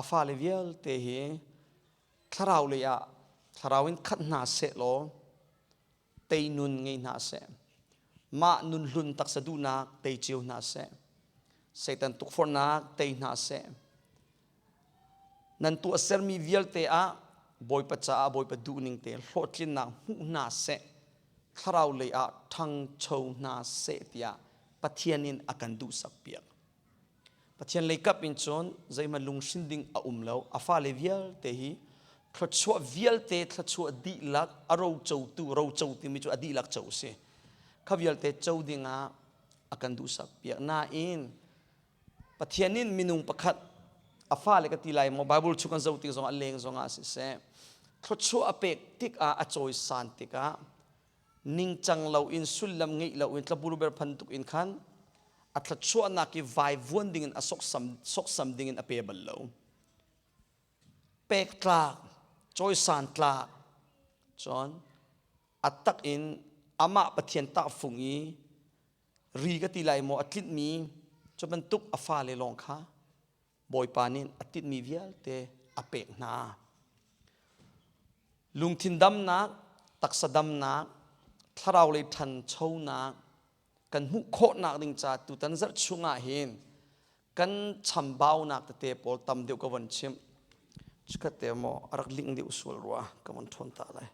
A fale vialte hi thlarau lei ah thlarau in khat hna seh law tei nun ngei hna seh. Mah nun hlun taksa duhnak tei cio hna seh. Satan tukforhnak tei hna seh. Nan tuahsermi vialte ah Bawipa caah Bawipa duhning te hlawhtlinnak hmuh hna seh. Thlarau lei ah ṭhangcho hna seh tiah Pathian in a kan duhsak piak. Pathian lei kap in cun zeihmanh lunghrin ding a um lo. A fale vialte hi thluachuah vialte thluachuah dihlak a rocotu roco timi cu a dihlak co a si. Kha vialte co dingah a kan duhsak piak. Nain Pathian in minung pakhat a fale ka ti lai maw Bible chung kan zoh tik zongah leng zongah siseh thluachuah a pek tikah a cawisan tikah ningcang loin sullam ngeih loin tlabuluber phan tuk in khan a thluachuahnak i vaivuan dingin a soksam soksam dingin a pe bal lo pek tlak cawisan tlak cun a tak in amah Pathian tahfung i ri ka ti lai maw a tlinhmi cu bantuk a fale lawng kha Bawipa nih a tinhmi vialte a pek hna. Lungthin damnak, taksa damnak, thlarau lei ṭhanchonak kan hmuh khawhnak ding ca tutan zarh chungah hin kan chambaunak tete pawl tam deuh ka von chimh. Chikhat te maw a rak ling deuh sual rua ka von ṭhawn ta lai.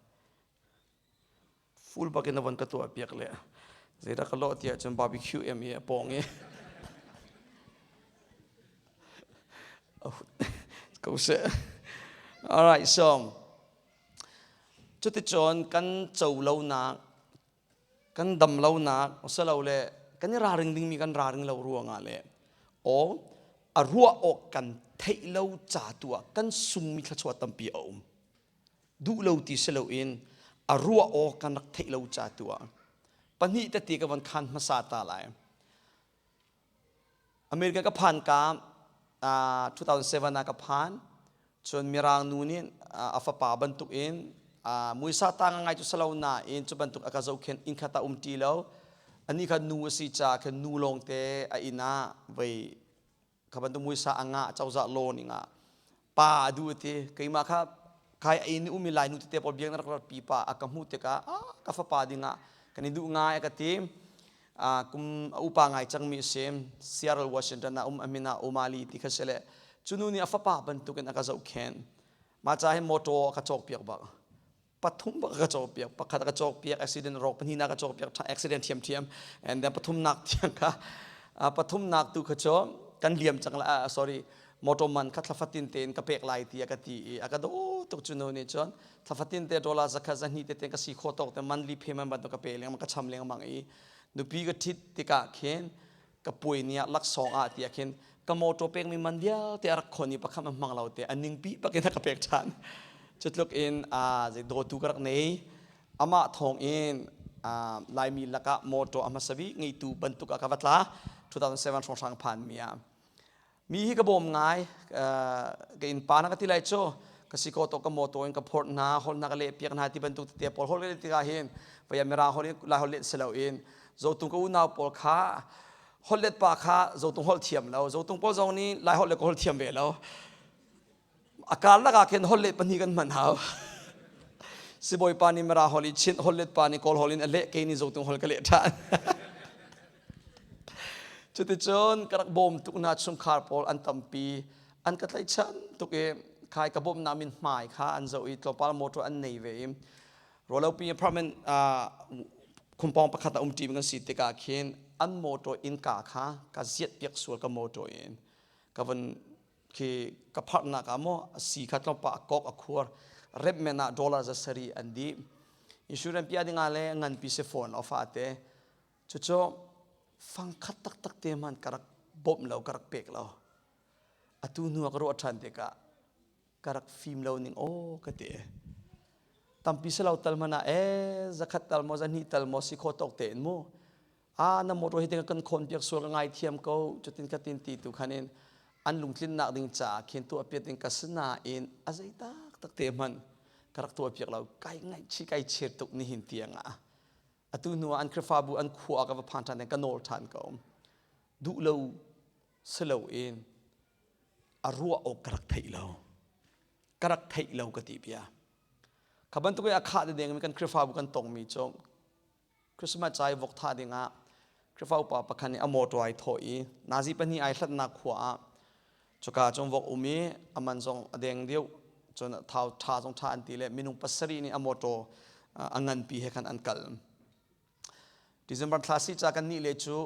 Full bak in a von ka tuah piak le zeidah ka lawh tiah cun barbecue em i a pawng i ko seh. All right, so cuticun kan co lonak, kan dam lonak, le kan i raring dingmi kan raring lo ruangah le aw a ruah awk kan theih lo ca tu ah kan sungmi thluachuah tampi a um. Duh lo ti si loin a ruah awk kan rak theih lo ca tu ah pahnih tete ka von khan hmasa ta lai. America ka phan ka 2007 ah ka phan. Cun Mirang nu nih a fapa bantuk in muisa ta ngai cu salo nain cu bantuk a ka zohkhenh inn khat ah um ti lo. Ani kha nu a si caah khan nu lawngte a inn ah vei kha bantuk muisa a ngah cozah law ning ah pa a duh ti keimah kha kai a inn umi lai nu tete pawl biak na rak rat pi pa a ka hmuh tikah ah ka fapa dingah kan i duh ngai a ka ti kum a upa ngai cangmi a si Seattle Washington ah um amina Omali ti kha si le cu nu nih a fapa bantukin a ka zohkhenh mah ca hin motor a ka cawk piak bak pathum bak ka cawk piak pakhat ka cawk piak accident rawk pahnih nak ka cawk piak accident thiam thiam and then pathum nak tiang kha pathum nak tu kha cu kan liam cang la sorry motor man kha thlafatin tein ka pek lai ti a ka ti i a ka do tuk cu nu nih cun thlafatin te dollar zakhat zahnih te te ka si kho tawk te monthly payment bantuk ka pe lengmang ka cham lengmang i nupi ka thit tikah khin ka puai ni ah laksawng ah tiah khin ka motor pek mi man vialte a rak khon i pakhat hmang lo te a ningpi pakin a ka pek ṭhan cutluk in a zei dawtu ka rak nei amah thawng in Laimi lakah motor a hmasa bik ngeitu bantuk ah ka va tla 2007 hrawnghrang phan mi ah mi hi ka bawm ngai ka innpa na ka ti lai cu ka si ko to ka motor in ka phort hna hol na ka leh piak hna ti bantuk tete pawl hol ka tikah hin vaya mira hol lai hol let si lo in zotung ka unau pawl kha hol let pa kha zotung hol thiam lo zotung pawl zong nih lai hol le ka hol thiam ve lo a kar lakah khin hol let pahnih kan hman hau sibawi pa nih mara hol i chin hol let pa nih kawl hol in a leh kei nih zotung hol ka leh ṭhan Cuticun ka rak bawm tuk hna chungkhar pawl an tampi an ka tlaihchan tuk i khai ka bawmhnak min hmai kha an zoh i tlawmpal motor an nei ve i Rualopi apartment khumpawng pakhat a um ṭi kan si tikah khin an motor innka kha ka ziat piak sual ka motor in ka von khi ka pharhnak ah maw a si kha tlawmpal a kok a khuar rep men ah dollar za sarih an dih insurance pia dingah le nganpi si phone lo fate Cucu fangkhat taktak te hmanh ka rak bawmh lo, ka rak pek lo. Atu hnu ah ka ruah ṭhan tikah ka rak fim lo ning aw ka ti. Tampi si lo tal hmanh ah ee zakhat tal maw zahnih tal maw si kho tawk tein mu. Ah na motor hi kan khawn piak sual ka ngaithiam ko cutin ka tin ti tu khan in an lungtlinnak ding caah khin tuah piat ding ka si nain a zei taktak te hmanh ka rak tuah piak lo kai ngaihchih kai chir tuk nihin tiang ah Atu hnu ah an Khrihfabu an khua ah ka va phan ṭhan ka nawl ṭhan ko. Duh lo si loin A ruah awk ka rak theih lo. Ka rak theih lo ka ti bia. Kha bantuk i a khah deng mi kan Khrihfabu kan tongmi cu Christmas ca i vok thah dingah Khrihfa upa pakhat nih a mawṭaw ai thawh i nazi pahnih ai hlatnak khua ah cuka cun vok um i a man zong a deng deuh cun thau ṭha zong ṭha an ti le minung pasarih nih a mawṭaw a nganpi he khan an kal. December thla si ca kan nih le cu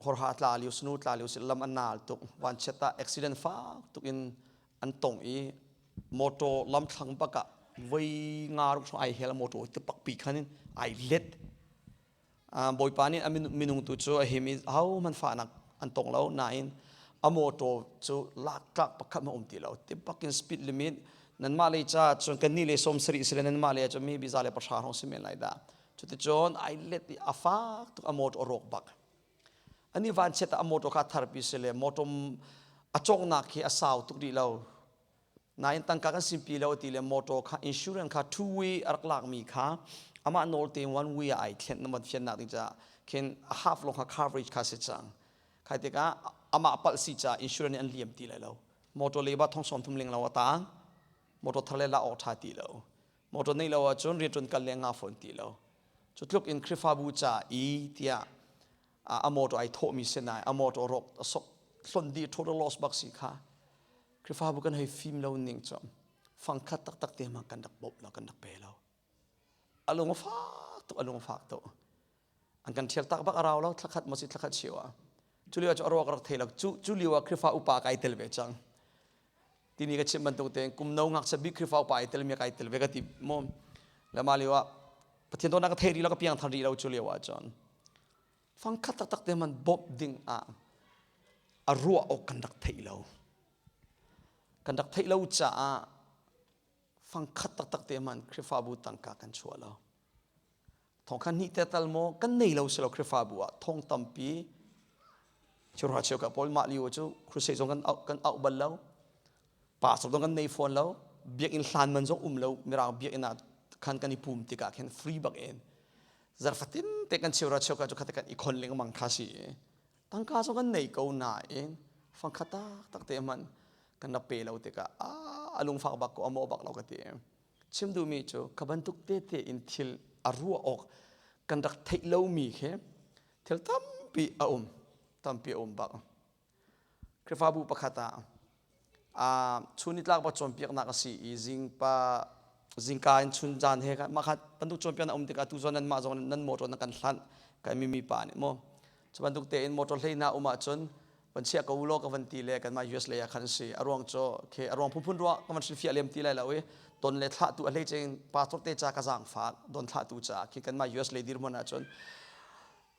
horha tla lio snu tla lio si lam an nal tuk vanchiat ah accident fak tuk in an tong i motor lamthlang bak ah voi nga ruk ai hel motor te pak pi khan in ai let bawipa nih a minung tu cu a him i ahohmanh fahnak an tong lo nain a motor cu laktlak pakhat ma um ti lo ti bakin speed limit nanmah lei ca cun kan nih le 70 sile nanmah lei cun mi biza le pahra hrawng si men lai dah cuticun ai let i a fak tuk a motor a rawk bak Ani vanchiat ah a motor kha tharpi si le motor a cawknak hi a sau tuk rih lo. Nain tangka kan simpi lo ti le motor kha insurance kha two way a rak lakmi kha amah nawl tein one way ah ai thlen na van fiannak ding caah khin a half lawng kha coverage kha si cang. Khai tikah amah palh si caah insurance nih an liam ti lai lo. Motor leba thong sawm thum ling lo a tang. Motor thar le la awk tha ti lo. Motor neih lo ahcun rianṭuan kal le nga fawn ti lo. Cu tluk in Khrihfabu ca i tiah a motor ai thawhmi si nai a motor rawk a sok hlon dih total loss bak si kha Khrihfabu kan hei fim lo ning cu fangkhat taktak te ma kan rak bawmh lo kan rak pe lo a lung a fak tuk a lung a fak tuk an kan thial tak bak a rau lo thlakhat maw si thlakhat cheu ah cu lio cu a ruak rak thei lo cu cu lio ah Khrihfa upa kai tel ve cang tini ka chim bantuk tein kum no ngakchia bik Khrihfa upa ai tel mi kai tel ve ka ti mu le mah lio ah Pathian dawtnak ka thei rih lo ka piang thar rih lo cu lio ah cun fangkhat taktak te man bawmh ding ah a ruah awk kan rak theih lo kan rak theih lo caah fangkhat taktak te man Khrihfabu tangka kan chuah lo thong khan hnih te tal maw kan nei lo si lo Khrihfabu ah thong tampi churha cheu ka pawl mah lio cu crusade zong kan auh kan auh bal lo pastor zong kan nei fawn lo biakinn hlan man zong um lo mirang biakinn ah khan kan i pum tikah khin free bak in zarfatin te kan cheu ra cheu ka cu khate kan i khon lengmang kha si tangka zong kan nei ko nain fangkhat tak tak te man kan rak pe lo tikah a lungfak bak ko a mawh bak lo ka ti chim duhmi cu ka bantuk tete in thil a ruah awk kan rak theih lomi khi thil tampi a um tampi a um bak Khrihfabu pakhat ah chun nitlak ba cawnpiaknak a si i zingpa zingka in chun zan he mah kha bantuk cawnpiaknak um tikah tu zawn nan mah zong nan motor nan kan hlanh kan mimi pa nih mu cu bantuk tein motor hlei na um ahcun van chiah ko law ka van ti le kanmah US lei ah khan si a ruang cu khi a ruang phunphun ruah ka van hrilhfiah lem ti lai lo i don le thlah tu a hlei cing pastor te ca ka zaangfak don thlah tu ca khi kanmah US lei dirhmun ahcun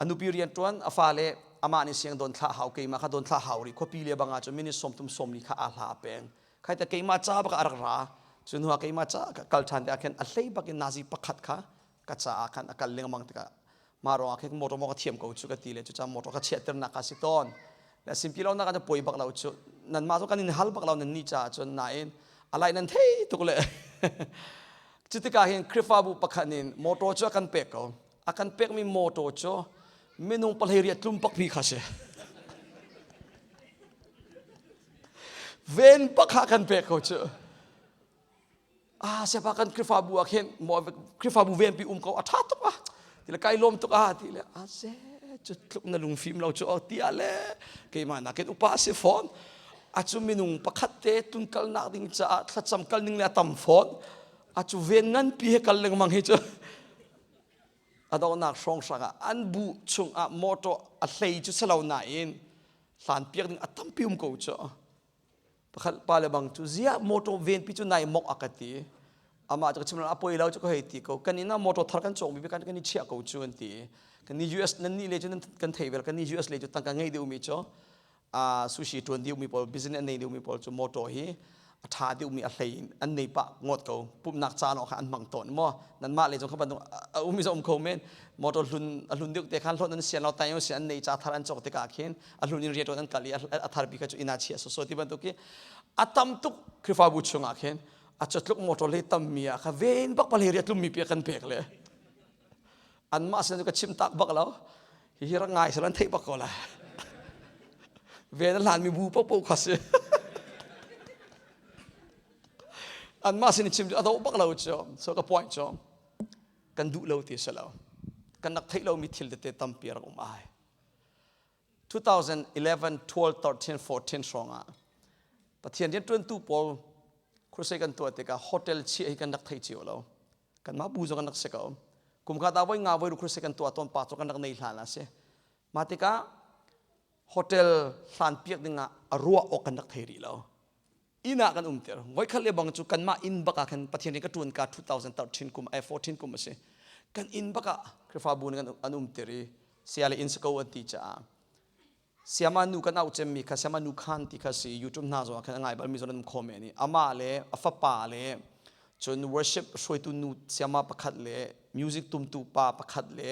a nupi rian tuan a fale amah nih siang don thlah hau keimah kha don thlah hau ri khuapi le bang ahcun minute sawmthum sawmli kha aa hla peng khai ta keimah ca bak a rak ra cu hnu ah keimah ca kal ṭhan te ah khin a hlei bak in nazi pakhat kha ka caah khan a kal lengmang tikah mah ruangah khin motor maw ka thiam ko cu ka ti le cucaah motor ka chiahternak ka si tawn le simpi lo nak ah poi bak lo cu nanmah cu kan in hal bak lo nan ni caah cun nain alai nan thei tuk le cutikah hin Khrihfabu pakhat in motor cu a kan pek ko a kan pekmi motor cu minung pahlei riat tlum pakpi kha si ven pakha kan pek ko cu ah siapa kan Khrihfabu ah khin Khrihfabu venpi um ko a ṭha tuk ah ti le kai lawm tuk ah ti le a ze cu tluk na lungfim lo cu ti ah le keimah nakin upa si fawn a cu minung pakhat te tun kalnak ding caah thlacam kal ning le a tam fawn a cu ven nganpi he kal lengmang hi cu a donghnak hrawnghrang ah an bu chungah motor a hlei cu si lo nain hlan piak ding a tampi um ko cu Pakhat pa le bang cu ziah motor venpi cu nai mok a ka ti. Amah cu ka chim a poi lo cu ka hei ti ko. Kan inn ah motor thar kan cawk mi kan kan i chiah ko cu an ti. Kan ni US nan nih le cu kan thei vel kan ni US le cu tangka ngei deuh mi cu sushi tuan deuh mi pawl business nei deuh mi pawl cu motor hi a tha deuh mi a hlei in an nei pah ngawt ko pumnak caan ah kha an hmang tawn maw nanmah le zong kha bantuk a um mi um kho men motor hlun a hlun deuh te khan hlon an sian lo tai sian an nei cha thar an cawk tikah khin a hlun in rian an kal i a tharpi kha cu inn ah chia soso ti bantuk hi a tam tuk Khrihfabu chungah khin a catluk motor le tammi ah kha ven bak pale ri a tlummi pi kan pek le anmah sin cu ka chim tak bak lo hihi rak ngai sal an theih bak ko lai ven a hlan mi bu popo kha si. Anmah sin chim cu a do bak lo cu. So ka point cu kan duh lo ti si lo. Kan rak theih lomi thil tete tampi rak um ai. 2011, 12, 13, 14 hrawng ah Pathian rianṭuantu pawl crusade kan tuah tikah hotel chiah hi kan rak thei cio lo. Kanmah bu zong kan rak si ko. Kum khat ah voi nga voi ru crusade kan tuah tawn pa cu kan rak nei hlan a si. Mah tikah hotel hlan piak dingah a ruah awk kan rak thei rih lo. Inn ah kan umter. Voikhat le bang cu kanmah inn bak ah khan Pathian nih ka ṭuan ka 2013 kum ai 14 kum a si. Kan inn bak ah Khrihfabu nih an umter i saya le inn si ko an ti caah Siama nu kan auh cemmi kha Siama nu khan ti kha si YouTube hna zong ah khan a ngai balmi zong an um kho men i amah le a fapa le cun worship hruaitu nu siama pakhat le music tumtu pa pakhat le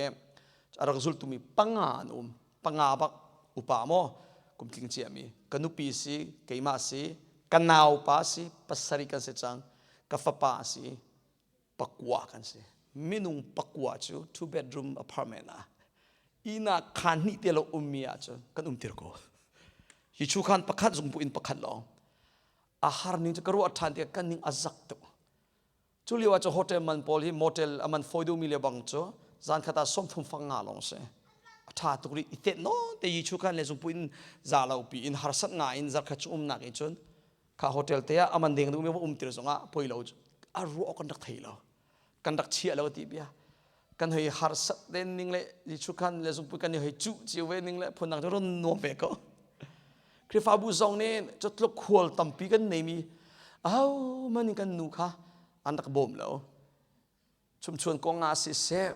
a rak zultumi panga an um. Panga bak upa maw kum tling ciami ka nupi si keimah si ka naupa si pasarih kan si cang ka fapa si pakua kan si minung pakua cu two bedroom apartment ah ina khan hnih te lo ummi ah cun kan um tir ko hi chu khan pakhat zungpu in pakhat lawng a har ning cu ka ruah ṭhan tikah kan ning a zak tuk Cu lio ah cu hotel man pawl hi motel a man fawi deuhmi le bang cu zan khat ah 30 fang nga lawng si. A ṭha tuk rih i tet nawn te yi chu khan le zungpu in za lo pi in harsat nga in zarkhat cu umnak in cun kha hotel te ah a man deng duhmi va um tir zongah poi lo a ruah kan rak thei lo. Kan rak chia lo ti bia. Kan hei harsat den ning le yi chu khan le zungpu kan i hei cuh cio ve ning le phun dang cu ron nuam ve ko. Khrihfabu zong nih cutluk khual tampi kan neimi ahohmanh in kan nu kha an rak bawm lo. Chumchuan kong ah siseh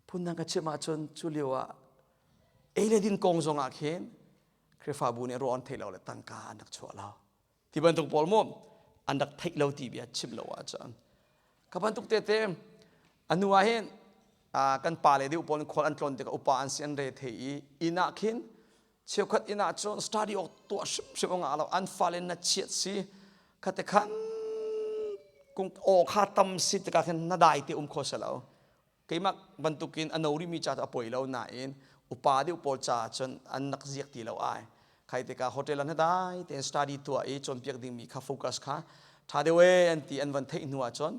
phundang ka chim ahcun cu lio ah ei le din kong zong ah khin Khrihfabu nih ruah an theih lo le tangka an rak chuah lo. Ti bantuk pawl mu an rak theih lo ti bia chim lo ahcun ka bantuk tete a nu ah hin kan pa le deuh pawl khual an tlawn tikah upa an si an re thei i inn ah khin cheukhat inn ah cun study awk tuah hrimhrim awk ngah lo an fale na chiat si khate khan kung aw kha tam si tikah khin na dai te um kho se lo keimah bantukin a no rimi ca cu a poi lo nain upa deuh pawl ca cun an nak ziak ti lo ai khai tikah hotel an dai tein study tuah i cawnpiak dingmi kha focus kha tha deuh e an ti an van theih hnu ah cun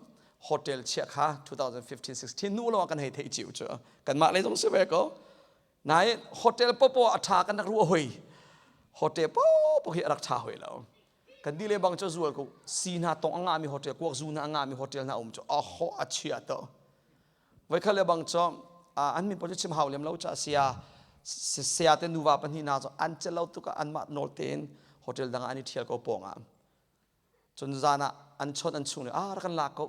hotel chiah kha 2015 16 nu lawng kan hei theih ciu cu kanmah lei zong si ve ko nain hotel popo a tha kan rak ruah hoi hotel popo hi a rak tha hoi lo kan di le bang cu zual ko si hna tong a ngahmi hotel kuak zu hna a ngahmi hotel hna um cu a ho a chia to voikhat le bang cu an min pawl cu chim hau lem lo cha sia sia te nuva pahnih hna cu an cel lo tuk ah anmah nawl tein hotel dang ah an i thial ko pawng ah cun zan ah an chawt an chung le ah rak kan lak ko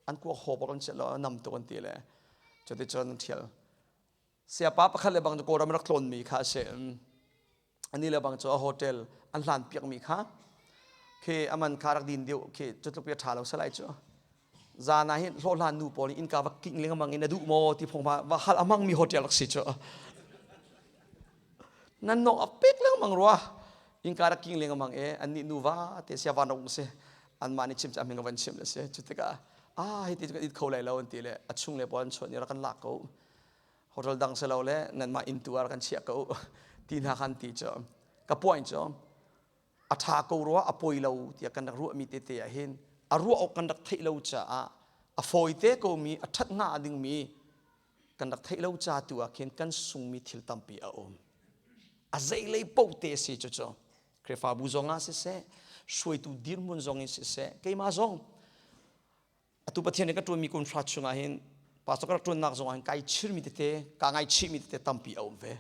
an kuak haw bak an cel lo nam tuk an ti le cuticun an thial siapa pakhat le bang cu Kawlram rak tlawnmi kha a si ani le bang cu a hotel an hlan piakmi kha khi aman kha rak din deuh khi cutluk pi a ṭha lo salai cu zan ah hin hlawhhlan nu pawl nih innka va king lengmang in na duh maw ti phung va hal a hmangmi hotel rak si cu nan nok a pek lengmang rua innka rak king lengmang e an nih nuva te sia van rak si anmah nih chim cu a hming van chim le si cu tikah ah hi ti cu kan it kho lai lo an ti le a chung le pawl an chuan i rak kan lak ko hotel dang si lo le nanmah inn tu ah rak kan chiah ko ti hna khan ti cu ka point cu a ṭha ko rua a poi lo tiah kan rak ruahmi tete ah hin a ruah awk kan rak theih lo caah a fawite komi a ṭhat hnga dingmi kan rak theih lo ca tu ah khin kan sungmi thil tampi a um a zeilei paoh te si cucu Khrihfabu zong ah siseh hruaitu dirhmun zong in siseh keimah zong atu Pathian nih ka ṭuanmi kum hra chungah hin pastor ka rak ṭuannak zongah hin kai chirmi tete ka ngaichihmi tete tampi a um ve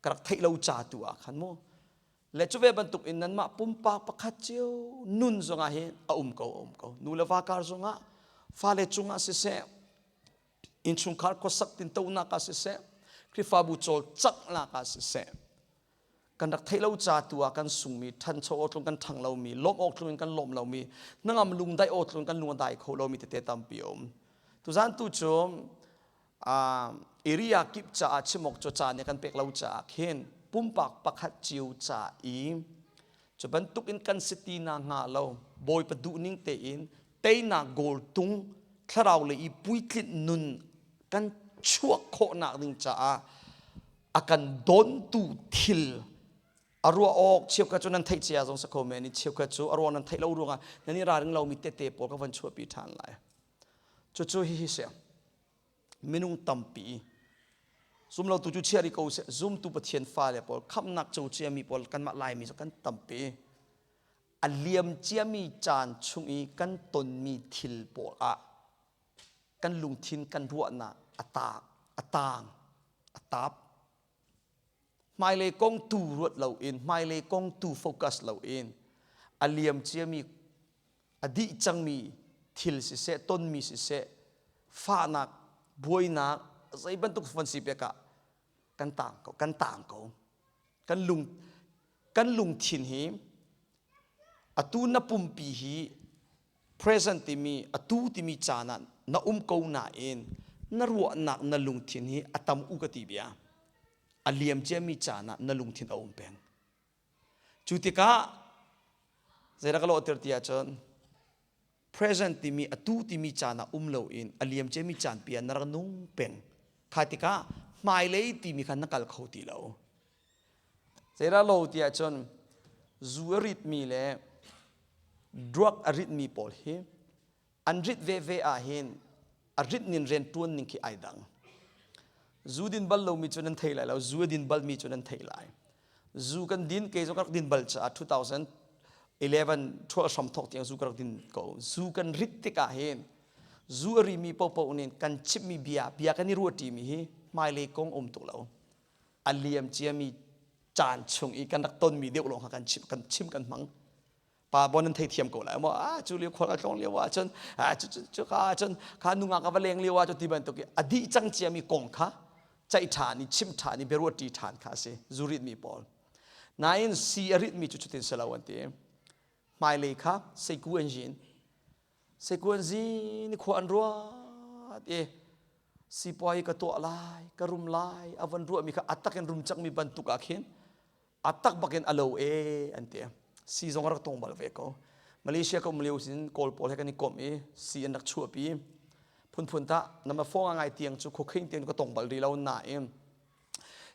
ka rak theih lo ca tu ah khan mu le cu ve bantuk in nanmah pumpak pakhat cio nun zongah hin a um ko a um ko nu le va kar zongah fale cungah siseh innchungkhar khuasak tintonak ah siseh Khrihfabu cawlcanghnak ah siseh kan rak theih lo ca tu ah kan sungmi ṭhancho awk tlung kan ṭhang lomi lawmh awk tlung in kan lawm lomi hnangam lungdaih awk tlung kan lung a dai kho lomi tete tampi a um tuzan tu cu area kip caah chim awk cu ca nih kan pek lo caah khin pumpak pakhat cio ca i cu bantuk in kan si ti na hnga lo bawipa duhning tein teinak goal tung thlarau le i puitlinh nun kan chuak khawhnak ding caah a kan dawntu thil. A ruah awk cheukhat cu nan theih cia zong si kho men i cheukhat cu a ruah nan theih lo ruangah nan i ralring lomi tete pawl ka van chuahpi ṭhan lai. Cucu hihi si. Minung tampi zumlotu cu chia rih ko seh, zumtu Pathian fale pawl khamhnak co ciami pawl kanmah Laimi cu kan tampi. A liam ciami caan chung i kan tonmi thil pawl ah kan lungthin kan ruahnak a taang, a taang, a tap. Hmailei kong tu ruat loin, hmailei kong tu focus loin a liam ciami a dih cangmi thil siseh, tonmi siseh, fahnak, buainak, zei bantuk van si pek ah kan tang ko, kan tang ko. Kan lung kan lungthin hi atu na pumpi hi present timi atu timi caan ah na um ko nain na ruahnak na lungthin hi a tam u ka ti bia a liam ciami caan ah na lungthin a um peng cu tikah zeidah ka lawhter ti ahcun present timi atu timi caan ah um loin a liam ciami caan pi ah na rak nung peng kha tikah hmailei timi kha na kal kho ti lo Zeidah lo ti ahcun zu a ritmi le drug a ritmi pawl hi an rit veve ahhin a rit nin rian ṭuan ning khi ai dang. Zu din bal lomi cu nan thei lai lo, zu a din balmi cu nan thei lai. Zu kan din, kei zong ka rak din bal caah 2011 ṭhual hram thawk tiang zu ka rak din ko. Zu kan rit tikah hin zu a rimi paohpaoh nih kan chimmi bia, bia kan i ruahṭimi hi hmailei kong um tuk lo. A liam ciami caan chung i kan rak tonmi deuh lawng kha kan chim kan chim kan hmang pa bon nan theithiam ko lai maw a cu lio khual ka tlawng lio ah cun a cu cu ka cun kha nungak ka va leng lio ah cu ti bantuk i a dih cang ciami kong kha ceih ṭhan i chim ṭhan i biaruah ṭi ṭhan kha a si zu ritmi pawl nain si a ritmi cu cutin si lo an ti hmailei kha seiku an yin Sekuanzi ni khua an ruat i sipuai ka tuah lai, ka rum lai, a van ruahmi kha a tak in rum cangmi bantuk ah khin a tak bakin a lo e an ti. Si zong a rak tong bal ve ko. Malaysia ka um lio sin Kawl pawl he kan i komh i si an rak chuahpi. Phunphun tah nama fong a ngai tiang cu khuakhing tiang ka tong bal rih lo nain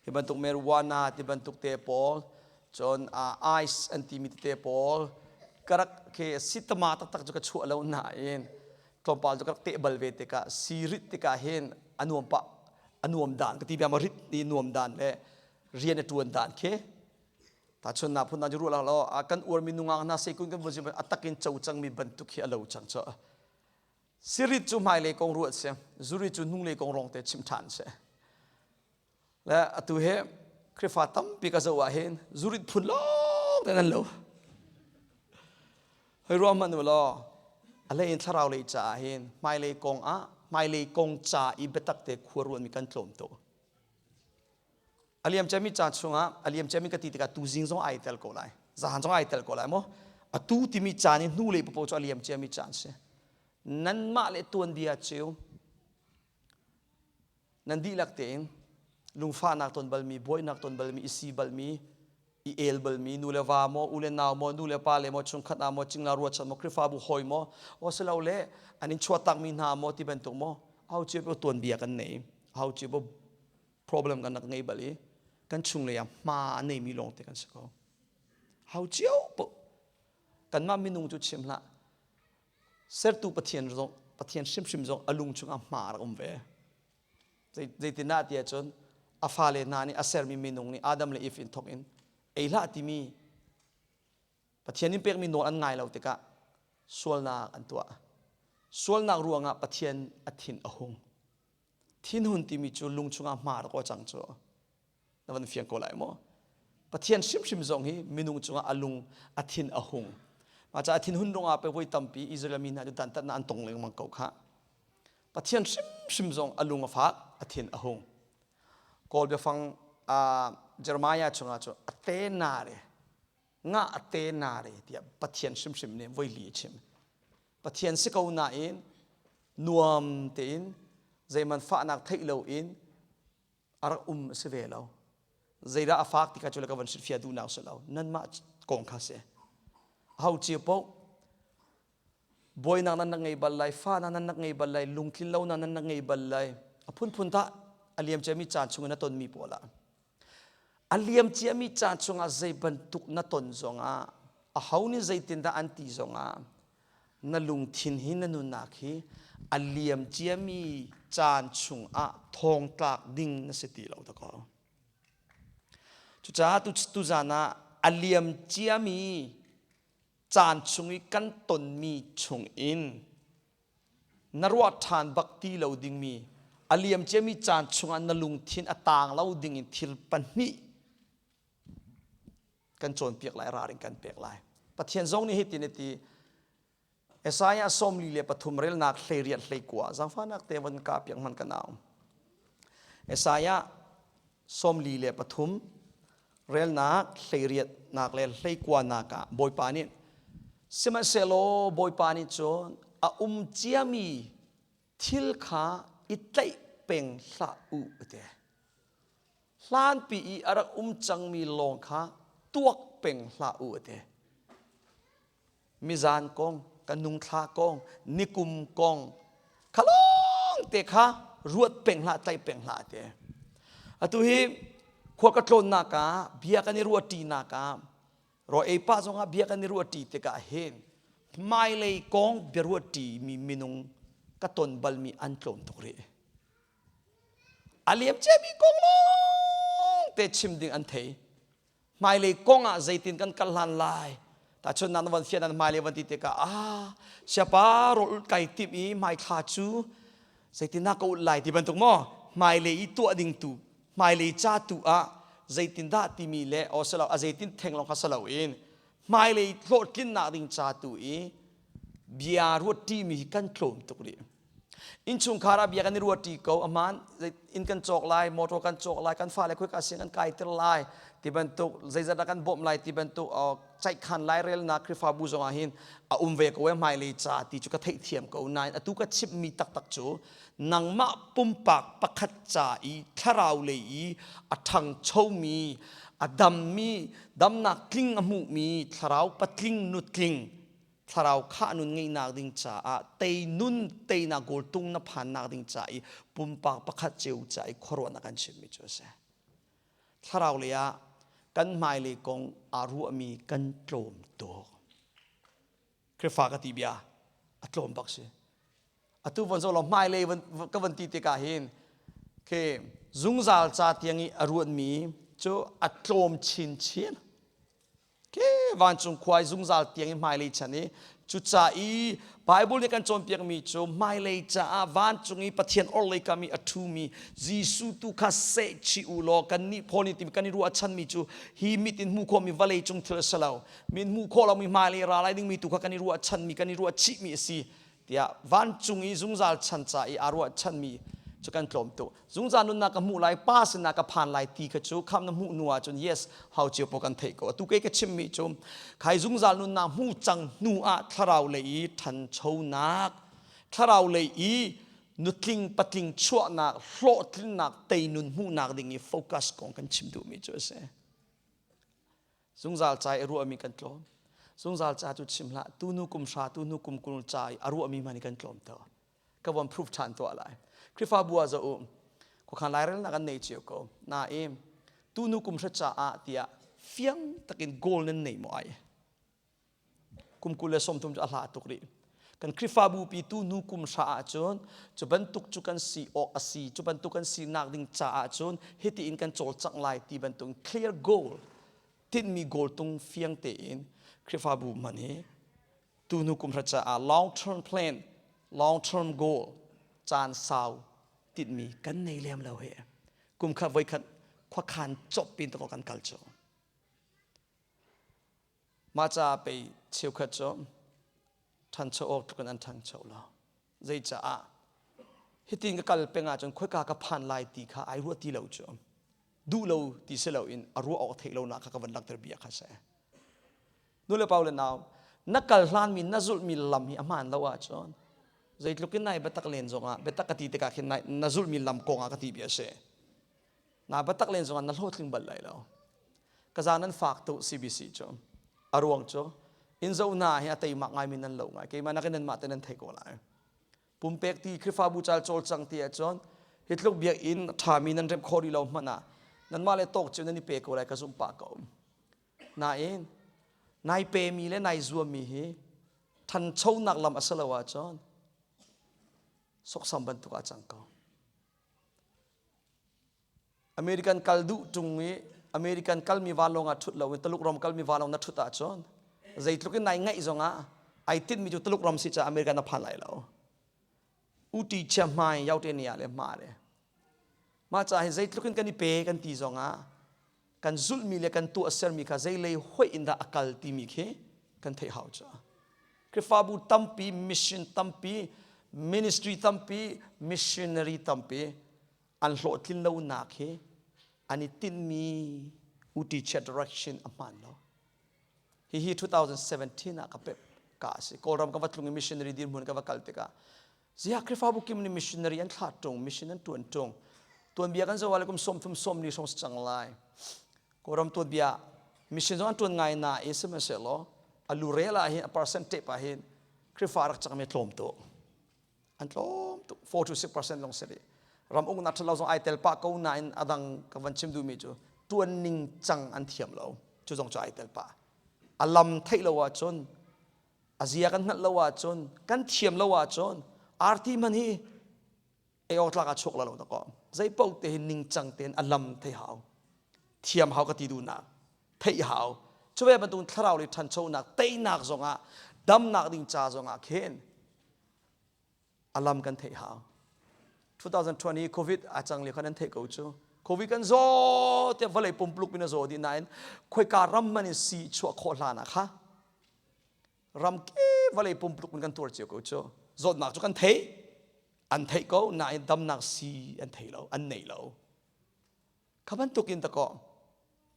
Hi bantuk marijuana ti bantuk te pawl, cun ice an timi tete pawl, ka rak khi sitama taktak cu ka chuah lo nain tlawmpal cu ka rak teh bal ve tikah si rit tikah hin a nuam pah a nuam dan ka ti bia ma rit ni nuam dan le rian a tuan dan khi tahchun na phun na cu ruah lo kan uarmi nungak hna seikun kan vun a takin co cangmi bantuk khi a lo cang cu Sirit cu hmailei kong ruat si, zuri cu hnunglei kong rong te chim ṭhan si. Le atu hi Khrihfa tampi ka zoh ah hin zurit phun lawng te nan lo. Hoi ruah hmanh u law, a hlei in thlarau lei caah hin hmailei kong ah hmailei kong ca i biatak te khua ruanmi kan tlawm tuk. A liam ciami caan chungah a liam ciami ka ti tikah tuzing zong ai tel ko lai. Zahan zong ai tel ko lai maw? Atu timi caan i hnulei popo cu a liam ciami caan si. Nanmah le tuanbia cio nan dihlak tein lungfahnak ton balmi, buainak ton balmi, i si balmi, i el balmi, nu le va maw, u le nau maw, nu le pa le maw, chungkhat ah maw, cingla ruachan maw, Khrihfabu hawi maw, asilole an in chuahtakmi hna maw ti bantuk maw, au cio tuanbia kan nei, au cio problem kan rak ngei bal i kan chunglei ah hma a neimi lawngte kan si ko. Hau cio paoh kanmah minung cu chim hlah sertu Pathian zong Pathian hrimhrim zong a lung chungah hma a rak um ve. Zeitindah ti ahcun a fale hna nih a sermi minung nih Adam le Eve in thawk in ei hlah timi Pathian in pekmi nawl an ngai lo tikah sualnak an tuah. Sualnak ruangah Pathian a thin a hung. Thinhun timi cu lung chungah hma rak aw cang cu. Na van fiang ko lai maw? Pathian hrimhrim zong hi minung cungah a lung a thin a hung. Mah caah thinhun ruangah pe voi tampi Israel mi hna cu dantatnak an tong lengmang ko kha. Pathian hrimhrim zong a lung a fak, a thin a hung. Kawl biafang uh, Jeremiah chungah cu a te na re nga a te na re tiah Pathian hrimhrim nih voi li a chim. Pathian si ko nain nuam tein zeiman fahnak theih loin a rak um a si ve lo. Zeidah a fak ti kha cu le ka van hrilhfiah duhnak si lo. Nanmah kong kha si. Ho cio paoh buainak nan rak ngei bal lai, fahnak nan rak ngei bal lai, lungtlin lonak nan rak ngei bal lai. A phunphun tah a liam ciami caan chung in a tonmi pawl ah. A liam ciami caan chungah zei bantuk na ton zongah aho nih zeitindah an ti zongah na lungthin hi na nunnak hi a liam ciami caan chungah thawngtlak ding na si ti lo dakaw. Cucaah tuzan ah a liam ciami caan chung i kan tonmi chungin na ruah ṭhan bak ti lo dingmi a liam ciami caan chungah na lungthin a taang lo dingin thil pahnih kan cawnpiak lai ralring kan pek lai. Pathian zong nih hitin a ti Isaiah 43 relnak 18 hlei kua zaangfahnak te von ka piak hman ka nau. Isaiah 43 relnak 18 nak le 19 nak ah Bawipa nih sihmanhsehlaw Bawipa nih cun a um ciami thil kha i tlaih peng hlah u a ti. Hlanpi i a rak um cangmi lawng kha tuak peng hlah u a ti. Mizan kong, ka nungthla kong, nikum kong, kha lawng te kha ruat peng hlah, tlaih peng hlah a ti. Atu hi khua ka tlawnnak ah bia kan i ruahṭinak ah raw ei pah zongah bia kan i ruahṭi tikah hin hmailei kong biaruahṭi mi minung ka ton balmi an tlawm tuk rih. A liam ciami kong lawng te chim ding an thei. Hmailei kong ah zeitin kan kal hlan lai. Tahchun nan van fian nan hmailei van ti tikah ah siapa rawl ulh kai timh i hmaithla cu zeitin dah ka ulh lai ti bantuk maw hmailei i tuah ding tu hmailei ca tu ah zeitindah timi le o silo a zeitin theng lawng kha silo in hmailei hlawhtlinnak ding ca tu i bia ruat ṭimi hi kan tlawm tuk rih. Innchungkhar ah bia kan i ruahṭi ko. Ahmaan inn kan cawk lai, motor kan cawk lai, kan fale khoika siang kan kaiter lai ti bantuk, zeizat dah kan bawmh lai ti bantuk ceihkhan lairelnak Khrihfabu zong ah hin a um ve ko e hmailei ca ti cu ka theihthiam ko nain atu ka chimmi taktak cu nangmah pumpak pakhat ca i thlarau lei i a ṭhangchomi a dammi damnak tling a hmuhmi thlarau patling nutling thlarau khah nun ngeihnak ding caah tei nun teinak goal tung na phannak ding ca i pumpak pakhat cio ca i khuaruahnak kan chimmi cu a si. Thlarau lei ah kan hmailei kong aa ruahmi kan tlawm tuk. Khrihfa ka ti bia a tlawm bak si. Atu von zo lo hmailei ka van ti tikah hin khi zungzal ca tiang i a ruatmi cu a tlawm chinchin. Ke vancung khua i zungzal tiang i hmailei chan i cuca i Bible nih kan cawnpiakmi cu hmailei caah vancung i Pathian orhlei kam i a ṭhumi Jesuh tu kha seh chih u law kannih Paul nih timi kan i ruahchanmi cu hi mit in hmuh khawhmi vawlei cung thil a si lo mit hmuh khawh lomi hmailei ra lai dingmi tu kha kan i ruahchanmi kan i ruahchihmi a si tiah vancung i zungzal chan ca i aa ruahchanmi cu kan tlawm tuk zungzal nunnak ka hmuh lai pa sinah ka phan lai ti kha cu kham na hmuh hnu ahcun yes hau cio po kan theih ko atu kei ka chimmi cu khai zungzal nunnak hmu cang hnu ah thlarau lei i ṭhanchonak thlarau lei i nutling patling chuahnak hlawhtlinnak teinun hmuhnak ding i focus kong kan chim duhmi cu a si Zungzal ca i a ruahmi kan tlawm. Zungzal ca cu chim hlah. Tunu kum hra, tunu kum 20 ca i a ruahmi hmanh kan tlawm to. Ka von proof ṭhan tuah lai. Khrihfabu ah zoh u. Khuakhan lairelnak an nei cio ko. Nain tunu kum hra caah tiah fiang takin goal nan nei maw ai? Kum 23 cu a hla tuk rih. Kan Khrihfabu pi tu nu kum hra ahcun cu bantuk cu kan si awk a si, cu bantuk kan sinak ding caah cun hiti in kan cawlcangh lai ti bantuk clear goal, tinhmi goal tung fiang tein Khrihfabu hman hi tu nu kum hra caah long term plan, long term goal, caan sau tinhmi kan nei lem lo hi. Kum khat voikhat khuakhan cop pin to kan kal cu. Mah caah pei cheukhat cu ṭhancho awk tluk in an ṭhangcho lo. Zeicaah? Hitin ka kal peng ahcun khoika ka phan lai ti kha ai ruah ti lo cu. Duh lo ti si loin a ruah awk theih lonak kha ka van langhter bia kha si. Nu le pa le nau, na kal hlanmi na zulhmi lam hi a hmaan lo ahcun zeitluk in nai biatak len zongah biatak ka ti tikah khin na zulhmi lam kong ah ka ti bia a si. Na biatak len zongah na hlawhtling bal lai lo. Ka za nan fak tuk CBC cu. A ruang cu in zo hna hi a teimak ngaimi nan lo ngai. Keimah nakin nanmah te nan thei ko lai. Pumpek ti Khrihfabu cal cawlcang ti ahcun hi tluk biakinn ṭhami nan remh khawh rih lo hmanh ah Nanmah le tawk cu nan i pe ko lai ka zumh pah ko. Nain nai pemi le nai zuammi hi ṭhanchonak lam a si lo ahcun soksam bantuk ah cang ko. American kal duh ṭung i American kalmi vanlawng ah ṭhut loin Taluk ram kalmi vanlawng na ṭhut ahcun zeitluk in nai ngaih zongah ai tinhmi cu Taluk ram si caah American na phan lai lo. Uti chia hmai yaute ni ah le hma le. Mah caah hin zeitluk in kan i pe kan ti zongah kan zulhmi le kan tuahsermi kha zeilei hoih in dah a kal timi khi kan theih hau caah. Khrihfabu tampi, mission tampi, ministry tampi, missionary tampi an hlawhtlin lonak hi an i tinhmi uti chia direction a hmaan lo. Hihi 2017 ah ka pep ka a si. Kawlram ka va tlung i missionary dirhmun ka va kal tikah ziah Khrihfabu kim nih missionary an thlah ṭung, mission an ṭuan ṭung. Tuanbia kan zoh ah le kum 30 sawmli hrawng si cang lai. Kawlram tuanbia mission zong an ṭuan ngai nain sihmanhsehlaw a lurel ah hin a percent tape ah hin Khrihfa rak cangmi tlawm tuk. An tlawm tuk 4 to 6% lawng si rih. Ram uknak ṭhalo zong ai tel pah ko nain a dang ka van chim duhmi cu ṭuan ning cang an thiam lo. Cu zong cu ai tel pah. A lam theih lo ahcun a zia kan hngalh lo ahcun kan thiam lo ahcun arti man hi ei awk tlak ah chuak la lo na ko zei paoh te hi ningcang tein a lam thei hau thiam hau ka ti duhnak theih hau cuve bantuk thlarau le ṭhanchonak teinak zongah damnak ding ca zongah khin a lam kan theih hau 2020 covid a cang lio khan an theih ko cu covid kan zaw te vawlei pumpuluk in a zaw dih nain khoika ram man in si chuah khawh hlan ah kha ram ke vawlei pumpuluk in kan tuar cio ko cu zawtnak cu kan thei an theih ko nain damnak si an thei lo an nei lo Kha bantukin dakaw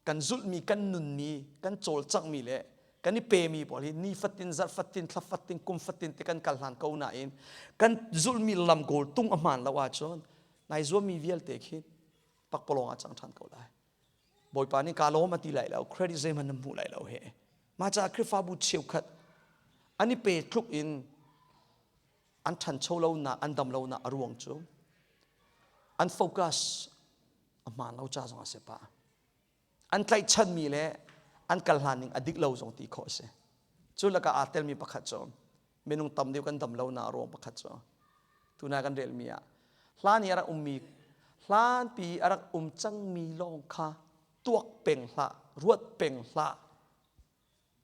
kan zulhmi, kan nunmi, kan cawlcanghmi le kan i pemi pawl hi nifatin, zarhfatin, thlafatin, kumfatin te kan kal hlan ko nain kan zulhmi lam goal tung a hmaan lo ahcun nai zuammi vialte khi pakpalawng ah cang ṭhan ko lai. Bawipa nih kaa lawm a ti lai lo, credit zeihmanh na hmu lai lo he. Mah caah Khrihfabu cheukhat an i pe tluk in an ṭhancho lonak, an dam lonak a ruang cu an focus a hmaan lo ca zong a si pah. An tlaihchanmi le an kal hlan ning a dik lo zong ti khawh a si. Cu lakah aa telmi pakhat cu minung tam deuh kan dam lonak a ruang pakhat cu tuna kan relmi ah hlan i a rak ummi hlanpi a rak um cangmi lawng kha tuak peng hlah, ruat peng hlah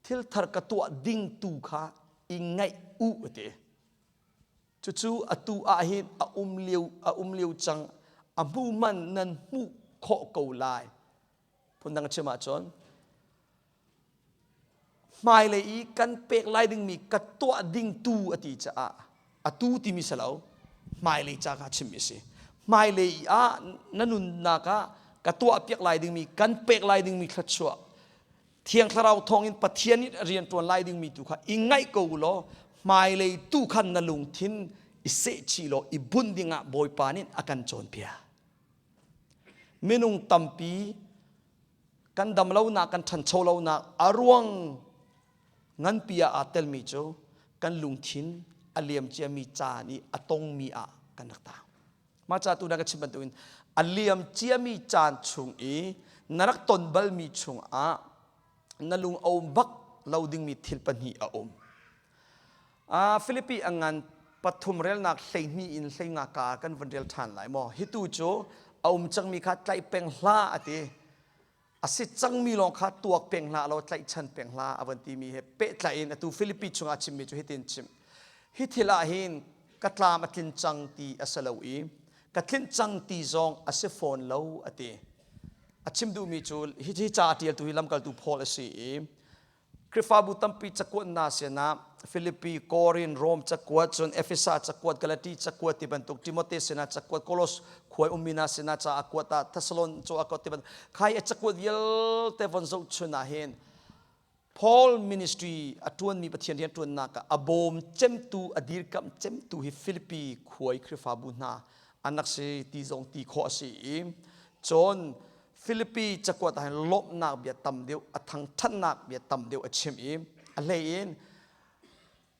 thil thar ka tuah ding tu kha i ngaih u a ti. Cucu atu ah hin a um lio a um lio cang a hmu man nan hmuh khawh ko lai. Phundang chim ahcun hmailei i kan pek lai dingmi ka tuah ding tu a ti caah atu timi si lo hmailei ca kha chimmi a si. Hmailei ah na nunnak ah ka tuah piak lai dingmi kan pek lai dingmi thluachuah Thiang Thlarau thawngin Pathian nih rian ṭuan lai dingmi tu kha i ngaih ko u law hmailei tu khan na lungthin i sehchih law i bunh dingah Bawipa nih a kan cawnpiak. Minung tampi kan dam lonak, kan ṭhancho lonak a ruang nganpi ah aa telmi cu kan lungthin a liam ciami caan i a tongmi ah kan rak tang. Mah ca tu na ka chim bantukin a liam ciami caan chung i na rak ton balmi chungah na lung a um bak lo dingmi thil pahnih a um. Filipi a ngan pathum relnak 12 in 15 ka kan vun rel ṭhan lai maw? Hi tu cu a um cangmi kha tlaih peng hlah a ti. A si cangmi lawng kha tuak peng hlah law tlaihchan peng hlah a van timi he pehtlaih in atu Filipi chungah chimmi cu hitin chim. Hi thil ah hin ka tlam a tlin cang ti a si lo i ka tlinh cang ti zong a si fawn lo a ti. A chim duhmi cu hi ca a ṭialtu hi lamkaltu Paul a si i Khrihfabu tampi cakuat hna sinah Filipi, Korin, Rom cakuat, cun Efesa cakuat, Galati cakuat ti bantuk, Timote sinah cakuat, Kolos khuai ummi hna sinah ca a kuat ah Thessalon cu a kuat ti bantuk khai a cakuat vialte von zohchun ah hin Paul ministry a ṭuanmi Pathian rian ṭuannak ah a bawm cemtu, a dirkamh cemtu hi Filipi khuai Khrihfabu hna an rak si ti zong ti khawh a si i cun Filipi cakuat ah hin lawmhnak bia tam deuh, a thangṭhatnak bia tam deuh a chim i a hlei in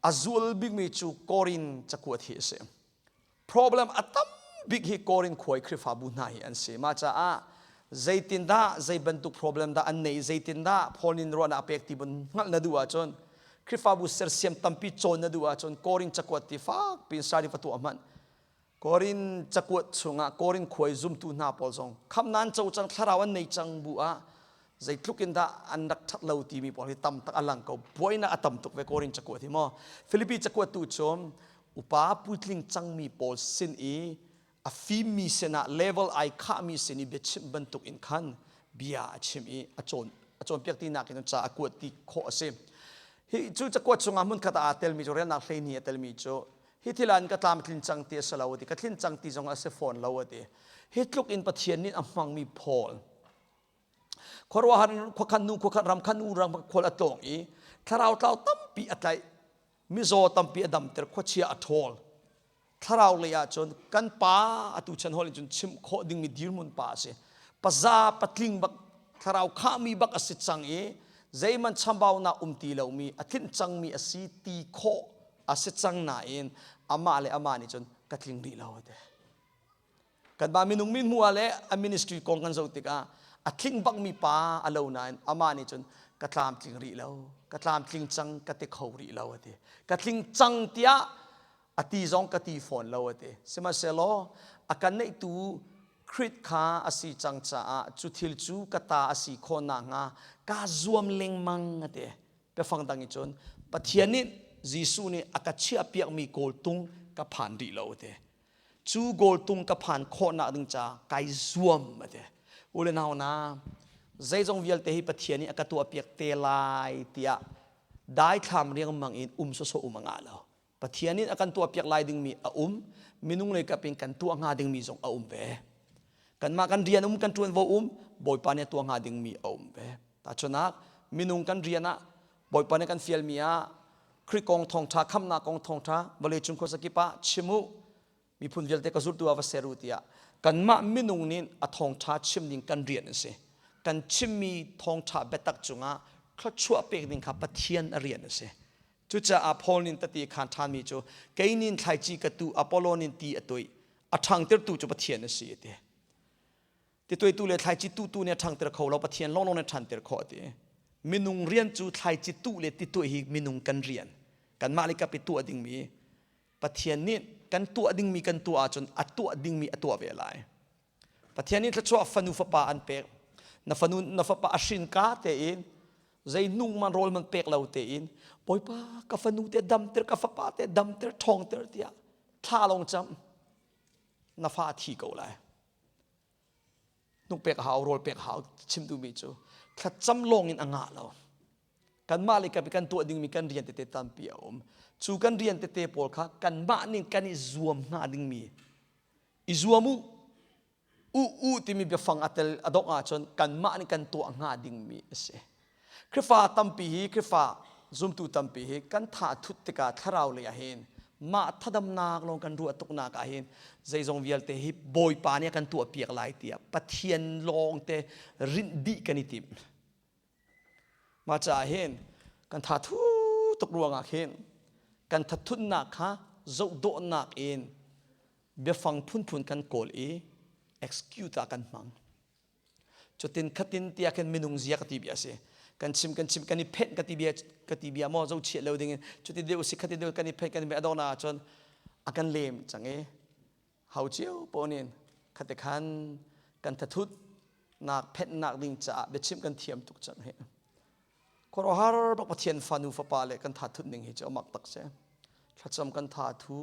a zual bikmi cu Korin cakuat hi a si. Problem a tam bik hi Korin khuai Khrihfabu hna hi an si. Mah caah Zeitindah zei bantuk problem dah an nei, zeitindah Paul nih ruahnak a pek ti bun hngalh na duh ahcun Khrihfabu sersiam tampi cawn na duh ahcun Korin cakuat ti fak piin study va tuah hmanh. Korin cakuat chungah Korin khuai zumtu hna pawl zong khamnan co cang thlarau an nei cang bu ah zeitluk in dah an rak ṭhat lo timi pawl hi tam tak a lang ko. Buainak a tam tuk ve Korin cakuat hi maw. Filipi cakuat tu cu upa puitling cangmi pawl sin i a fimmi sinah level ai khahmi sin i biachimh bantuk in khan bia a chim i a cawn a cawnpiak tinak in ca a kuat ti khawh a si. Hi cu cakuat chungah hmunkhat ah aa telmi cu relnak hleihnih a telmi cu hi thil ah ka tlamtlin cang ti a si lo a ti ka tlin cang ti zong a si fawn lo a ti. Hi tluk in Pathian nih a hmangmi Paul khuaruahhar khuakhan nu khuakhat ram khan nu ram khual a tlawng i thlarau tlau tampi a tlaih mizaw tampi a damter khuachia a ṭhawl thlarau lei ahcun kan pa atu chan hol in cun chim khawh dingmi dirhmun pa a si paza patling bak thlarau khahmi bak a si cang i zeihmanh chambaunak um ti lomi a tlinh cangmi a si ti khawh a si cang nain amah le amah nih cun ka tling rih lo te kanmah minung min hmuh ah le a ministry kong kan zoh tikah a tling bakmi pa a lo nain amah nih cun ka tlamtling rih lo ka tlamtling cang ka ti kho rih lo a ti ka tling cang tiah a ti zong ka ti fawn lo a ti sihmanhsehlaw a kan neihtu Krit kha a si cang caah cu thil cu ka ta a si khawh nakhnga kaa zuam lengmang a ti biafang dang in cun Pathian nih Jesuh nih a ka chiahpiakmi kawltung ka phan rih lo a ti cu kawltung ka phan khawhnak ding ca kai zuam a ti u le nau na zeizong vialte hi Pathian nih a ka tuahpiak te lai tiah daithlam riangmang in um sawsawh um a ngah lo Pathian nih a kan tuahpiak lai dingmi a um, minung lei kap in kan tuah hnga dingmi zong a um ve. Kanmah kan rian um, kan ṭuanvo um, Bawipa nih a tuah hnga dingmi a um ve. Tahchunak, minung kan rian ah Bawipa nih kan fialmi ah Khrih kong thawngṭha, khamnak kong thawngṭha vawleicung khuazakip ah chim u, miphun vialte ka zultu ah va ser u tiah kanmah minung nih a thawngṭha chim ding kan rian a si. Kan chimmi thawngṭha biatak cungah thluachuah pek ding kha Pathian a rian a si. Cucaah Paul nih tati khan ṭhanmi cu kei nin thlaici ka tuh Apollo nin ti a tuih a ṭhangtertu cu Pathian a si a ti. Tituaitu le thlaici tuhtu nih a ṭhangter kho lo Pathian lawnglawng nih a ṭhanter khawh a ti. Minung rian cu thlaici tuh le tituih hi minung kan rian. Kanmah le kap i tuah dingmi Pathian nih kan tuah dingmi kan tuah ahcun a tuah dingmi a tuah ve lai. Pathian nih thluachuah fanu fapa an pek. Na fanu na fapa a hrin ka tein zei nung man rawl man pek lo tein Bawipa ka fanu te damter ka fapa te damter ṭhawngter tiah thla lawng cam na fa a thi ko lai. Hnuk pek hau rawl pek hau chim duhmi cu thlacam lawng in a ngah lo. Kanmah le kan tuah dingmi kan rian tete tampi a um. Cu kan rian tete pawl kha kanmah nih kan i zuam hnga dingmi i zuam u u u timi biafang a tel a dongh ahcun kanmah nih kan tuah hnga dingmi a si. Khrihfa tampi hi Khrihfa zumtu tampi hi kan tha thut tikah thlarau lei ah hin mah thadamnak lawng kan ruah tuknak ah hin zeizong vialte hi Bawipa nih a kan tuah piak lai tiah Pathian lawng te rinh dih kan i tim. Mah caah hin kan tha thu tuk ruangah khin kan thathutnak kha zohdawhnak in biafang phunphun kan kawl i excuse ah kan hmang. Cutin khatin tiah khin minung zia ka ti bia a si. Kan chim kan chim kan i phenh ka ti bia ka ti bia maw zohchiah lo ding in cuti deuh si khati deuh kan i phenh kan i phenh a donghnak ahcun a kan lem cang i hau cio pawn in khate khan kan thathut nak phenhnak ding caah biachim kan thiam tuk cang hi khuaruahhar bak Pathian fanu fapa le kan thathut ning hi cu amak tak si thlacam kan tha thu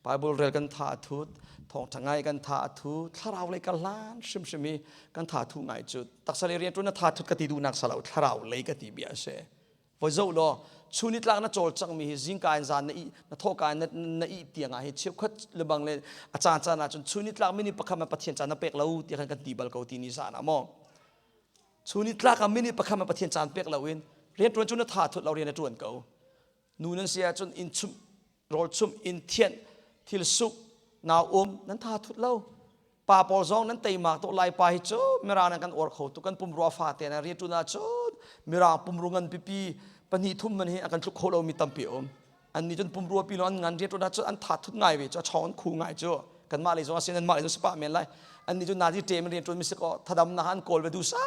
Bible rel kan tha thut thawngtha ngai kan tha thu thlarau lei ka hlan hrimhrim i kan tha thu ngai cu taksa lei rian ṭuan na tha thut ka ti duhnak salo thlarau lei ka ti bia a si Voi zoh law chun nitlak na cawlcanghmi hi zingka in zan na ih na thawhka in na, na ih tiang ah hi cheukhat lebang le a caan caan ah cun chun nitlak minute pakhat ma Pathian caan na pek lo tiah khan kan ti bal ko ti ni zan ah maw chun nitlak ah minute pakhat ma Pathian caan pek lo in rian ṭuan cu na tha thut lo rian na ṭuan ko nu nan si ahcun inn chumh rawl chumh inn thianh thil suk nau um nan tha thut lo pa pawl zong nan teimak tuk lai pa hi cu mirang nan kan uar kho tuk kan pumrua fa te na rian ah cun mirang pumru ngan pipi pahnih thum man hi a kan tluk kho lomi tampi um an nih cun pumrua pi lo an ngan rian ah cun an tha thut ngai ve cu a chong an khu ngai cu. Kanmah lei zong a si, nanmah lei zong si pah men lai. Annih cu nazi ṭem in rian ṭuan mi si kaw thadamnak an kawl ve duhsa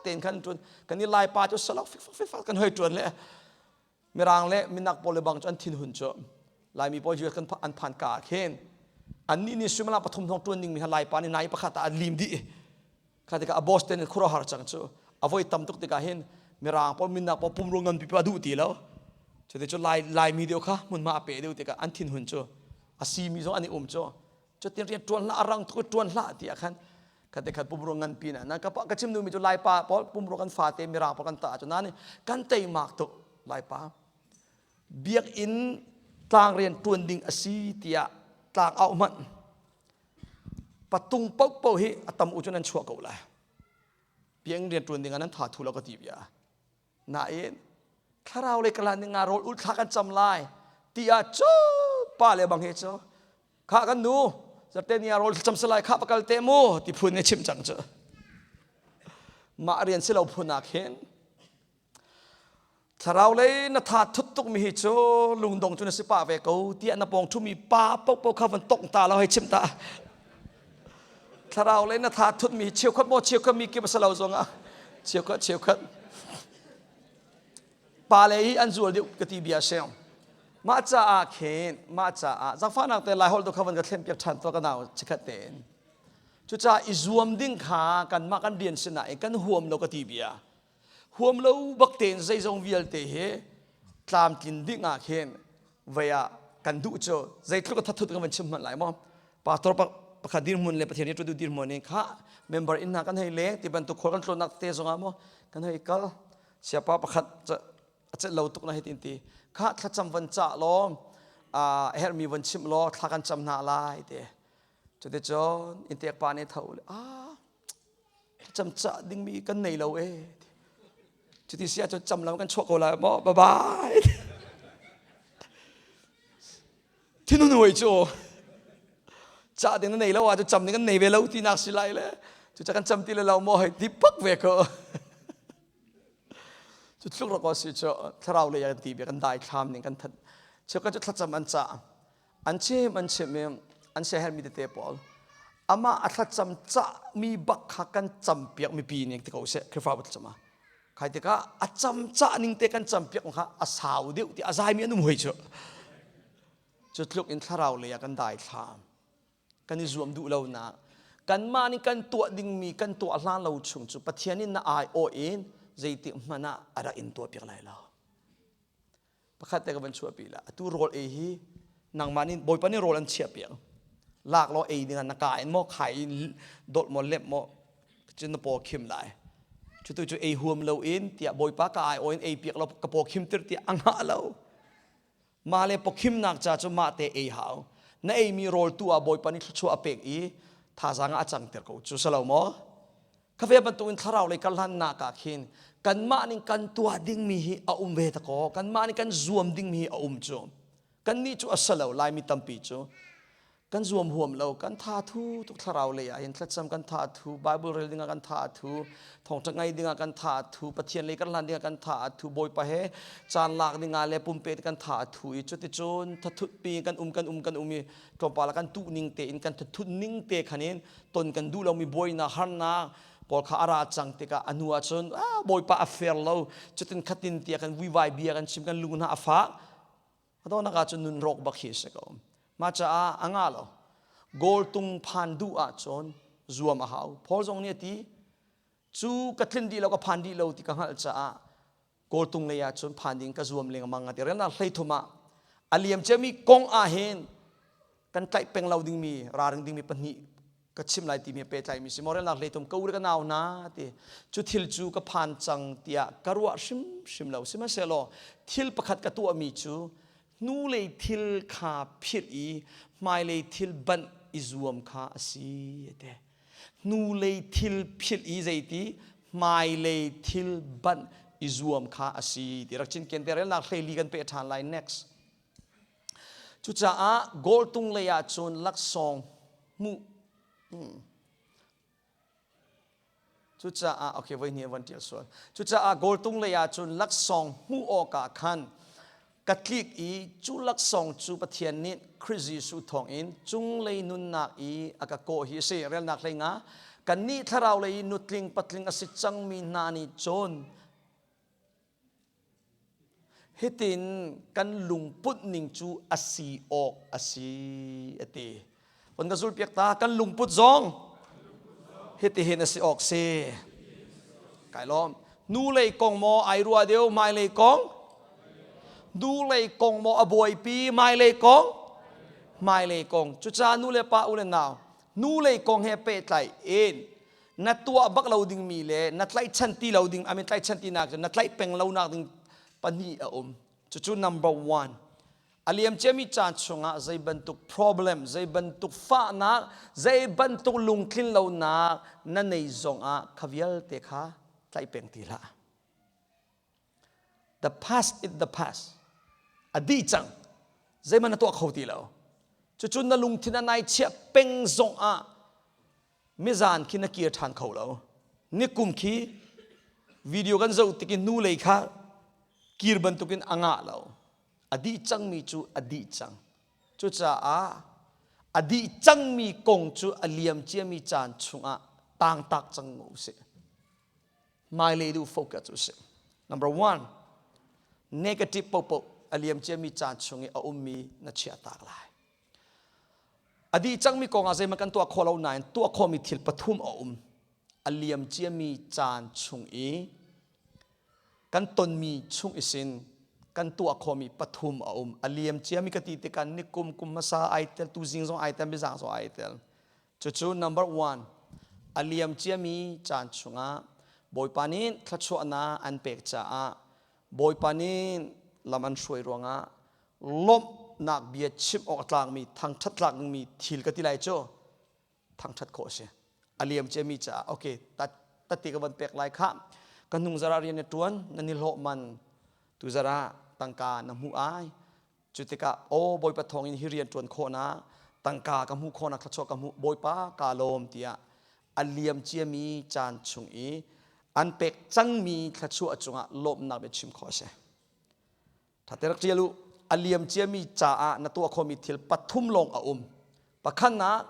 tein khan ṭuan. Kan i Laipa cu salok fikfak fikfak kan hoi ṭuan le Mirang le minak pawl le bang cu an thinhun cu Laimi pawl US kan an phan ka ah khin annih nih suimilam pathum hrawng ṭuan dingmi kha Laipa nih nai pakhat ah an lim dih. Kha tikah a boss ten khuaruahhar cang cu a voi tam tuk tikah hin Mirang pawl minak pawl pumrua ngan pipi a duh ti lo. Cuti cu Lai Laimi deuh kha hmunhma a pe deuh tikah an thinhun cu a simi zong an i um cu. Cutin rian ṭuan hlah a rang tuk i ṭuan hlah tiah khan khat khat pumrua ngan pi na ka ka chim duhmi cu Laipa pawl pumrua kan fate Mirang pawl kan ta cu na nih kan teimak tuk Laipa biakinn tlang rian ṭuan ding a si tiah tlang auh hmanh patung paohpaoh hi a tam u cu nan chuah ko lai biakinn rian ṭuan ding ah nan tha thu lo ka ti bia Nain thlarau le kalan ning ah rawl ul thla kan cam lai ti ah cu pa le bang hi cu kha kan nu zarte ni ah rawl cam salai kha pakal te mu ti phun ne chim cang cu mah rian si lo phun ah khin thlarau lei na tha thut tuk mi hi cu lungdong cu na si pa ve ko tiah na pawng thumi pa popo kha van tong ta lo hei chim ta Thlarau le na tha thutmi cheukhat maw cheukhat mi kip a si lo zongah cheukhat cheukhat pa le hi an zual deuh ka ti bia si. Mah caah khin mah caah zaangfahnak te lai holh tu kha van ka thlen piak ṭhan tuah ka nau chikhat tein. Cucaah i zuam ding kha kanmah kan rian sinain kan huam lo ka ti bia. Huam lo bak tein zeizong vialte hi tlamtlin ding ah khin vei ah kan duh cu zeitluk a thathut kan van chim hmanh lai maw pastor pakhat dirhmun le Pathian rianṭuantu dirhmun in kha member inn hna kan hei leng ti bantuk khual kan tlawnnak te zongah maw kan hei kal siapa pakhat a celh lo tuk na hei tin ti kha thlacam van cah law a herhmi van chimh law thla kan cam hna lai te cuticun inntek pa nih tho le ah Thlacam cah dingmi kan nei lo e. Cuti si ahcun cam lam kan chuah ko lai maw? Bye bye. Thinun huai cu cah ding na nei lo ahcun cam ding kan nei ve lo ti nak si lai le cuca kan cam ti le lo maw hei ti pak ve ko. Cu tluk rak si cu thlarau lei an ti bia kan dai thlam ning kan that. Cheukhat cu thlacam an cah. An chim an chim i an siaherhmi tete pawl amah a thlacam cahmi bak kha kan campiak mipi nih ti ko seh Khrihfabu thlacam ah khai tikah a cam cah ning te kan campiak kha a sau deuh ti a zaimi an um hoi cu cu tluk in thlarau lei ah kan dai thlam kan i zuam duh lonak kanmah nih kan tuah dingmi kan tuah hlan lo chung cu Pathian in na ai awh in zeitik hmanh ah a rak in tuah piak lai lo Pakhat te ka van chuahpi la. Atu rawl ei hi nangmah nih Bawipa nih rawl an chiah piak. Lak law ei ding ah na ka in maw khai in dawt maw lep maw cun na paw khim lai. Cutu cu ei huam lo in tiah Bawipa ka ai aw in ei piak law ka paw khim tir tiah a ngah lo. Mah le pawkhimnak ca cu mah te ei hau. Na eimi rawl tu ah Bawipa nih thluachuah a pek i thazaang ah a cangter ko. Cu si lo maw? Khave bantukin thlarau lei karhlannak ah khin kanmah nih kan tuah dingmi hi a um ve ta kaw kanmah nih kan zuam dingmi hi a um cu kannih cu a si lo Laimi tampi cu kan zuam huam lo kan tha thu tuk thlarau lei ah hin thlacam kan tha thu Bible rel dingah kan tha thu thawngṭha ngai dingah kan tha thu Pathian lei kan hlan dingah kan tha thu Bawipa he caan lak dingah le pumpe kan tha thu i cuticun thathut pi kan um kan um kan um i tlawmpal ah kan tuh ning tein kan thathut ning te khan in ton kan duh lomi buainak harnak pawl kha a ra cang tikah a hnu ahcun ah, bawipa a fair lo cutin khatin tiah kan vuivai bia kan chim kan lung hna a fak adawnak ahcun nun rawk bak hi a si ko mah caah a nga lo goal tung phan duh ahcun zuam a hau Paul zong nih a ti cu ka tlin dih lo ka phan dih lo ti ka hngalh caah kawltung lei ah cun phan ding ka zuam lengmang a ti relnak hleithum ah a liam ciami kong ah hin kan tlaih peng lo dingmi ralring dingmi pahnih ka chim lai timi pehtlaimi si morelnak hleithum ka u le ka nau hna ti cu thil cu ka phan cang tiah ka ruah hrimhrim lo sihmanhsehlaw thil pakhat ka tuahmi cu hnulei thil kha philh i hmailei thil banh i zuam kha a si te hnulei thil philh i zeiti hmailei thil banh i zuam kha a si ti rak cinken te relnak hleili kan peh ṭhan lai next cucaah goal tung lei ah cun laksawng hmuh Cucaah okay voi hnih van ṭial sual. Cucaah goal tung lei ah cun laksawng hmuh awkah khan. Ka tlik i cu laksawng cu Pathian nih Khrih Jesuh thawngin cunglei nunnak i a ka kawh hi a si. Relnak hlei nga. Kannih thlarau lei i nutling patling a si cangmi hna nih cun hitin kan lungput ning cu a si awk a si a ti. Von ka zulpiak ta kan lungput zong hitihin a si awk si. Kai lawm. Nu lei kong maw ai rua deuh mai lei kong? Nu lei kong maw a buaipi mai lei kong? Mai lei kong. Cucaah nu le pa u le nau nu lei kong he pehtlai in na tuah bak lo dingmi le na tlaihchan ti lo ding I mean tlaihchan ti nak na tlaih peng lo nak ding pahnih a um. Cucu number one. A liam ciami caan chungah zei bantuk problem, zei bantuk fahnak, zei bantuk lungtlin lonak na nei zongah kha vialte kha tlaih peng ti hlah. The past is the past. A dih cang. Zeihmanh na tuah kho ti lo. Cucu na lungthin a nai chiah peng zongah mizan khi na kir ṭhan kho lo. Nikum khi video kan zoh tik i hnulei kha kir bantukin a ngah lo. A dih cangmi cu a dih cang. Cucaah a dih cangmi kong cu a liam ciami caan chungah tangtak cang u sih. Hmailei duh focus u sih. Number one, negative popo a liam ciami caan chung i a ummi na chiah tak lai. A dih cangmi kong ah zeihmanh kan tuah khawh lo nain tuah khawhmi thil pathum a um. A liam ciami caan chung i kan tonmi chung isin kan tuah khawhmi pathum a um. A liam ciami ka ti tikah nikum kum hmasa ai tel, tuzing zong ai tel, mizang zong ai tel. Cucu number one, a liam ciami caan chungah Bawipa nih thluachuahnak an pek caah Bawipa nih lam an hruai ruangah lawmhnak bia chim awk a tlakmi thangṭhat tlak dingmi thil ka ti lai cu thangṭhat khawh a si. A liam ciami caah okay tate ka van pek lai khah ka hnung zarah rian na ṭuan na nihlawh man tu zarah tangka na hmuh ai cu tikah aw Bawipa thawngin hi rian ṭuan khawhnak tangka ka hmuh khawhnak thluachuah ka hmuh Bawipa ka lawm tiah a liam ciami caan chung i an pek cangmi thluachuah cungah lawmhnak bia chim khawh a si. Ṭhate rak ṭial u. A liam ciami caah na tuah khawhmi thil pathum lawng a um. Pakhatnak,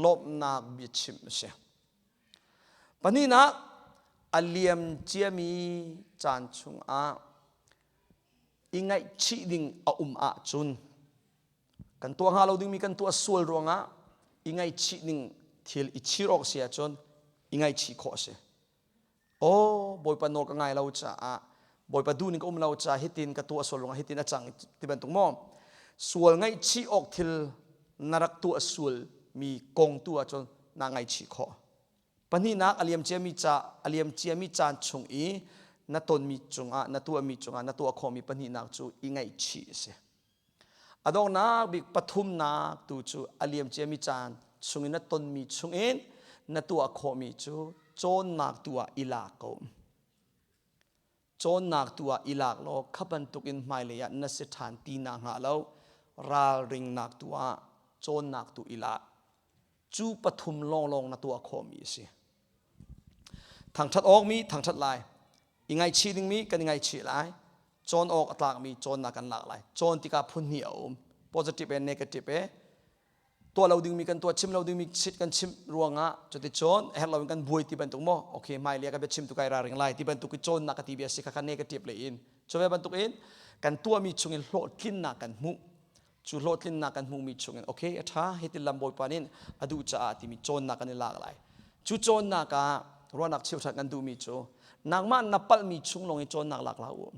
lawmhnak biachim a si. Pahnihnak, a liam ciami caan chungah i ngaihchih ding a um ahcun kan tuah hnga lo dingmi kan tuah sual ruangah i ngaihchih ding thil i chir awk si ahcun i ngaihchih khawh a si. Aw Bawipa nawl ka ngai lo caah Bawipa duh ning ka um lo caah hitin ka tuah sual ruangah hitin a cang ti bantuk maw sual ngaihchih awk thil na rak tuah sual mi kong tu ahcun naa ngaihchih khawh. Pahnihnak a liam ciami ca a liam ciami caan chung i na tonmi cungah na tuahmi cungah na tuah khawhmi pahnihnak cu i ngaihchih a si. A donghnak bik pathumnak tu cu a liam ciami caan chungin na tonmi chungin na tuah khawhmi cu cawnnak tu ah i lak ko. Cawnnak tu ah i lak law kha bantukin hmailei ah na si ṭhan ti na hnga lo ralringnak tu ah cawnnak tu i lak. Cu pathum lawnglawng na tuah khawhmi a si. Thangṭhat awkmi thangṭhat lai. I ngaihchih dingmi kan i ngaihchih lai. Cawn awk a tlakmi cawnnak kan lak lai. Cawn tikah phun hnih a um. Positive e negative e. Tuah lo dingmi kan tuah, chim lo dingmi kan chim ruangah cuticun a herh loin kan buai ti bantuk maw? Okay, hmailei ka biachim tu kai ralring lai ti bantuk i cawnnak ka ti bia si kha kha negative lei in. Cu ve bantuk in kan tuahmi chungin hlawhtlinnak kan hmuh. Cu hlawhtlinnak kan hmuhmi chungin okay a ṭha hitin lam Bawipa nih a duh caah timi cawnnak kan i lak lai. Cu cawnnak ah ruahnak cheuhrat kan duhmi cu nangmah na palhmi chung lawng i cawnnak lak hlah u.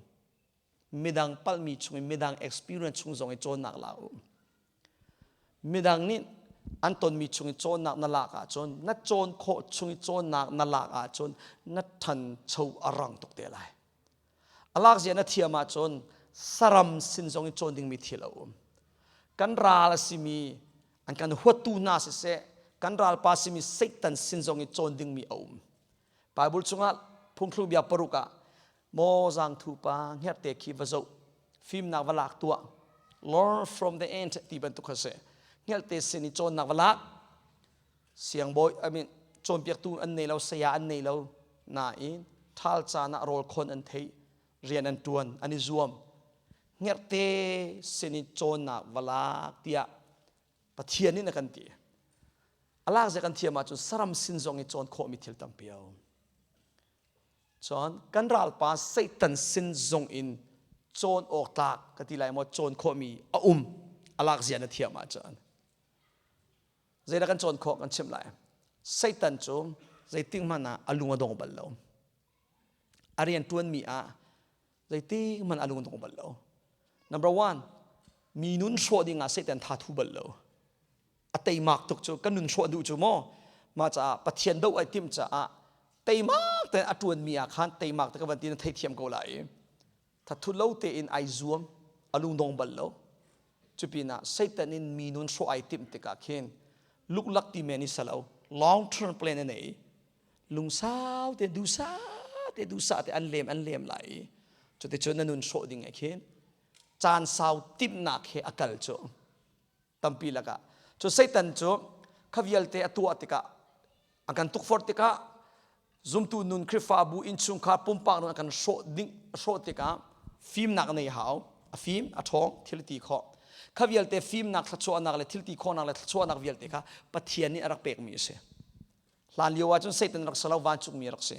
Midang palhmi chung i midang experience chung zong i cawnnak lak u. Midang nih an tonmi chung i cawnnak na lak ahcun na cawn khawh chung i cawnnak na lak ahcun na ṭhancho a rang tuk te lai. A lak zia na thiam ahcun saram sin zong in cawn dingmi thil a um. Kan ral a simi, an kan huattu hna siseh, kan ralpa simi Satan sin zong in cawn dingmi a um. Bible chungah phungthluk bia paruk ah maw zaangthu pa hngerhte khi va zoh, fimnak va lak tuah, learn from the ant ti bantuk kha si. Hngerhte sin i cawnnak va lak, siangbawi I mean cawnpiaktu an nei lo saya an nei lo nain ṭhal caan ah rawl khon an theih rian an ṭuan an i zuam. Hngerhte sin in cawnnak va lak tiah Pathian nih na kan ti. A lak zia kan thiam ahcun saram sin zong i cawn khawhmi thil tampi a um. Cun kan ralpa Satan sin zong in cawn awk tlak ka ti lai maw cawn khawhmi a um a lak zia na thiam ahcun. Zeidah kan cawn khawh kan chimh lai. Satan cu zeitik hmanh ah a lung a dong bal lo. A rian ṭuanmi ah zeitik hmanh a lung a dong bal lo. Number one, mi nun hrawh ding ah Satan tha thu bal lo. A teimak tuk cu kan nun hrawh duh cu maw? Mah caah Pathian doh ai timh caah teimak tein a ṭuanmi ah khan teimak te ka van ti na theithiam ko lai. Thathut lo tein ai zuam, a lungdong bal lo. Cupinah Satan in mi nun hrawh ai timh tikah khin luklak ti men i salo long term plan a nei. Lungsau te dusa te dusa te an lem an lem lai i cuticun na nun hrawh ding ah khin caan sau timhnak he a kal cu tampi lakah cu Satan cu kha vialte a tuah tikah a kan tukforh tikah zumtu nun Khrihfabu innchungkhar pumpak nun a kan hrawh ding hrawh tikah fimnak nei hau a fim a ṭhawng thil ti khawh kha vialte fimnak thluachuahnak le thil ti khawhnak le thluachuahnak vialte kha Pathian nih a rak pekmi a si hlan lio ahcun Satan rak si lo vancungmi rak si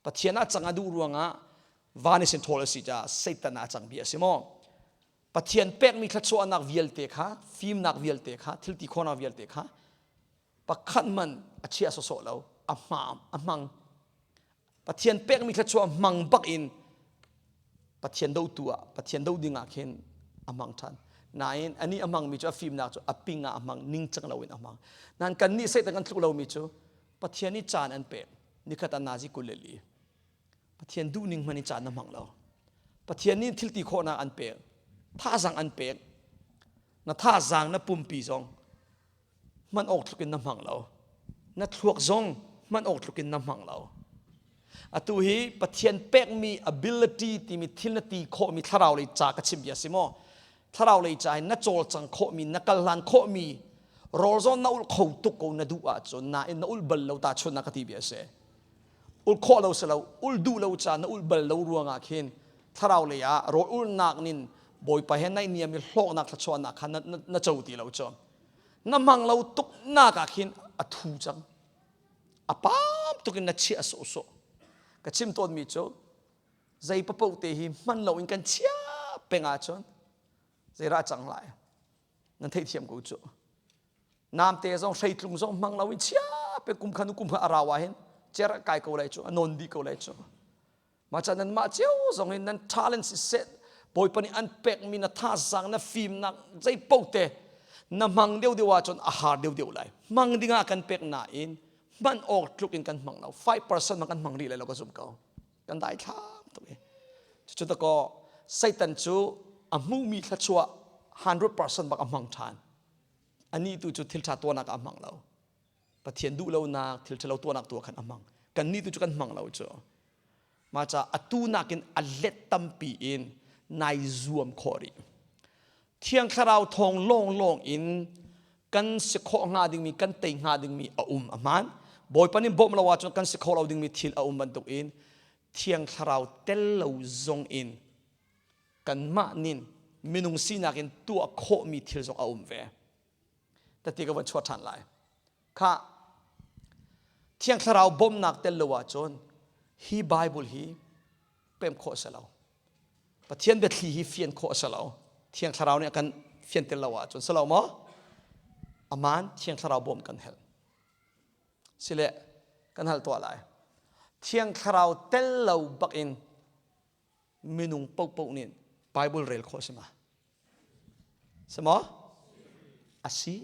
Pathian ah cang a duh ruangah van i sin ṭhawl a si caah Satan ah a cang bia a si maw Pathian pekmi thluachuahnak vialte kha fimnak vialte kha thil ti khawhnak vialte kha pakhat man a chia sawsawh lo a hma a hmang Pathian pekmi thluachuah hmang bak in Pathian dotu ah Pathian do ding ah khin a hmang ṭhan nain ani a hmangmi cu a fimnak cu a ping ah a hmang ningcang loin a hmang nain kannih Satan kan tluk lomi cu Pathian nih caan an pek nikhat ah nazi 24 Pathian duhning hmanh in caan na hmang lo. Pathian nih thil ti khawhnak an pek. Thazaang an pek. Na thazaang na pumpi zong hman awk tluk in na hmang lo. Na thluak zong hman awk tluk in na hmang lo. Atu hi Pathian pekmi ability timi thil na ti khawhmi thlarau lei ca ka chim bia si maw? Thlarau lei ca in na cawlcang khawhmi, na kal hlan khawhmi, rawl zawn na ulh kho tuk ko na duh ahcun nain na ulh bal lo ta chun na ka ti bia si. Ulh khawh lo si lo, ulh duh lo ca na ulh bal lo ruangah khin thlarau lei ah rawl ulhnak nin Bawipa he naihniam i hlawknak thluachuahnak kha na, na, na co ti lo cu. Na hmang lo tuk nak ah khin a thu cang. A pam tuk in na chiah sawhsawh. Ka chim tawnmi cu zei papoh te hi hman lo in kan chia peng ahcun zeirah cang lai nan theihthiam ko cu. Namte zong hreitlung zong hmang lo in chia pe kum khan kum khan a rau ah hin cer kai ko lai cu a nawn dih ko lai cu mah ca nan mah cio zong in nan talent siseh bawipa nih an pekmi na thazaang na fimnak zei paoh te na hmang deuh deuh ahcun a har deuh deuh lai hmang dingah kan pek nain hman awk tluk in kan hmang lo 5% man kan hmang rih lai lo ka zum ko kan dai thlam tuk i cucu dakaw Satan cu a hmuhmi thluachuah 100% bak a hmang ṭhan Anih tu cu thil ṭha tuahnak ah a hmang lo. Pathian duh lonak thil ṭhalo tuahnak tu ah khan a hmang. Kannih tu cu kan hmang lo cu. Mah caah atu nakin a let tampi in nai zuam khawh rih. Thiang Thlarau thawng lawnglawng in kan si khawh hnga dingmi, kan tei hnga dingmi a um a hmaan. Bawipa nih bawmh lo ahcun kan si kho lo dingmi thil a um bantukin Thiang Thlarau tel lo zong in kanmah nin minung sinak in tuah khawhmi thil zong a um ve. Tati ka van chuah ṭhan lai. Kha Thiang Thlarau bawmhnak tel lo ahcun hi Bible hi pem khawh a si lo. Pathian biathli hi fian khawh a si lo. Thiang Thlarau nih a kan fian tel lo ahcun si lo maw? Aman Thiang Thlarau bawmh kan helh. Sile kan hal tuah lai. Thiang Thlarau tel lo bak in minung paohpaoh nih Bible rel khawh a si ma? Si maw? A si.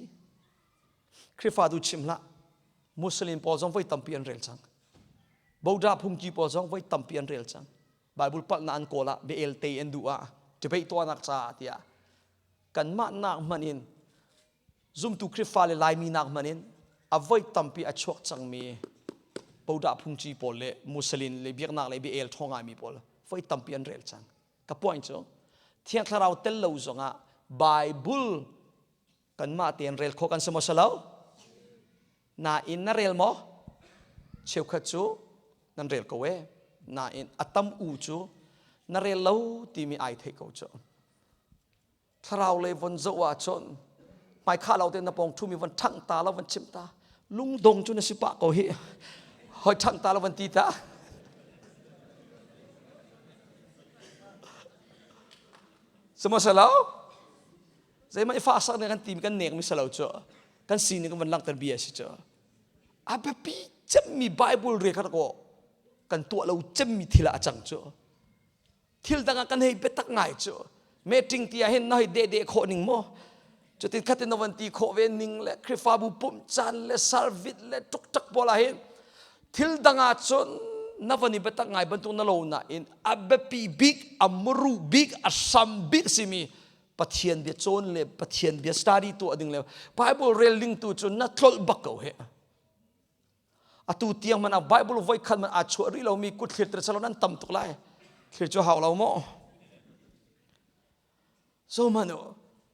Khrihfa tu chim hlah. Muslim pawl zong voi tampi an rel cang. Boda phungki pawl zong voi tampi an rel cang. Bible palhnak an kawl ah bia el te an duh ah debate tuahnak caah tiah kanmah nak hmanh in Zumtu Khrihfa le Laimi nak hmanh in a voi tampi a chuak cangmi Bodah phungci pawl le Muslim le biaknak le bia-el ṭhawng ngaimi pawl voi tampi an rel cang. Ka point cu Thiang Thlarau tel lo zongah Bible kanmah tein rel khawh kan si maw si lo? Nain na rel maw? Cheukhat cu nan rel ko e. Nain a tam u cu na rel lo timi ai theih ko cu. Thlarau lei von zoh ahcun hmaikhah lo tein na pawng ṭhumi von ṭhangh ta lo von chimh ta lungdong cu na si pah ko hi hoi ṭhangh ta lo von ti ta. Sihmanhsehlaw zeihmanh i fahsak nih kan ti kan nek mi si lo cu kan sining kan van langhter bia si cu a biapi cemmi Bible re kha ko kan tuah lo cemmi thil ah a cang cu. Thil dang ah kan hei biatak ngai cu. Meeting ti ah hin na hei deh deh khawh ning maw? Cutin khatin na van ti khawh ve ning le Khrihfabu pumh caan le service le ṭukṭak pawl ah hin thil dang ah cun na van i biatak ngai bantuk na lo nain a biapi bik, a muru bik, a hram bik simi Pathian bia cawn le Pathian bia study tuah ding le Bible rel ding tu cu na tlolh bak ko he. Atu tiang man ah Bible voi khat man aa chuah rih lomi kut thlir tir salo nan tam tuk lai. Thlir cu hau lo maw? So manu,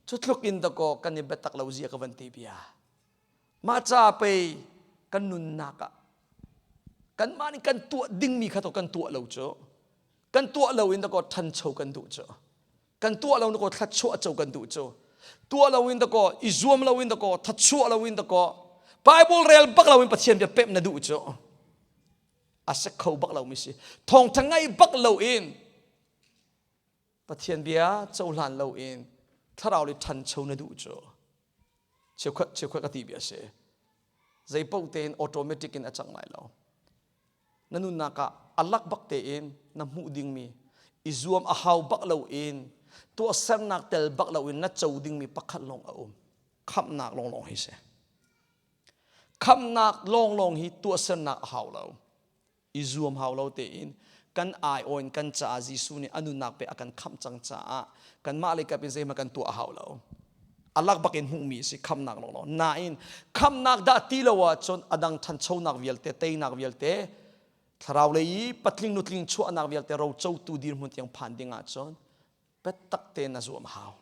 cu tluk in dakaw kan i biatak lo zia ka van ti bia. Mah ca pei kan nunnak ah kanmah nih kan tuah dingmi kha to kan tuah lo cu. Kan tuah lo in dakaw ṭhancho kan duh cu. Kan tuah lo dakaw thluachuah co kan duh cu. Tuah lo in dakaw i zuam lo in dakaw thachuah lo in dakaw Bible rel bak lo in Pathian bia pemh na duh cu. A si kho bak lo mi si. Thawngṭha ngai bak lo in Pathian bia cohlan lo in thlarau le ṭhancho na duh cu cheukhat cheukhat ka ti bia si. Zei paoh tein automatic in a cang lai lo. Na nunnak ah a lak bak tein na hmuh dingmi i zuam a hau bak lo in tuahsernak tel bak lo in na co dingmi pakhat lawng a um. Khamhnak lawnglawng hi si. Khamhnak lawnglawng hi tuahsernak a hau lo. I zuam hau lo tein kan aiawh in kan caah Jesuh nih a nunnak pe a kan khamh cang caah kanmah lei kap in zeihmanh kan tuah a hau lo. A lak bak in hmuhmi a si khamhnak lawnglawng. Nain khamhnak dah ti lo ahcun a dang ṭhanchonak vialte, teinak vialte, thlarau lei i patling nutling chuahnak vialte rocotu dirhmun tiang phan ding ahcun biatak tein na zuam a hau.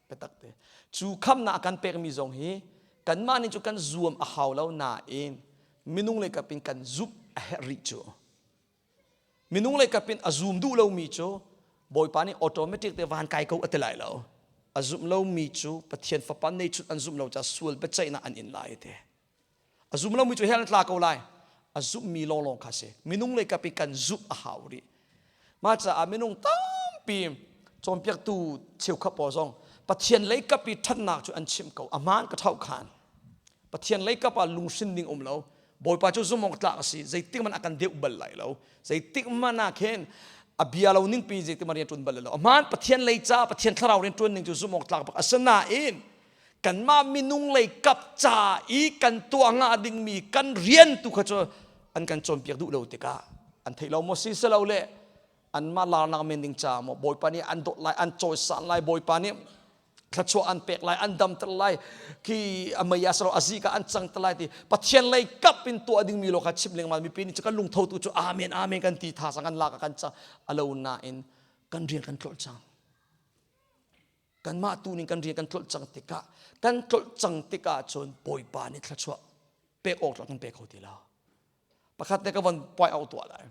Biatak te. Cu khamnak a kan pekmi zong hi kanmah nih cu kan zuam a hau lo nain minung lei kap in kan zumh a herh rih cu. Minung lei kap in a zum duh lomi cu Bawipa nih automatic te van kai ko a ti lai lo. A zumh lomi cu Pathian Fapa neihchun an zumh lo caah sual biaceihnak an in lai te. A zum lomi cu hell an tla ko lai. A zumhmi lawnglawng kha si. Minung lei kap i kan zumh a hau rih. Mah caah minung tampi cawnpiaktu cheukhat pawl zong Pathian lei kap i ṭhatnak cu an chimh ko. A hmaan ka ṭhauh khan. Pathian lei kap ah lungsin ding um lo. Bawipa cu zumh awk tlak a si. Zeitik hmanh a kan deuh bal lai lo. Zeitik hmanh ah khin a bia lo ning pi zeitik hmanh rian ṭuan bal lo. A hmaan Pathian lei ca Pathian thlarau rian ṭuan ning cu zumh awk tlak bak a si nain kanmah minung lei kap ca i kan tuah ngah dingmi kan rian tu kha cu an kan cawnpiak duh lo tikah an theih lo maw si si lo le anmah larnak men ding ca maw Bawipa nih an dawt lai an cawisan lai Bawipa nih thluachuah an pek lai an damter lai khi a mei a salo a zi ka an cang te lai ti Pathian lei kap in tuah dingmi lo kha chim lengmang mipi nih cu kan lungtho tu cu amen amen kan ti tha sang kan lak kan cang alo nain kan rian kan tlolh cang Kanmah tu nih kan rian kan tlolh cang tikah kan tlolh cang tikah cun Bawipa nih thluachuah pek awk kan pe kho ti lo. Pakhat te ka von point out tuah lai.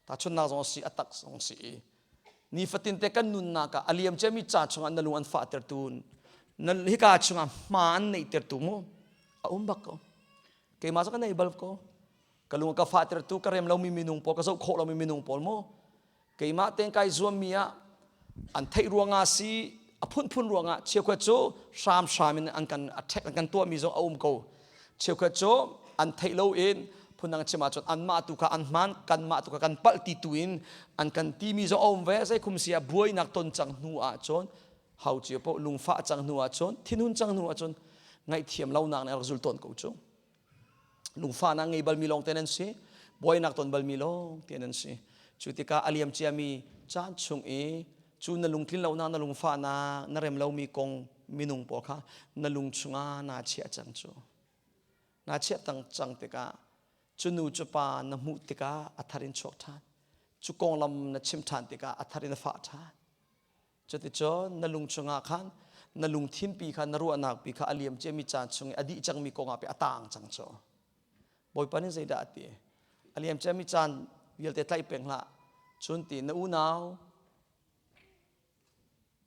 Tahchunnak zong si a tak zong si i nifatin te kan nunnak ah a liam ciami ca chungah na lung an fahtertu na hika chungah hma an neihtertu mu a um bak ko. Keimah cu ka nei bal ko. Ka lung ka fahtertu ka rem lomi minung pawl ka zoh khawh lomi minung pawl mu keimah tein kai zuammi ah an theih ruangah si a phunphun ruangah cheukhat cu hramhram in an kan attack an kan tuahmi zong a um ko cheukhat cu an theih lo in phundang chim ahcun anmah tu kha an hmaan kanmah tu kha kan palh ti tu in an kan timi zong a um ve zei khum si ah buainak ton cang hnu ahcun hau cio paoh lungfah cang hnu ahcun thinhun cang hnu ahcun ngaihthiam lonak nih a rak zul tawn ko cu Lungfahnak ngei balmi lawng te nan si. Buainak ton balmi lawng te nan si. Cu tikah a liam ciami caan chung i cu na lungtlin lonak na lungfahnak na rem lomi kong minung pawl kha na lung chungah naa chiah cang cu. Naa chiah tang cang tikah cu nu cu pa na hmuh tikah a thar in chuak ṭhan. Cu konglam na chim ṭhan tikah a thar in a fah ṭhan. Cuticun na lung chungah khan na lungthinpi kha na ruahnak pi kha a liam ciami caan chung i a dih cangmi kongah pi a taang cang cu. Bawipa nih zeidah a ti? A liam ciami caan vialte tlaih peng hlah. Cun ti na unau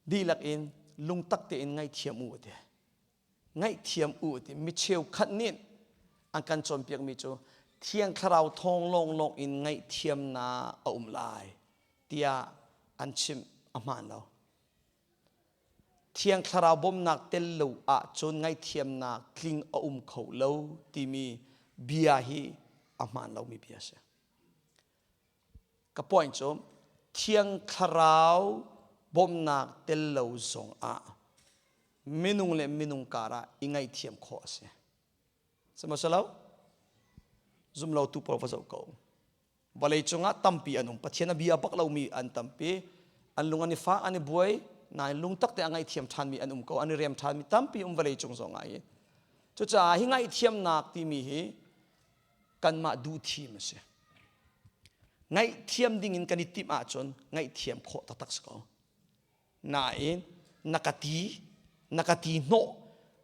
Dihlak in lungtak tein ngaihthiam u ti. Ngaihthiam u ti. Mi cheukhat nih an kan cawnpiakmi cu Thiang Thlarau thawng lawnglawng in ngaihthiamnak a um lai tiah an chimh a hmaan lo. Thiang Thlarau bawmhnak tel lo ahcun ngaihthiamnak tling a um kho lo timi bia hi a hmaan lomi bia a si. Ka point cu Thiang Thlarau bawmhnak tel lo zongah minung le minung karah i ngaihthiam khawh a si. Sihmanhsehlaw zumlotu pawl va zoh ko. Vawlei cungah tampi an um. Pathian a bia bak lomi an tampi. An lung an i fah, an i buai, nain lungtak te a ngaihthiam ṭhanmi an um ko. An i rem ṭhanmi tampi um vawlei cung zongah hi. Cucaah hi ngaihthiamnak timi hi kanmah duhthim a si. Ngaihthiam dingin kan i timh ahcun ngaihthiam khawh taktak si ko. Nain na ka ti, na ka ti hnawh,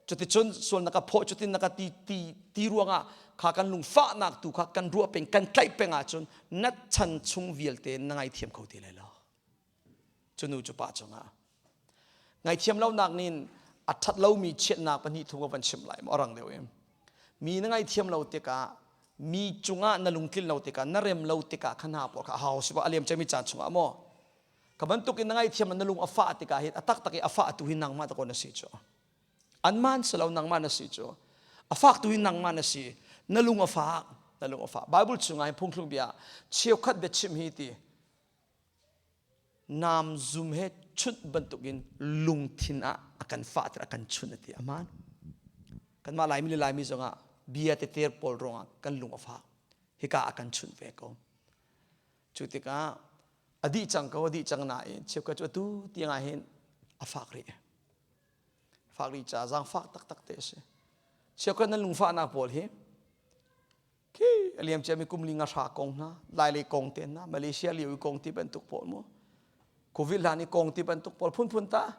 cuticun sual na ka phawh, cutin na ka ti, ti, ti ruangah kha kan lungfahnak tu kha kan ruah peng, kan tlaih peng ahcun na chan chung vialte na ngaithiam kho ti lai lo. Cu nu cu pa cungah. Ngaithiam lonak nin a ṭhat lomi chiatnak pahnih thum ka van chim lai maw rang deuh in. Mi na ngaithiam lo tikah mi cungah na lungtlin lo tikah na rem lo tikah kha hna pawl kha a hau si a liam cemi caan chungah maw Ka bantuk in na ngaihthiam na lung a fah tikah hin a taktak i a fah tu hi nangmah ta ko na si cu. An man si lo nangmah na si cu. A fak tu hi nangmah na si. Na lung a fak, na lung a fak. Bible chungah hin phungthluk bia cheukhat biachim hi ti nam zum he chunh bantukin lungthin ah a kan fah a kan chunh a ti aman. Kanmah Laimi le Laimi zongah bia teter pawl ruangah kan lung a fak. Hika a kan chunh ve ko. Cu tikah a dih cang ko, a dih cang nain cheukhat cu atu tiang ah hin a fak rih. Fak rih caah zaangfak taktak te a si. Cheukhat nan lungfahnak pawl hi khi a liam ciami kum li nga hra kong hna, Lailei kong te hna, Malaysia lio i kong ti bantuk pawl mu. Covid hlan i kong ti bantuk pawl phunphun ta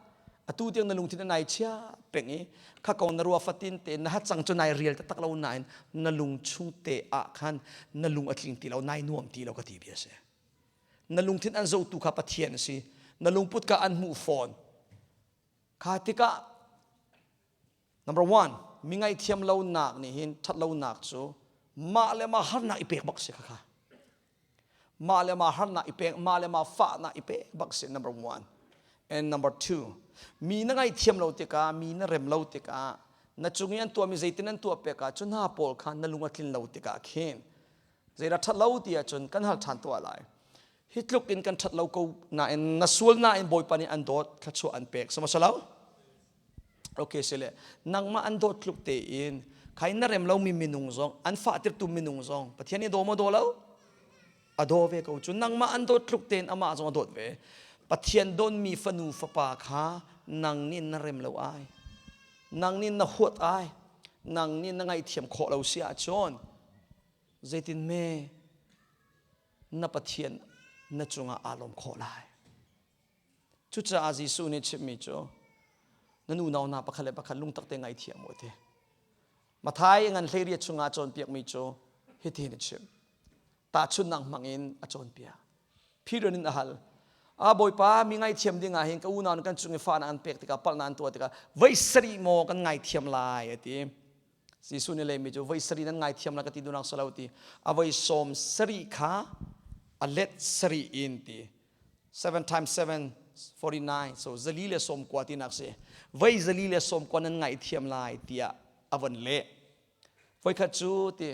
atu tiang na lungthin a nai chia peng i kha kong na rua fatin te na hacang cu nai rial taktak lo nain na lung chung te ah khan na lung a tling ti lo nai nuam ti lo ka ti bia si na lungthin an zohtu kha Pathian a si na lungput kha an hmuh fawn kha tikah number one mi ngaihthiam lonak nih hin ṭhat lonak cu mah le mah harnak i pek bak si kha kha mah le mah harnak i pek mah le mah fahnak i pek bak si number one and number two mi na ngaihthiam lo tikah mi na rem lo tikah na cung i an tuahmi zeitin an tuah pek ah cu hna pawl kha na lung a tlin lo tikah khin zeidah ṭhat lo ti ahcun kan hal ṭhan tuah lai hi tluk in kan ṭhat lo ko nain na sual nain Bawipa nih an dawt thluachuah an pek sama salo Okay sile nangmah an dawt tluk tein khai na rem lomi minung zong an fahtirtu minung zong Pathian nih daw maw daw lo a daw ve ko cu nangmah an dawt tluk tein amah zong a dawt ve Pathian dawnmi fanu fapa kha nang nih na rem lo ai nang nih na huat ai nang nih na ngaihthiam khawh lo si ahcun zeitin me na Pathian na cungah aa lawm khawh lai Cucaah Jesuh nih chimmi cu nan unau hna pakhat le pakhat lungtak te ngaithiam u ti. Mathai ngan hleiriat chungah cawnpiakmi cu hitin a chim. Tahchunhnak hmangin a cawnpiak. Peter in a hal. A Bawipa mi ngaithiam ding ah hin ka unau kan cung i fahnak an pek tikah palhnak an tuah tikah voi sarih maw kan ngaithiam lai a ti. Jesuh nih lehmi cu voi sarih nan ngaithiam lai ka ti duhnak si lo ti. A voi sawm sarih kha a let sarih in ti. 7 times 7 49 so zali le sawm kua tinak si voi zali le sawm kua nan ngaihthiam lai tiah a von leh voikhat cu ti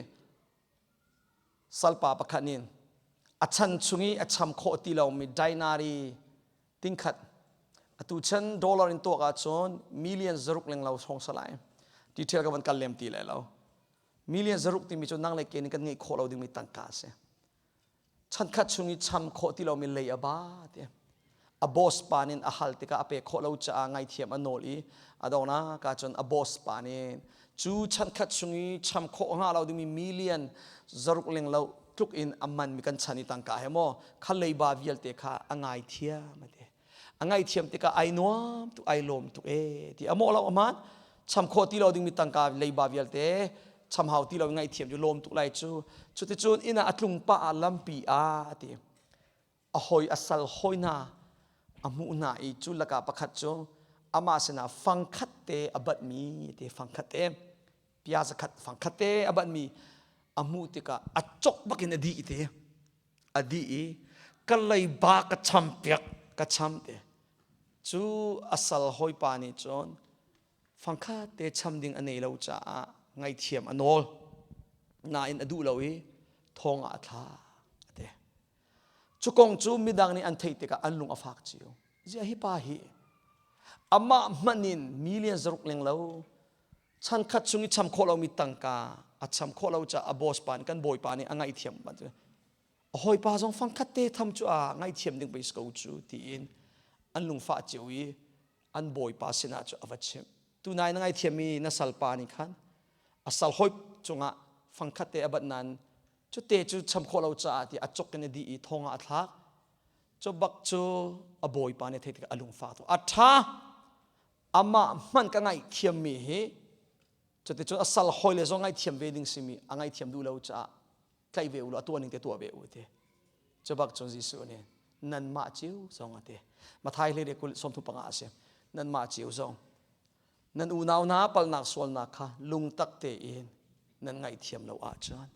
salpa pakhat nih a chan chung i a cham khawh ti lomi dinari tingkhat atu chan dollar in tuak ahcun million zaruk leng lo hrawng salai detail ka van kal lem ti lai lo million zaruk timi cu nang le ke nih kan ngeih khawh lo dingmi tangka a si Chankhat chung i cham khawh ti lomi lei a ba ti. A boss pa nih a hal tikah a pek khawh lo caah ngaithiam a nawl i a donghnak ah cun a boss pa nih cu chankhat chung i cham khawh hnga lo dingmi million zaruk leng lo tluk in a manmi kan chan i tangka he maw kha leiba vialte kha a ngaithiam a ti. A ngaihthiam tikah ai nuam tuk ai lawm tuk ee ti a mawh lo aman cham khawh ti lo dingmi tangka leiba vialte cham hau ti lo ngaihthiam cu lawm tuk lai cu cuticun inn ah a tlung pah ah lampi ah a ti a hoi a sal hoi hna. A hmuh hna i cu lakah pakhat cu amah sinah fangkhat te a batmi te fangkhat te pia zakhat fangkhat te a batmi a hmuh tikah a cok bakin a dih te a dih i ka leiba ka cham piak ka cham te cu a sal hawipa nih cun fangkhat te cham ding a nei lo caah ngaihthiam a nawl nain a duh lo i thong ah a thla a ti Cu kong cu midang nih an theih tikah an lung a fak cio. Ziah hi pa hi amah hmanh in million zaruk leng lo chan khat chung i cham khawh lomi tangka a cham khawh lo caah a boss pa nih kan bawipa nih a ngaihthiam bantuk a hawipa zong fangkhat te tham cu a ngaihthiam ding pei si ko cu tiin an lungfah cio i an bawipa sinah cu a va chimh. Tunai na ngaihthiammi na salpa nih khan a sal hawi cungah fangkhat te a bat nain Cute cu cham khawh lo caah ti a cok in a dih i thong ah a thlak. Cu bak cu a bawipa nih theih tikah a lungfak tuk. A ṭha amah hmanh ka ngaihthiammi hi cuticun a sal hawi le zong ngaihthiam ve ding simi a ngaihthiam duh lo caah tlaih ve u law a tuah ning te tuah ve u ti. Cu bak cun Jesuh nih nanmah cio zong a ti. Matthai hlei le kul 35 a si. Nanmah cio zong Nan unau hna palhnak sualnak kha lungtak tein nan ngaihthiam lo ahcun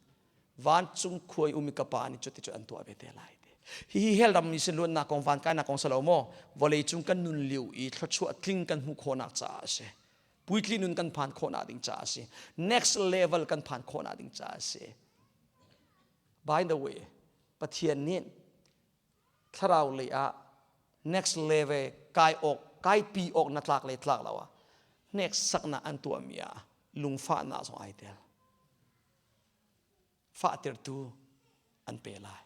vancung khua i um i ka pa nih cuti cu an tuah ve te lai ti. Hihi hell ram mi sin luannak kong van kainak kong si lo maw vawlei cung kan nun lio i thluachuah tling kan hmuh khawhnak caah a si. Puitli nun kan phan khawhnak ding caah a si. Next level kan phan khawhnak ding caah a si. By the way, Pathian nih thlarau lei ah next level kai awk kaipi awk na tlak le tlak lo ah hneksaknak an tuahmi ah lungfahnak zong ai tel fahtertu an pe lai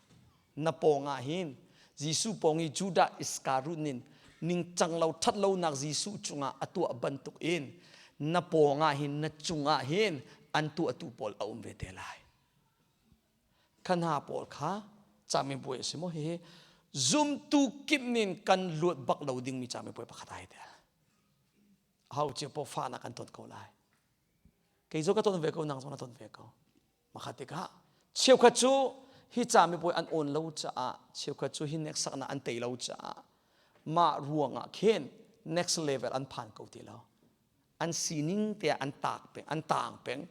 na pawng ah hin Jesuh pawng i Judah Iscariot nin ningcang lo that lonak Jesuh cungah a tuah bantuk in na pawng ah hin na cungah hin an tuahtu pawl a um ve te lai Kha hna pawl kha camibuai a si maw hihi zumtu kip nin kan luat bak lo dingmi camibuai pakhat ai tel. Ho cio paoh fahnak kan ton ko lai. Kei zong ka ton ve ko, nang zong na ton ve ko. Makhat tikah cheukhat cu hi camibuai an awn lo caah cheukhat cu hi neksaknak an tei lo caah mah ruangah khin next level an phan ko ti lo. An sining te ah an tak peng, an taang peng.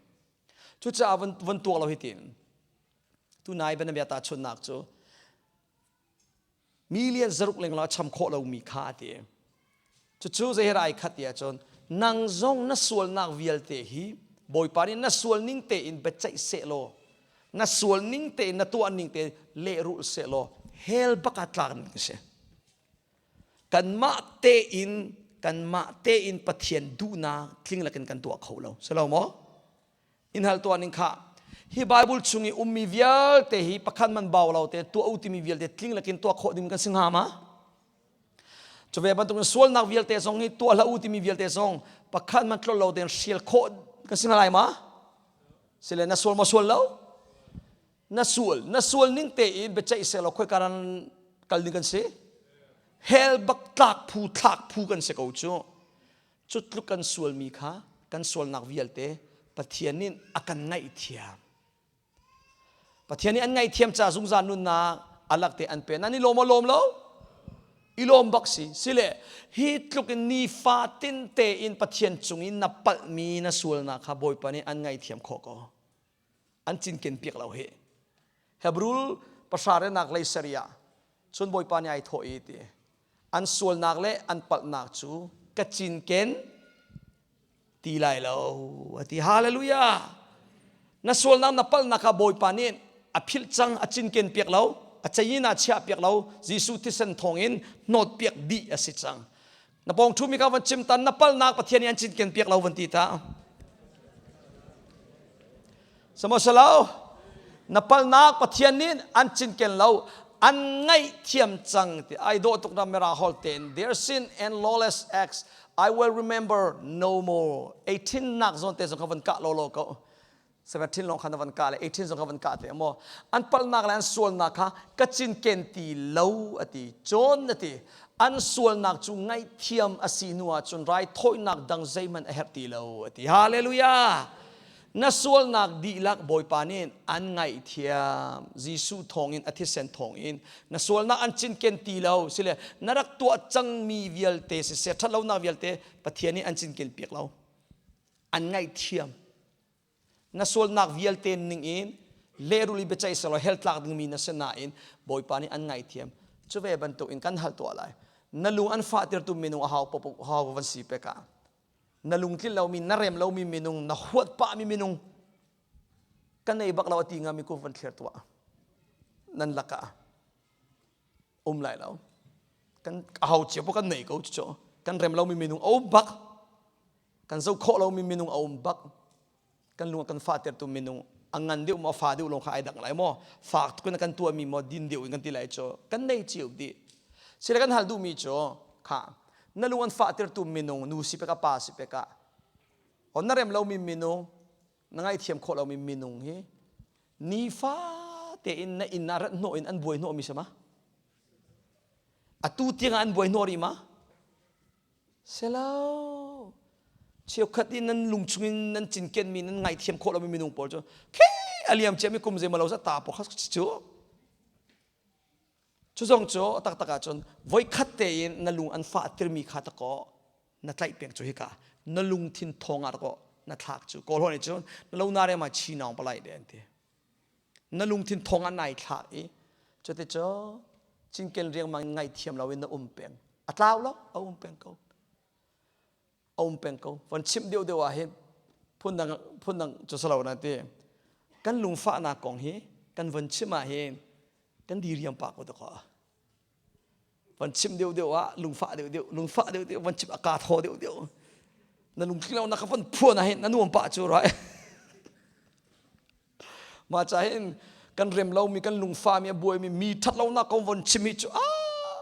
Cucaah von, von tuak lo hitin tunai bianabia tahchunhnak cu million zaruk lenglo a cham khawh lomi kha a ti. Cucu zei he rai khat ti ahcun nang zong na sualnak vialte hi Bawipa nih na sual ning tein biaceih sehlaw na sual ning tein na tuah ning tein lehrulh sehlaw hell bak ah tlak ning si. Kanmah tein kanmah tein Pathian duhnak tling lakin kan tuah kho lo. Si lo maw? In hal tuah ning kha hi Bible chung i ummi vialte hi pakhat man bau lo te tuah u timi vialte tling lakin tuah khawh ding kan si hnga ma? Cu ve bantukin sualnak vialte zong hi tuah hlah u timi vialte zong pakhat man tlol lo tein hrial khawh kan si hnga lai ma? Sile na sual maw sual lo? Na sual na sual ning tein biaceih selaw khoi karan kal ding kan si hell bak tlak phu thlak phu kan si ko cu cu tluk kan sualmi kha kan sualnak vialte Pathian nih a kan ngaihthiam Pathian nih an ngaihthiam ca zungzal nunnak alak te an pe nan i lawm a lawm lo i lawm bak si sile hi tluk in nifa tin tein Pathian cung in na palhmi na sualnak kha Bawipa nih an ngaihthiam khawh ko an cinken piak lo hi Hebrew pasarihnak lei sariah cun Bawipa nih ai thawh i ti an sualnak le an palhnak cu ka cinken ti lai lo a ti hallelujah na sualnak na palhnak kha Bawipa nih a philh cang a cinken piak lo a cein ah chiah piak lo Jesuh thisen thawngin hnawt piak dih a si cang Na pawng ṭhumi kha van chim tan na palnak Pathian nih an cinken piak lo van ti ta. Samosalo na palnak Pathian nih an cinken lo an ngaihthiam cang ti ai dawh tuk na mera hol ten their sin and lawless acts I will remember no more 18 nak zawn te zong kha van kah lo lo ko 17 lawng kha na van kah le 18 zong kha van kah te maw an palhnak le an sualnak kha ka cinken ti lo a ti cun a ti an sualnak cu ngaihthiam a si hnu ah cun raithawinak dang zeihmanh a herh ti lo a ti hallelujah. Na sualnak dihlak Bawipa nih an ngaihthiam. Jesuh thawngin a thisen thawngin na sualnak an cinken ti lo sile na rak tuah cangmi vialte siseh ṭhatlonak vialte Pathian nih an cinken piak lo. An ngaihthiam. Na sualnak vialte ning in lehrul i biaceih selaw hell tlak dingmi na si nain Bawipa nih an ngaihthiam. Cu ve bantuk in kan hal tuah lai. Na lung an fahtertu minung a hau hau van si pek ah na lungtlin lomi na rem lomi minung na huat pahmi minung ka nei bak lo a ti ngami ku van thlir tuah nan lakah um lai lo kan hau cia po kan nei ko cu kan rem lomi minung a um bak kan zo khawh lomi minung a um bak kan lung a kan fahtertu minung a ngan deuh maw a fa deuh lawng kha ai dang lai maw fak tuk in kan tuahmi maw din deuh in kan ti lai cu kan nei cio dih sile kan hal duhmi cu kha na lung an fahtertu minung nu si pek ah pa si pek ah on na rem lomi minung na ngaihthiam khawh lomi minung hi nifa tein na inn ah rat hnawh in an buai hnawhmi si ma atu tiang ah an buai hnawh rih ma Selo. Cheukhat i nan lung chungin nan cinkenmi nan ngaithiam khawh lomi minung pawl cu khi a liam ciami kum zei lo za ta po kha cu cu zong cu a taktak ahcun voikhat tein na lung an fah tirmi kha ta kaw na tlaih peng cu hika na lungthin thawng ah ta na thlak cu kawl nih cun na lo na re ma chi naung palai de an ti Na lungthin thong ah nai thlak i cuticun cinken riangmang in ngaihthiam loin na um peng. A tlau lo, a um peng ko. A um peng ko. Von chimh deuhdeuh ah hin phundang phundang cu si lo na ti. Kan lungfahnak kong hi kan von chim ah hin kan diriam pah ko dakaw. Van chim deuhdeuh ah lungfah deuhdeuh, lungfah deuhdeuh, van chim a kaa thaw deuhdeuh. Na lungtling lo na ka van phuan ah hin na nuam pah cu right. Mah ca hin kan rem lomi kan lungfahmi a buaimi mi ṭhat lonak kong von chim hi cu ah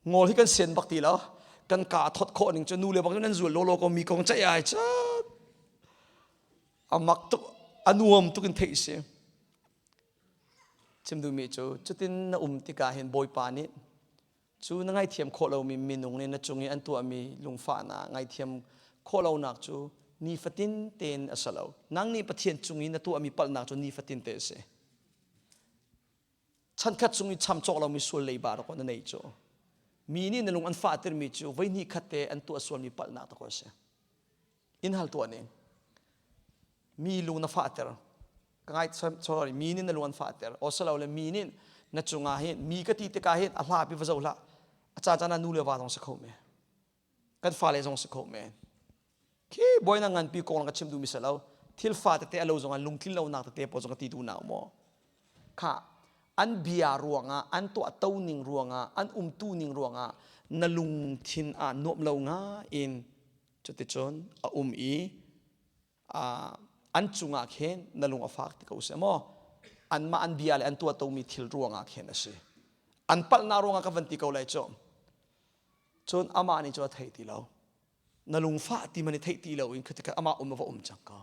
ngol hi kan sian bak ti lo. Kan kaa thawt khawh ning cu nu le bak nan zual lawlaw ko mi kong ceih ai cun a mak tuk a nuam tuk in theih si. Chim duhmi cu cutin na um tikah hin Bawipa nih cu na ngaithiam khawh lomi minung nih na cung i an tuahmi lungfahnak ngaithiam khawh lonak cu nifatin tein a si lo. Nang nih Pathian cung i na tuahmi palhnak cu nifatin te a si. Chankhat chung i cham cawk lomi sual leiba rak na nei cu. Mi nih na lung an fahtermi cu voihnih khat te an tuah sualmi palhnak tak a si. In hal tuah ning. Mi lung na fahter. Ka ngai sorry mi nih na lung an fahter. O le mi nih na cungah hin mi ka ti tikah hin a hla pi va zoh hlah. A ca caan ah nu le va zong si kho men. Kan fale zong si kho men. Khi buainak nganpi kong ka chim duhmi si lo. Thil fa tete a lo zong ah lungtlin lonak tete pawl zong ka ti duh na maw. Kha an bia ruangah an tuah to ning ruangah an umtu ning ruangah na lungthin ah nuam lo nga in Cuticun a um i an cungah khin na lung a fak ti ko seh maw anmah an bia le an tuahtomi thil ruangah khin a si. An palhnak ruangah ka van ti ko lai cu. Cun amah nih cu a thei ti lo. Na lungfah ti man i theih ti lo in khatikhat amah um a va um cang ko.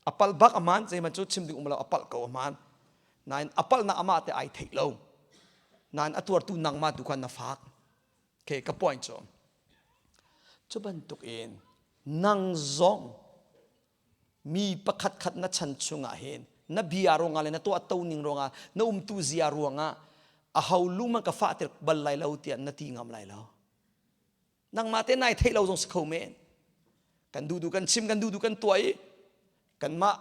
A palh bak a hmaan zeihmanh cu chim ding um lo a palh ko a hmaan. Nain a palhnak amah te ai theih lo. Nain a tuartu nangmah tu khan na fak. Okay, ka point cu. Cu bantuk in nang zong mi pakhat khat na chan chungah hin na bia ruangah le na tuahto ning ruangah na umtu zia ruangah a ho lung man ka fahter bal lai lo tiah na ti ngam lai lo. Nangmah te nai theih lo zong si kho men. Kan duh duh kan chim kan duh duh kan tuah i kanmah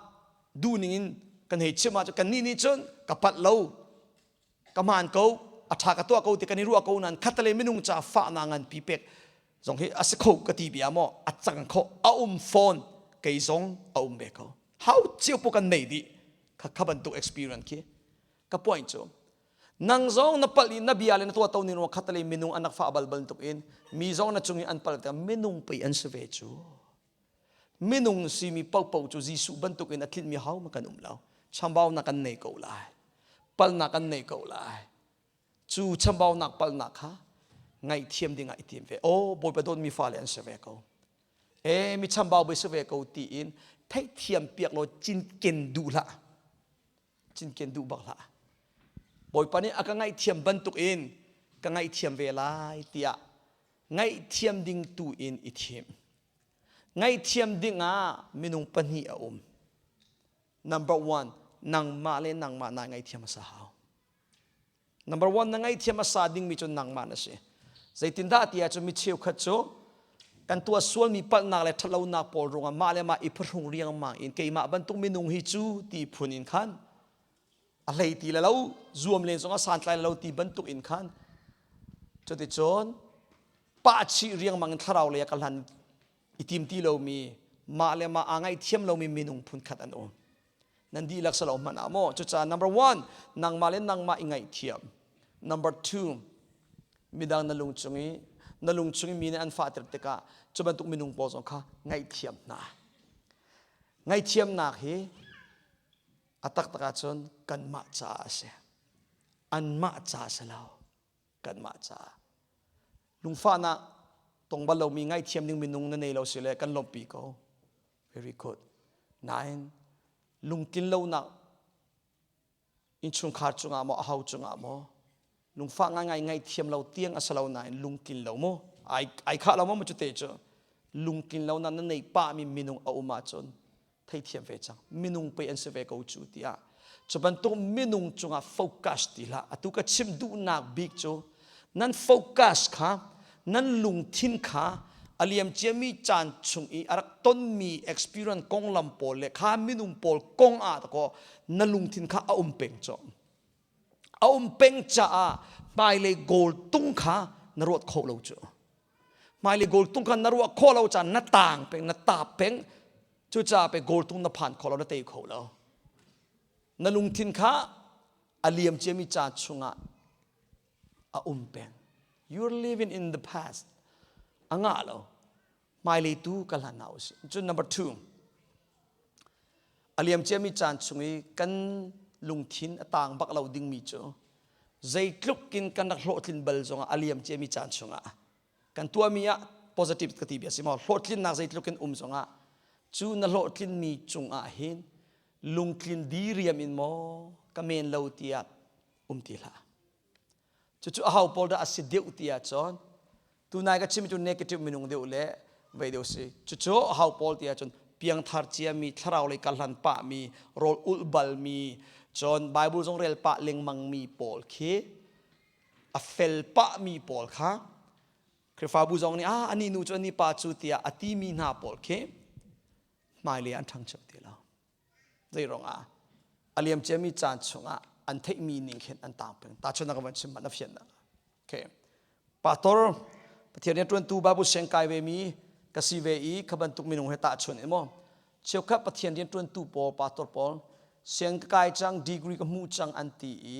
duh ning in kan hei chim ahcun kannih nih cun ka palh lo ka maan ko a ṭha ka tuah ko ti kan i ruah ko nain khattelei minung ca fahnak nganpi pek zong hi a si kho ka ti bia maw a cang kho a um fawn kei zong a um ve ko hau cio po kan nei dih kha kha bantuk experience khi ka point cu nang zong na palh i na bia le na tuah to ni ruang khattelei minung anak fa bal bantuk in mi zong na cung i an palh tikah minung pei an si ve cu Minung simi paohpaoh cu Jesuh bantukin a tlinhmi hohmanh kan um lo. Chambaunak kan nei ko lai. Palnak kan nei ko lai. Cu chambaunak palnak kha ngaihthiam dingah i tim ve. Aw Bawipa dawtmi fale an si ve ko. E mi chambau bai si ve ko tiin theihthiam piak law cinken duh hlah. Cinken duh bak hlah. Bawipa nih a ka ngaihthiam bantukin ka ngaihthiam ve lai tiah ngaihthiam ding tu in i thim. Ngaihthiam dingah minung pahnih a um. Number one, nangmah le nangmah naa ngaihthiam hmasa hau. Number one, na ngaihthiam hmasa dingmi cu nangmah na si. Zeitindah ti ahcun mi cheukhat cu kan tuah sualmi palhnak le ṭhatlonak pawl ruangah mah le mah i phuhrung riangmang in keimah bantuk minung hi cu ti phun in khan a hlei ti le lo zuam len zongah santlai lo ti bantuk in khan cuticun pah chih riangmang in thlarau lei ah ka hlan i tim ti lomi mah le mah aa ngaihthiam lomi minung phunkhat an um. Nan dihlak salo hmanh ah maw? Cucaah number one, nangmah le nangmah i ngaihthiam. Number two, midang na lung cung i na lung chung i mi nih an fahter tikah cu bantuk minung pawl zong kha ngaihthiam hna. Ngaihthiamnak hi a taktak ahcun kanmah caah a si. Anmah ca a si lo. Kanmah caah. Lungfahnak tong bal lomi ngaihthiam ding minung na nei lo si le kan lawmhpi ko. Very good. Nain lungtlin lonak innchungkhar cungah maw aho cungah maw lungfah ngaingai ngaihthiam lo tiang a si lo nain lungtlin lo mu ai ai khah lo maw cu te cu lungtlin lo na na nei pah mi minung a um ahcun theithiam ve cang minung pei an si ve ko cu tiah cu bantuk minung cungah focus ti hlah atu ka chim duhnak bik cu nan focus kha nan lungthin kha a liam ciami caan chung i a rak tonmi experience konglam pawl le kha minung pawl kong ah ko na lungthin kha a um peng cawm a um peng caah hmailei goal tung kha na ruat kho lo cu hmailei goal tung kha na ruah khawh lo caan na taang peng na tap peng cucaah pe goal tung na phan kho lo na tei kho lo na lungthin kha a liam ciami caan chungah a um peng you're living in the past a ngah lo hmailei tu ka hlan hna usih cun number two a liam ciami caan chung i kan lungthin a taang bak lo dingmi cu zeitluk in kan rak hlawhtlin bal zongah a liam ciami caan chungah kan tuahmi ah positive ka ti bia si maw hlawhtlinnak zeitluk in um zongah cu na hlawhtlinmi cungah hin lungtlin diriam in maw ka men lo tiah um ti hlah Cucu a ho pawl dah a si deuh ti ahcun tunai ka chimmi cu negative minung deuh le vei deuh si. Cucu a ho pawl ti ahcun piangthar ciami, thlarau lei karhlan pahmi, rawl ulh balmi, cun Bible zong rel pah lengmangmi pawl khi a fel pahmi pawl kha Khrihfabu zong nih ah ani nu cu ani pa cu tiah a timi hna pawl khi hmailei an ṭhangcho ti lo. Zei ruangah a liam ciami caan chungah an theihmi ning khin an tang peng. Tahchunhnak ka van chim hmanh a fiannak. Okay. Pastor Pathian rianṭuantu Bible siang kai ve mi ka si ve i kha bantuk minung he tahchun in maw cheukhat Pathian rianṭuantu pawl pastor pawl siang ka kai cang degree ka hmu cang an ti i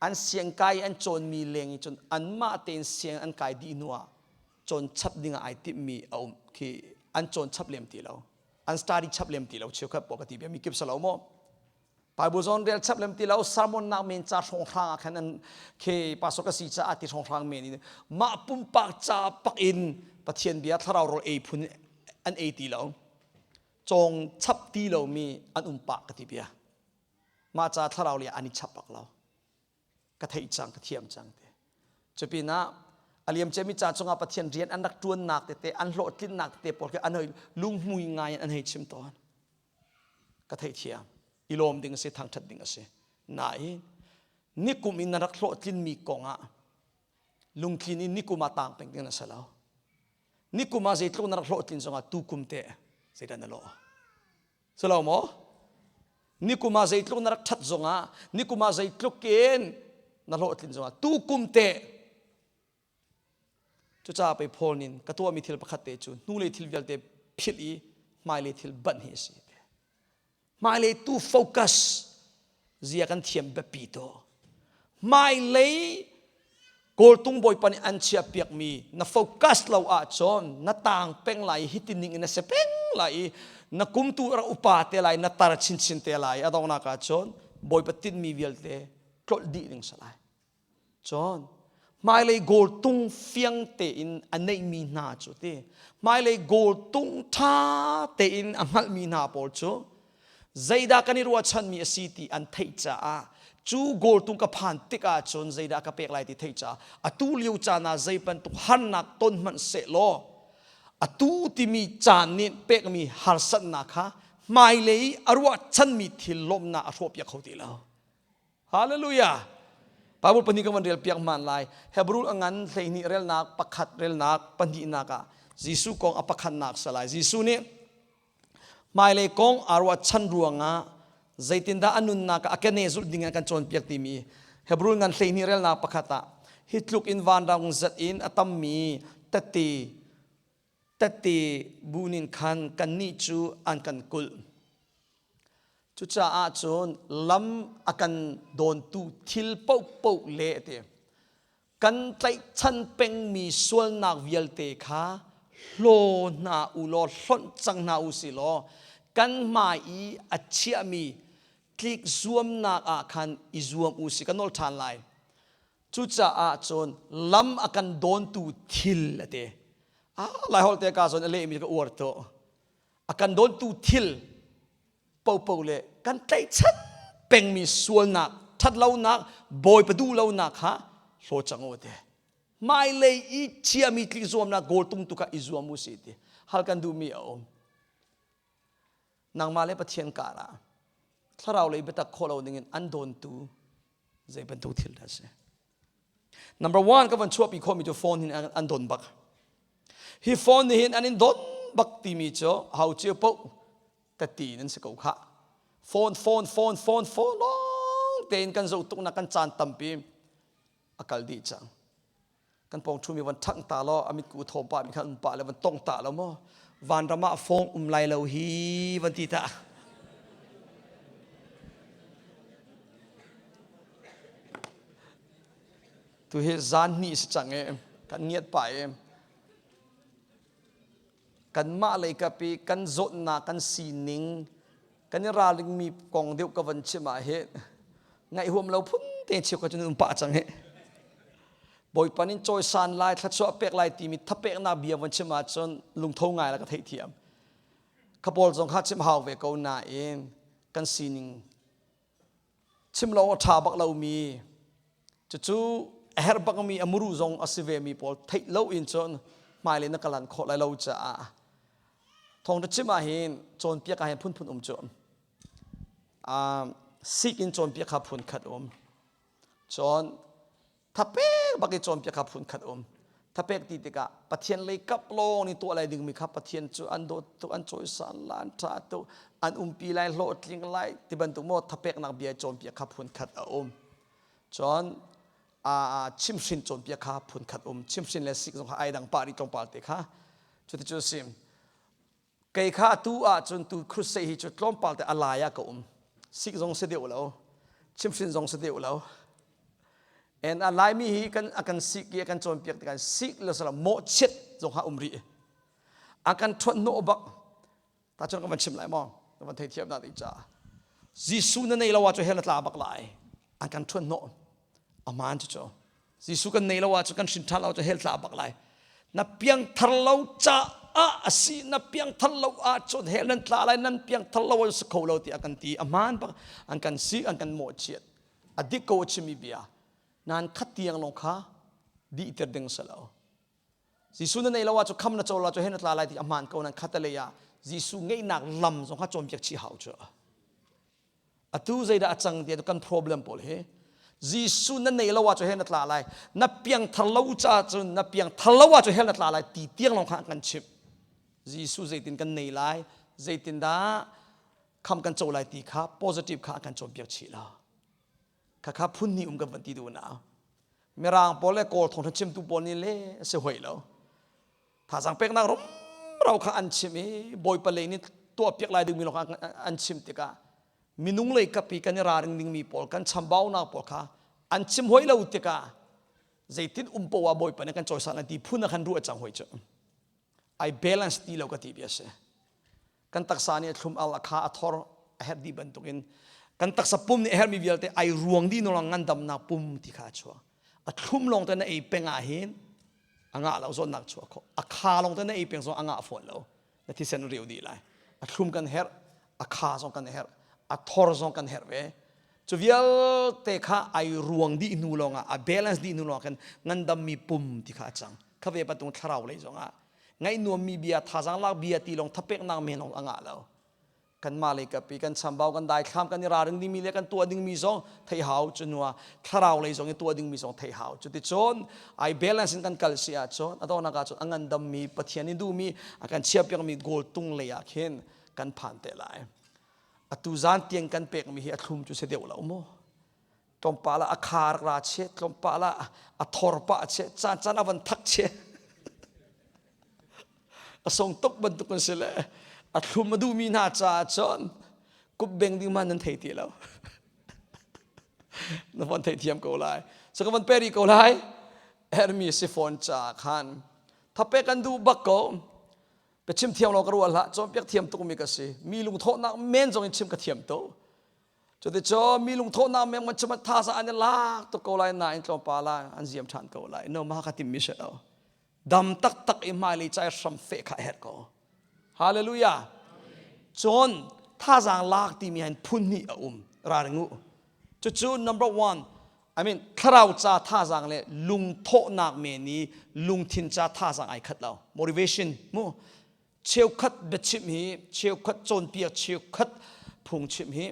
an siang kai an cawnmi leng i cun anmah tein siang an kai dih hnu ah cawn chap ding ah ai timhmi a um khi an cawn chap lem ti lo an study chap lem ti lo cheukhat pawl ka ti bia mi kip salo maw Bible zon rel chap lem ti lo sermon nak men ca hrawng hrang ah khan an khi pastor ka si caah ti hrawng hrang men in mah pumpak ca pak in Pathian bia thlarau rawl ei phun an ei ti lo cawng chap ti lo mi an um pah ka ti bia mah ca thlarau le an i chap bak lo ka theih cang ka thiam cang ti cupinah a liam ciami ca chungah Pathian rian an rak ṭuannak tete an hlawhtlinnak tete pawl khi an hei lunghmui ngai in an hei chim tawn ka theihthiam i lawm ding a si thangṭhat ding a si nain nikum in na rak hlawhtlinmi kong ah lungtlin in nikum ah tang peng ding na si lo nikum ah zeitluk na rak hlawhtlin zongah tukum te zeidah na lawh Si lo maw? Nikum ah zeitluk na rak ṭhat zongah, nikum ah zeitluk in na hlawhtlin zongah, tukum te cucaah pei Paul nin ka tuahmi thil pakhat te cu hnulei thil vialte philh i hmailei thil banh hi a si. Hmailei tu focus zia kan thiam biapi to. Hmailei Kawltung Bawipa nih an chiahpiakmi na focus lo ahcun na taang peng lai i hitin ning in na si peng lai i na kum tu rak upa te lai na tar chinchin te lai a donghnak ahcun Bawipa tinhmi vialte tlolh dih ding si lai. Cun hmailei goal tung fiang tein a neihmi hna cu ti hmailei goal tung ṭha tein a hngalhmi hna pawl cu zeidah kan i ruahchanmi a si ti an theih caah cu goal tung ka phan tik ahcun zeidah ka pek lai ti theih caah atu lio caan ah zei bantuk harnak ton hmanh seh law atu timi caan nih pekmi harsatnak kha Hmailei a ruahchanmi thil lawmhnak a hrawhpiak kho ti lo. Hallelujah! Bible pahnih kan van rel piak hman lai. Hebrew a ngan 12 relnak pakhat relnak pahnihnak ah Jesuh kong a pakhatnak salai. Jesuh nih hmailei kong aa ruahchan ruangah zeitindah a nunnak ah a kene zulh ding in kan cawnpiak timi Hebrew ngan 12 relnak pakhat ah hi tluk in vanrang zat in a tammi tette tette bu nin khan kannih cu an kan kulh. Cucaah cun lam a kan dawntu thil paohpaoh le ti kan tlaihchan pengmi sualnak vialte kha hlaw hna u law hlonh cang hna u si law kan hmai i a chiahmi tlik zuamnak ah khan i zuam u si ka nawl ṭhan lai. Cucaah cun lam a kan dawntu thil a ti. Ah, Laiholh te ka cun a lehmi ka uar tuk. A kan dawntu thil popo le kan tlaihchan pengmi sualnak, ṭhatlonak, Bawipa duhlonak kha hlaw cang u ti. Hmailei i chiami tlik zuamnak goal tung tu kha i zuam u si ti. Hal kan duhmi a um. Nangmah le Pathian kar ah thlarau lei biatak khawh lo dingin an dawntu zei bantuk thil dah a si? Number one ka van chuahpi khawhmi cu phone hin an don bak. Hi phone nih hin an in don bak timi cu hau cio paoh tati nan si ko khah. Phone, phone, phone, phone, phone lawng tein kan zoh tuknak kan caan tampi a kal dih cang. Kan pawng ṭhumi van ṭhangh ta law a mitku thaw pah mi kha um pah le van tong ta lo maw vanram ah fong um lai lo hi van ti ta. Tu hi zan hnih si cang i kan ngiat pah i kanmah lei kap i kan zawtnak kan sining kan i ralringmi kong deuh ka van chim ah hi ngaih huam lo phun te cheukhat cu um pah cang hi. Bawipa nih cawisan lai thluachuah pek lai timi thapeknak bia van chim ahcun lungtho ngai la ka theihthiam. Kha pawl zong kha chim hau ve ko nain kan sining chim lo a ṭha bak lomi cucu a herh bakmi a muru zong a si vemi pawl theih lo in cun hmailei na kalan khawh lai lo caah thawngṭha chim ah hin cawnpiak ah hin phunphun um cu sik in cawnpiak kha phun khat um cun Thapek bak i cawnpiak kha phun khat um. Thapek ti tikah Pathian lei kap lawng nih tuah lai dingmi kha Pathian cu an dawt tuk, an cawisan lai, an ṭha tuk, an umpi lai, hlawhtling lai ti bantuk maw thapeknak bia cawnpiak kha phun khat a um. Cun chimhrin cawnpiak kha phun khat um. Chimhrin le sik zong kha ai dang pah rih tlawmpal te kha. Cuti cu a si. Kei kha atu ahcun tu crusade hi cu tlawmpal te a lai ah ka um. Sik zong si deuh lo. Chimhrin zong si deuh lo. And a Laimi hi kan a kan sik i a kan cawnpiak tikah sik le sala mawhchiat zong ha um rih. A kan ṭhuat hnawh bak. Ta cun ka van chim lai maw? Ka van theithiam na ding caah. Jesuh na nei lo ah cu hell na tla bak lai. An kan ṭhuat hnawh. Aman cu cu. Jesuh kan nei lo ahcun kan hrin ṭhan lo ahcun hell tla bak lai. Na piangthar lo caah a si na piangthar lo ahcun hell nan tla lai nan piangthar lo ahcun si kho lo tiah kan ti. A hmaan bak an kan sik an kan mawhchiat. A dik ko a chimmi bia. Nan khat tiang lawng kha dihter ding si lo. Jesuh na nei lo ahcun kham na co lo ahcun hell na tla lai ti a hmaan ko nan khat lei ah Jesuh ngeihnak lam zong kha cawnpiak chih hau cu. Atu zeidah a cang ti kan problem pawl hi Jesuh na nei lo ahcun hell na tla lai na piangthar lo caah cun na piangthar lo ahcun hell na tla lai ti tiang lawng kha an kan chimh Jesuh zeitin kan nei lai zeitin dah kham kan co lai ti kha positive kha an kan cawnpiak chih lo khakha phun hnih um kan van ti duh na mirang pawl le kawl thawngtha chimtu pawl nih le a si hoi lo Thazang peknak rumro kha an chim i Bawipa lei nih tuahpiak lai dingmi lawng an chim tikah minung lei kap i kan i ralring dingmi pawl kan chambaunak pawl kha an chim hoi lo tikah zeitin um poah Bawipa nih kan cawisan lai ti phun ah khan ruah cang hoi cu ai balance ti lo ka ti bia si kan taksa nih a thlum al a kha a thor a herh dih bantukin kan taksa pum nih a herhmi vialte ai ruang dih nolong ngandamnak pum ti kha a chuak a thlum lawng te na ei peng ah hin a ngah lo zawtnak chuah khawh a kha lawng te na ei peng zong a ngah fawn lo na thisen riu dih lai a thlum kan herh a kha zong kan herh a thor zong kan herh ve cu vialte kha ai ruang dih hnu lawngah a balance dih hnu lawngah khan ngandammi pum ti kha a cang kha ve patung thlarau lei zongah ngaih nuammi bia thazang lak bia ti lawng thapeknak men lawng a ngah lo. Kanmah lei kapi kan chambau kan daithlam kan i ralring dingmi le kan tuah dingmi zong theih hau cu hnu ah thlarau lei zong i tuah dingmi zong theih hau. Cuticun ai balance in kan kal si ahcun a donghnak ahcun a ngandammi Pathian i duhmi a kan chiahpiakmi goal tung lei ah khin kan phan te lai. Atu zan tiang kan pekmi hi a thlum cu si deuh lo mu. Tlawmpal ah a khar ra che, tlawmpal ah a thor pah che, caan caan a van thak che. A song tuk bantuk an si le a thlum a duhmi hna caah cun kup beng ding man nan thei ti lo. Na von theithiam ko lai. So ka von pe rih ko lai. Hermi si fawn caah khan thape kan duh bak ko. Ka chim thiam lo ka ruah hlah. Cawnpiak thiam tukmi ka si. Mi lungthawhnak men zong in chim ka thiam to. Cuticun mi lungthawhnak men man chim thaza an i lak tuk ko lai nain tlawmpal ah an ziam ṭhan ko lai. No ma ka timmi si lo. Dam taktak i hmailei ca i hram feh kha a herh ko. Hallelujah. Cun thazaang lak timi hin phun hnih a um. Ralring u. Cucu number one, I mean thlarau ca thazaang le lungthawhnak men i lungthin ca thazaang ai khat lo. Motivation mu. Cheukhat biachimh hi cheukhat cawnpiak cheukhat phungchimh hi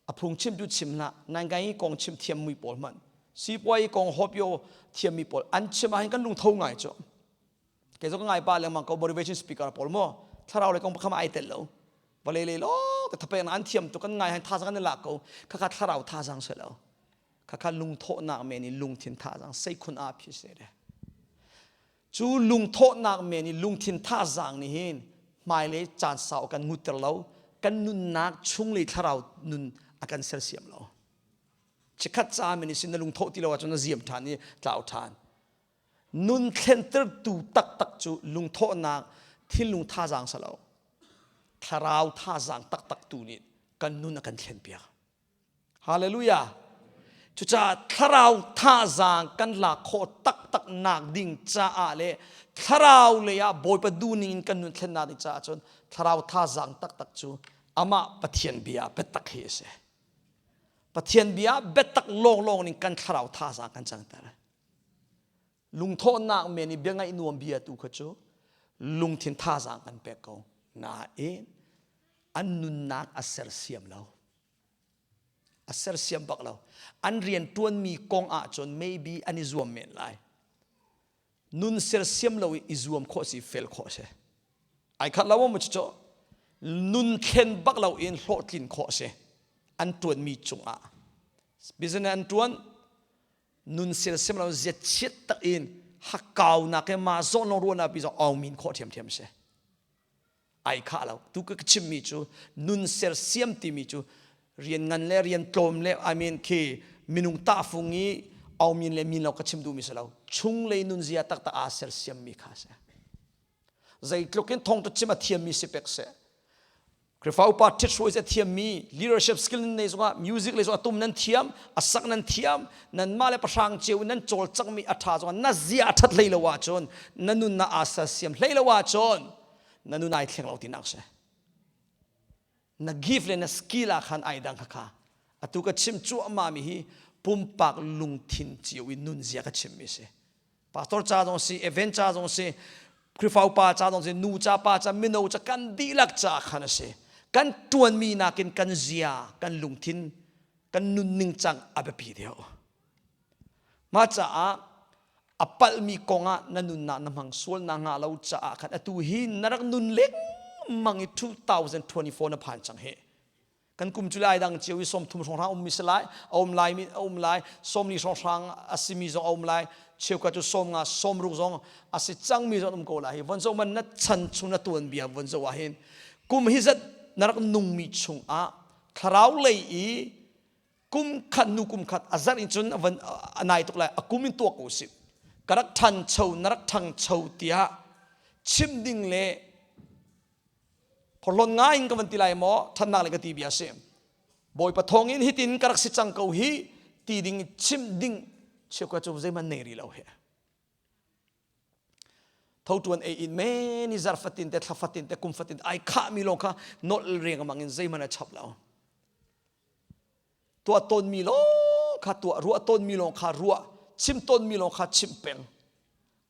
a phungchim tu chim hlah nan kai kong chim thiam mi pawl hmanh sipuai kong hopyo thiam mi pawl an chim ah hin kan lungtho ngai cu kei zong ka ngai pa lengmang ko motivation speaker pawl mo thlarau le kong pakham ai tel lo vale le lo ka thapek na an thiam tu kan ngai han thazang kan lak ko khakha thlarau thazang se lo khakha lungthawhnak men i lungthin thazang seikhun a phi se de Cu lungthawhnak men i lungthin thazaang nih hin hmailei caan sau a kan ngutter lo, kan nunnak chunglei thlarau nun a kan sersiam lo. Chikkhat ca men i sin na lungthawh ti lo ahcun na ziam ṭhan i tlau ṭhan. Nun thlentertu taktak cu lungthawhnak thinlung thazaang si lo. Thlarau thazaang taktak tu nih kan nun a kan thlenpiak. Hallelujah. Cucaah thlarau thazaang kan lak khawh taktak nak ding caah le thlarau lei ah Bawipa duhning in kan nun thlennak ding caah cun thlarau thazaang taktak cu amah Pathian bia biatak hi a si. Pathian bia biatak lawnglawng ning kan thlarau thazaang kan cangter. Lungthawhnak men i bia ngaih nuam bia tu kha cu lungthin thazaang kan pek ko. Nain an nunnak a sersiam lo. A sersiam bak lo. An rian ṭuanmi kong ahcun maybe an i zuam men lai. Nun sersiam lo i i zuam khawh si fel khawh si. Ai khat lo maw cucu? Nun thlen bak lo in hlawhtlin khawh si. An ṭuanmi cungah. Business an ṭuan, nun sersiam lo ziachiat tak in hakkaunak he mah zawn lawng ruahnak pi zong aumin khawh ṭhiamṭhiam si. Ai khah lo. Tu ka chimmi cu nun sersiam timi cu rian ngan le rian tlawm le I mean khi minung tahfung i aumin le min lo ka chim duhmi si lo. Chunglei nunzia taktak aa sersiammi kha si. Zeitluk in thawngṭha chim a thiammi si pek seh. Khrihfa upa ṭhithruai a thiammi leadership skill nan nei zongah music lei zongah tum nan thiam a sak nan thiam nanmah le pahrang cio in nan cawlcanghmi a ṭha zongah na zia a ṭhat hlei lo ahcun na nunnak aa sersiam hlei lo ahcun na nun ai thleng lo tinak si na gift le na skill ah khan ai dang kha atu ka chim cuahmah mi hi pumpak lungthin cio in nunzia ka chimmi si pastor ca zong si event ca zong si Khrihfa upa ca zong si nu ca pa ca mino ca kan dihlak ca khan a si kan ṭuanmi nakin kan zia kan lungthin kan nunning cang a biapi deuh mah caah a palhmi kong ah na nunnak na hmang sual na ngah lo caah khan atu hi na rak nun lengmang i 2024 na phan cang hi kan kum cu lai dang cio i 30 hrawnghrang ummi si lai a um lai mi a um lai 40 hrawnghrang a simi zong a um lai cheukhat cu 50 60 zong a si cangmi zong um ko lai hi von zoh man na chan chung na tuan bia von zoh ah hin kum hi zat na rak nungmi chung ah thlarau lei i kum khat nu kum khat a zarh in cun a van a nai tuk lai a kum in tuak ko si ka rak ṭhancho na rak ṭhangcho tiah chim ding le phorhlon ngai in ka van ti lai maw ṭhatnak le ka ti bia si Bawipa thawng in hitin ka rak si cang ko hi ti ding chim ding cheukhat cu zeihmanh nei rih lo hi Tho ṭuan ei in men i zarh fatin te thla fatin te kum fatin ai khahmi lawng kha nolh riangmang in zeihmanh a chap lo. Tuah tawnmi lawng kha tuah, ruah tawnmi lawng kha ruah, chim tawnmi lawng kha chim peng.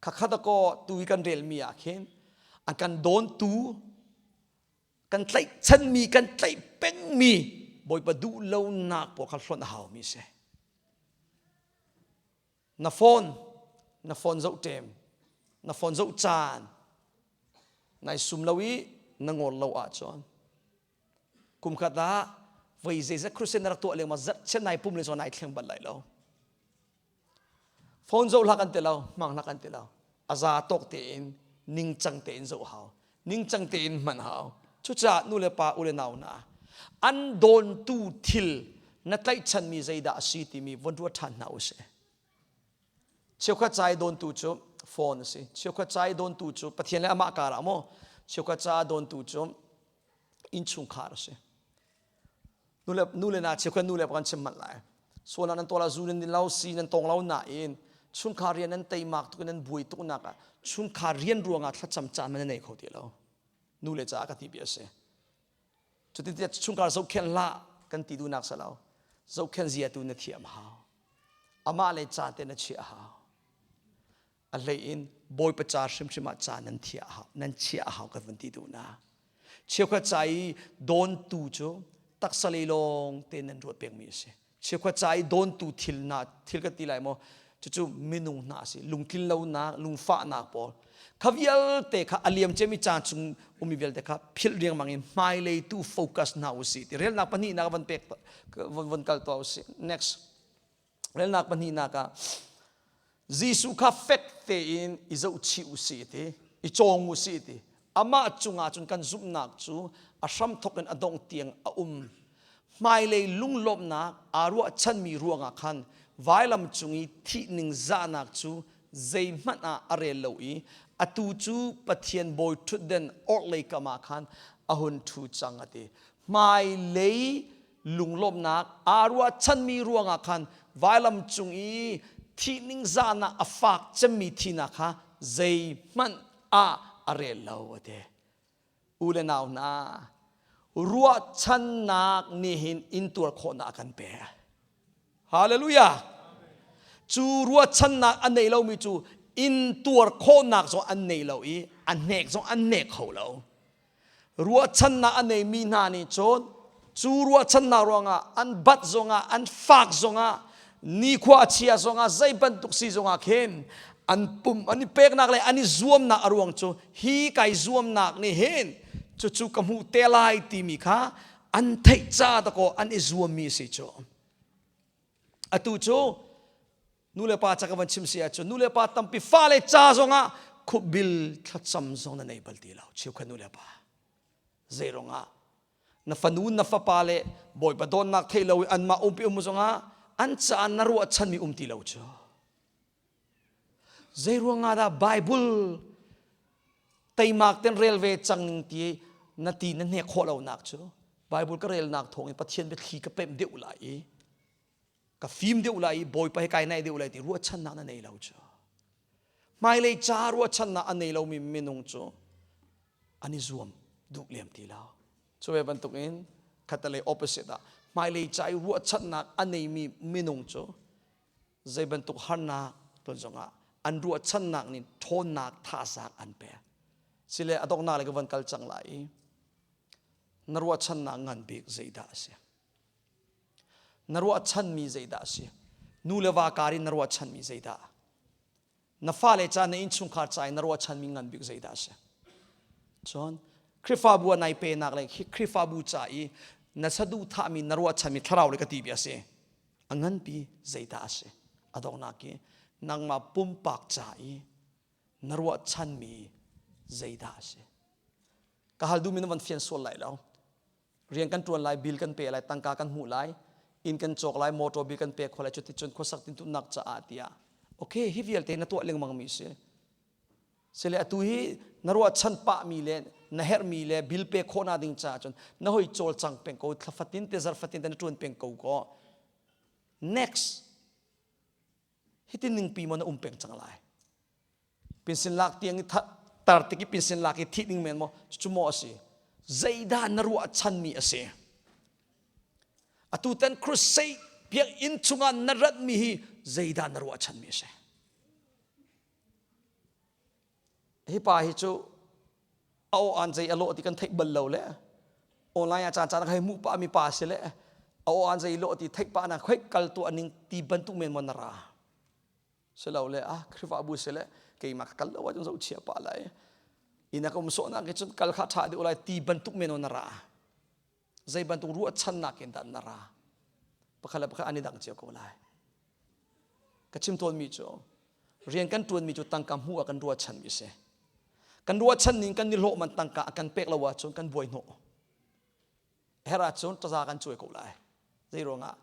Khakhat a kaw tu i kan relmi ah khin an kan dawntu. Kan tlaihchanmi, kan tlaih pengmi Bawipa duh lonak pawl kha hlonh a haumi a si. Na phone, na phone zoh ṭem, na phone zoh caan, nai sum lo i na ngol lo ahcun kum khat ah voi zeizat crusade na rak tuah lengmang zarh chiat nai pum le zawn nai thleng bal lai lo. Phone zoh hlah kan ti lo, hmang hlah kan ti lo. A za tawk tein, ningcang tein zoh hau. Ningcang tein hman hau. Cucaah nu le pa, u le nau hna, an dawntu thil na tlaihchanmi zeidah a si timi von ruat ṭhan hna usih. Cheukhat ca i dawntu cu phone a si. Cheukhat ca i dawntu cu Pathian le amah karah maw? Cheukhat ca dawntu cu innchungkhar a si. Nu le na cheukhat nu le pa kan chim manh lai. Sual nan tuah la zu nan din lo, si nan tong lo nain chungkhar rian nan teimak tuk in nan buai tuk nak ah chungkhar rian ruangah thlacam caan man nei kho ti lo. Nu le caah ka ti bia a si. Cutin tiah chungkhar zohkhenh hlah kan ti duhnak si lo. Zohkhenh zia tu na thiam hau. Amah le ca te na chiah hau. A hlei in Bawipa ca hrimhrim ah ca nan thiah hau, nan chiah hau kan van ti duh na. Cheukhat ca i dawntu cu taksa lei lawng te nan ruat pengmi a si. Cheukhat ca i dawntu thil na thil kan ti lai maw cucu minung hna a si lungtlin lonak lungfahnak pawl kha vialte kha a liam ciami caan chung ummi vialte kha philh riangmang in hmailei tu focus hna usih ti relnak pahnihnak van pek von kal tuah usih next relnak pahnihnak ah Jesuh kha fek tein i zohchih usih ti i cawng usih ti amah cungah cun kan zumhnak cu a hramthawk in a dongh tiang a um hmailei lunglawmhnak aa ruahchanmi ruangah khan vailam cung i thih ningzahnak cu zeihmanh ah a rel lo i atu cu Pathian bawi ṭhutden orhlei kam ah khan a hun ṭhu cang a ti. Hmailei lunglawmhnak aa ruahchanmi ruangah khan vailam cung i thih ningzahnak a fak cemmi thihnak kha zeihmanh ah a rel lo a ti. U le nau hna, ruahchannak nih hin intuar khawhnak a kan pek. Hallelujah! Cu ruahchannak a nei lomi cu intuar khawhnak zong an nei lo i a hnek zong an hnek kho lo. Ruahchannak a neimi hna nih cun cu ruahchannak ruangah an bat zongah an fak zongah nikhua a chia zongah zei bantuk si zongah khin an pum an i peknak le an i zuamnak a ruang cu hi kai zuamnak nih hin cucu ka hmuh te lai timi kha an theih ca dakaw an i zuammi a si cu. Atu cu nu le pa ca ka van chim si ahcun nu le pa tampi fale ca zongah khupbil thlacam zong na nei bal ti lo cheukhat nu le pa zei ruangah na fanu na fapa le bawipa dawtnak thei lo i anmah umpi um zongah an caah na ruahchanmi um ti lo cu zei ruangah dah Bible teimak ten rel ve cang ning ti na ti na hnek khawh lonak cu Bible ka relnak thawng in Pathian biathli ka pemh deuh lai i ka fim deuh lai i Bawipa he kai naih deuh lai ti ruahchannak na nei lo cu hmailei ca ruahchannak a nei lomi minung cu an i zuam duh lem ti lo cu ve bantukin khatalei opposite ah hmailei ca i ruahchannak a neimi minung cu zei bantuk harnak ton zongah an ruahchannak nih ṭhawnnak thazaang an pek sile a donghnak le ka van kal cang lai i na ruahchannak ngan bik zeidah a si Na ruahchanmi zeidah a si? Nu le va kar in na ruahchanmi zeidah? Na fale ca na innchungkhar ca in na ruahchanmi ngan bik zeidah a si? Cun Khrihfabu ah nai penak le Khrihfabu ca i na saduhthahmi na ruahchanmi thlarau le ka ti bia a si. A nganpi zeidah a si? A donghnak i nangmah pumpak ca i na ruahchanmi zeidah a si? Ka hal duhmi na van fian sual lai lo. Rian kan ṭuan lai, bill kan pe lai, tangka kan hmuh lai, inn kan cawk lai, motor bill kan pek khawh lai, cuticun khuasak tintuhnak caah tiah. Okay, hi vialte na tuah lengmangmi si. Sile atu hi na ruahchan pahmi le na herhmi le bill pek khawhnak ding caah cun na hoi cawlcang peng ko, thla fatin te zarh fatin te na ṭuan peng ko ko. Next, hitin ningpi maw na um peng cang lai. Pinsin lak tiang i tar tik i pinsin lak i thih ding men maw cucu maw a si zeidah na ruahchanmi a si atu tan crusade biakinn chungah na ratmi hi zeidah na ruahchanmi a si hi pa hi cu a aw an zei a lawh ti kan theih bal lo le. Online ah caan caan ka hei hmuh pah mi pa si le a aw an zei lo ti theih pah na khoi kal tuah ning ti bantuk men mon na ra. Silo le ah Khrihfabu si le keimah ka kal lo ahcun zohchia pah lai. Inn ah ka um sawhnak ke cun kal kha ṭha deuh lai ti bantuk men na ra. Zei bantuk ruahchannak in dah na ra. Pakhat le pakhat an i dang cio ko lai. Ka chim tawnmi cu rian kan ṭuanmi cu tangka hmuh ah kan ruahchanmi si. Kan ruahchan ning kan i hlawh man tangka a kan pek lo ahcun kan buai hnawh. Her ahcun taza kan cuai ko lai. Zei ruangah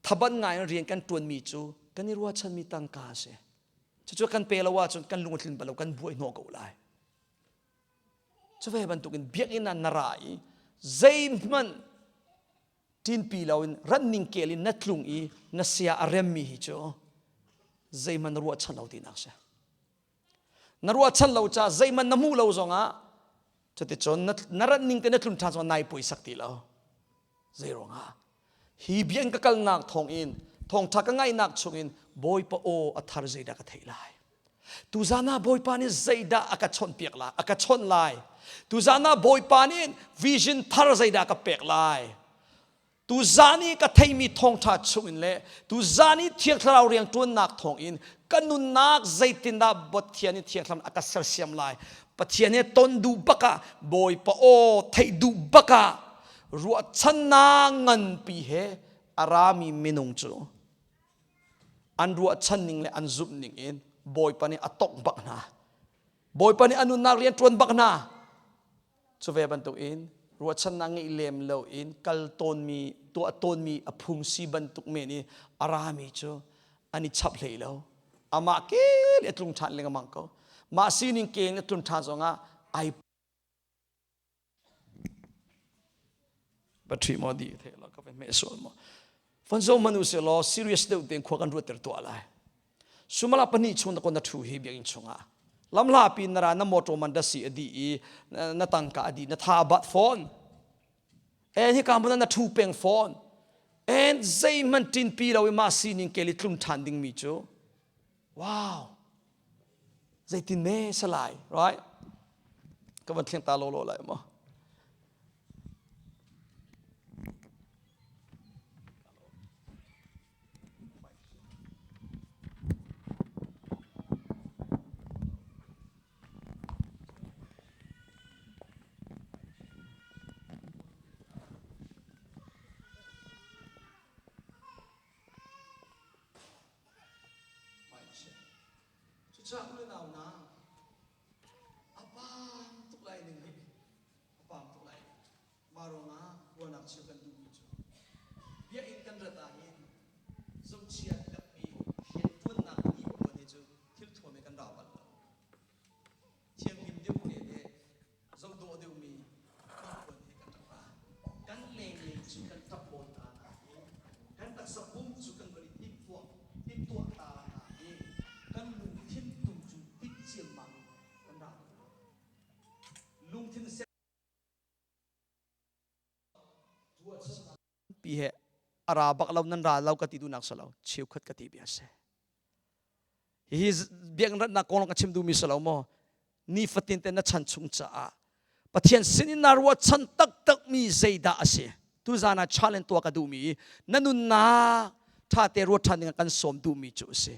thaban ngai in rian kan ṭuanmi cu kan i ruahchanmi tangka a si. Cucu kan pe lo ahcun kan lung a tlin bal lo kan buai hnawh ko lai. Cu ve bantukin biakinn ah na ra i zeihmanh ṭinpi loin ranning kel in na tlung i na sia a remmi hi cu zeihmanh na ruahchan lo tinak si. Na ruahchan lo caah zeihmanh na hmuh lo zongah cuticun na ranning te na tlun ṭhan zongah nai puaisak ti lo. Zei ruangah? Hi biakinn ka kalnak thawngin thawngṭha ka ngaihnak chungin Bawipa aw a thar zeidah ka theih lai. Tuzan ah Bawipa nih zeidah a ka chawnhpiak lai, a ka chawnh lai. Tuzan ah Bawipa nih vision thar zeidah a ka pek lai. Tuzan i ka theimi thawngṭha chungin le tuzan i Thiang Thlarau rianṭuannak thawngin ka nunnak zeitindah Pathian nih Thiang Thlarau a ka sersiam lai. Pathian he ton duh bak ah Bawipa aw theih duh bak ah ruahchannak nganpi he a rami minung cu an ruahchan ning le an zumh ning in Bawipa nih a tongh bak hna. Bawipa nih a nunnak rian ṭuan bak hna. Cu ve bantukin ruahchannak ngeih lem loin kal tawnmi tuah tawnmi a phung si bantuk men i a rami cu an i chap hlei lo. Amah kel a tlung ṭhan lengmang ko. Mah sining ke in a tlun ṭhan zongah ai Patri maw di the la ka ve me sual maw. Fon zo manu se law serious deuh tein khua kan ruat ter tuah lai. Sumala pahnih chung na kon na thu hi biakinn chungah. Lamhla pi na ra na motor man da si adi i na tangka adi na tha bat phone. En hi ka na thu peng phone. En zeihmanh tin pi lo i ma sining keli tlum than ding mi cu. Wow. Zeitin me salai, right? Ka van thleng ta lo lo lai maw? Cucaah u le nau hna, a paam tuk lai ning hi a paam tuk lai. Mah ruangah ruahnak cheu kan duhmi cu biakinn kan rat ahhin zohchiat lakmi rianṭuannak hnipuan hi cu thil thuam he kan ra bal lo. Thianghlim deuh te le zohdawh deuhmi hnipuan he kan rak ra. Kan lenglei cu kan ṭap bawn ta nain kan taksa pum cu kan van i timhtuah timhtuah ta nain kan lungthin tu cu timh ciammam in kan ra ti lo. Lungthin pi he a ra bak lo nan ra lo ka ti duhnak si lo cheukhat ka ti bia si. Hihi biakinn ratnak kong ka chim duhmi si lo maw? Nifatin te na chan chung caah Pathian sinin naa ruahchan taktakmi zeidah a si? Tuzan ah challenge tuah ka duhmi na nunnak ṭha te ruat ṭhan dingah kan sawm duhmi cu a si.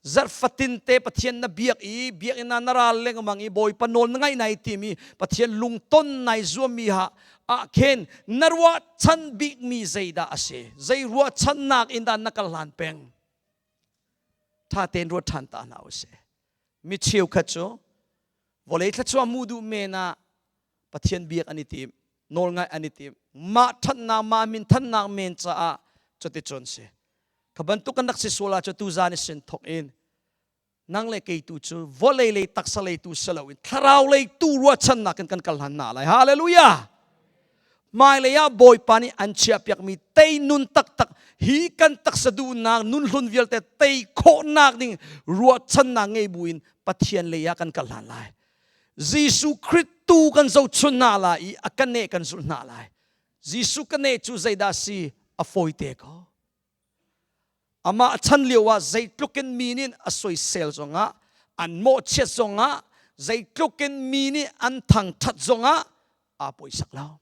Zarh fatin te Pathian na biak i biakinn ah na ral lengmang i Bawipa nawl na ngaih nai timi Pathian lungton nai zuammi ha ah khin na ruahchan bikmi zeidah a si? Zei ruahchannak in dah na kal hlan peng? Ṭha tein ruat ṭhan ta hna usih. Mi cheukhat cu vawlei thluachuah hmuh duh men ah Pathian biak an i tim, nawlngaih an i tim. Mah ṭhatnak, mah min thannak men caah cuticun si. Kha bantuk kan rak si sual ahcun tuzan i sin thawk in nang le kei tu cu vawlei lei taksa lei tu si loin thlarau lei tu ruahchannak in kan kal hlan hna lai. Hallelujah! Hmailei ah Bawipa nih an chiahpiakmi tei nun taktak hi kan taksa duhnak nun hlun vialte tei khawhnak ding ruahchannak ngei buin Pathian lei ah kan kal hlan lai. Jesuh Khrih tu kan zohchun hna lai i a kan neh kan zulh hna lai. Jesuh ka neh cu zeidah si a fawite ko. Amah chan lio ah zeitluk in mi nih a soisel zongah an mawhchiat zongah zeitluk in mi nih an thangṭhat zongah aa poisak lo.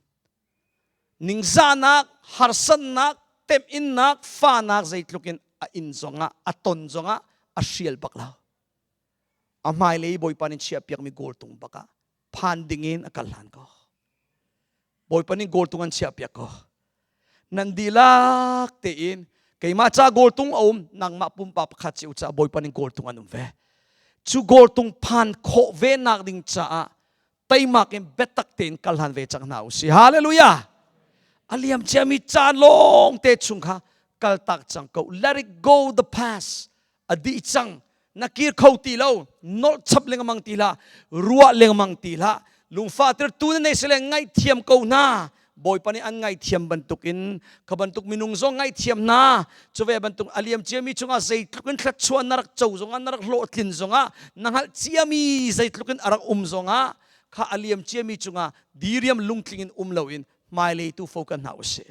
Ningzahnak, harsannak, temhinnak, fahnak zeitluk in a in zongah, a ton zongah a hrial bak lo. A hmailei Bawipa nih chiahpiakmi goal tung bak ah phan dingin a kal hlan ko. Bawipa nih goal tung an chiahpiak ko. Nan dihlak tein keimah ca goal tung a um, nangmah pumpak pakhat cio ca Bawipa nih goal tung an um ve. Cu goal tung phan khawh ve nak ding caah teimak in biatak tein kal hlan ve cang hna usih. Hallelujah! A liam ciami caan lawng te chung kha kaltak cang ko. Let it go the past. A dih cang. Na kir kho ti lo. Nolh chap lengmang ti hlah. Ruah lengmang ti hlah. Lungfahter tu na nei sile ngaihthiam ko hna. Bawipa nih an ngaihthiam bantukin kha bantuk minung zong ngaihthiam hna. Cuve bantuk a liam ciami cungah zeitluk in thluachuah na rak co zongah na rak hlawhtlin zongah na hngalh ciami zeitluk in a rak um zongah kha a liam ciami cungah diriam lungtling in um loin hmailei tu fo kan hna usih.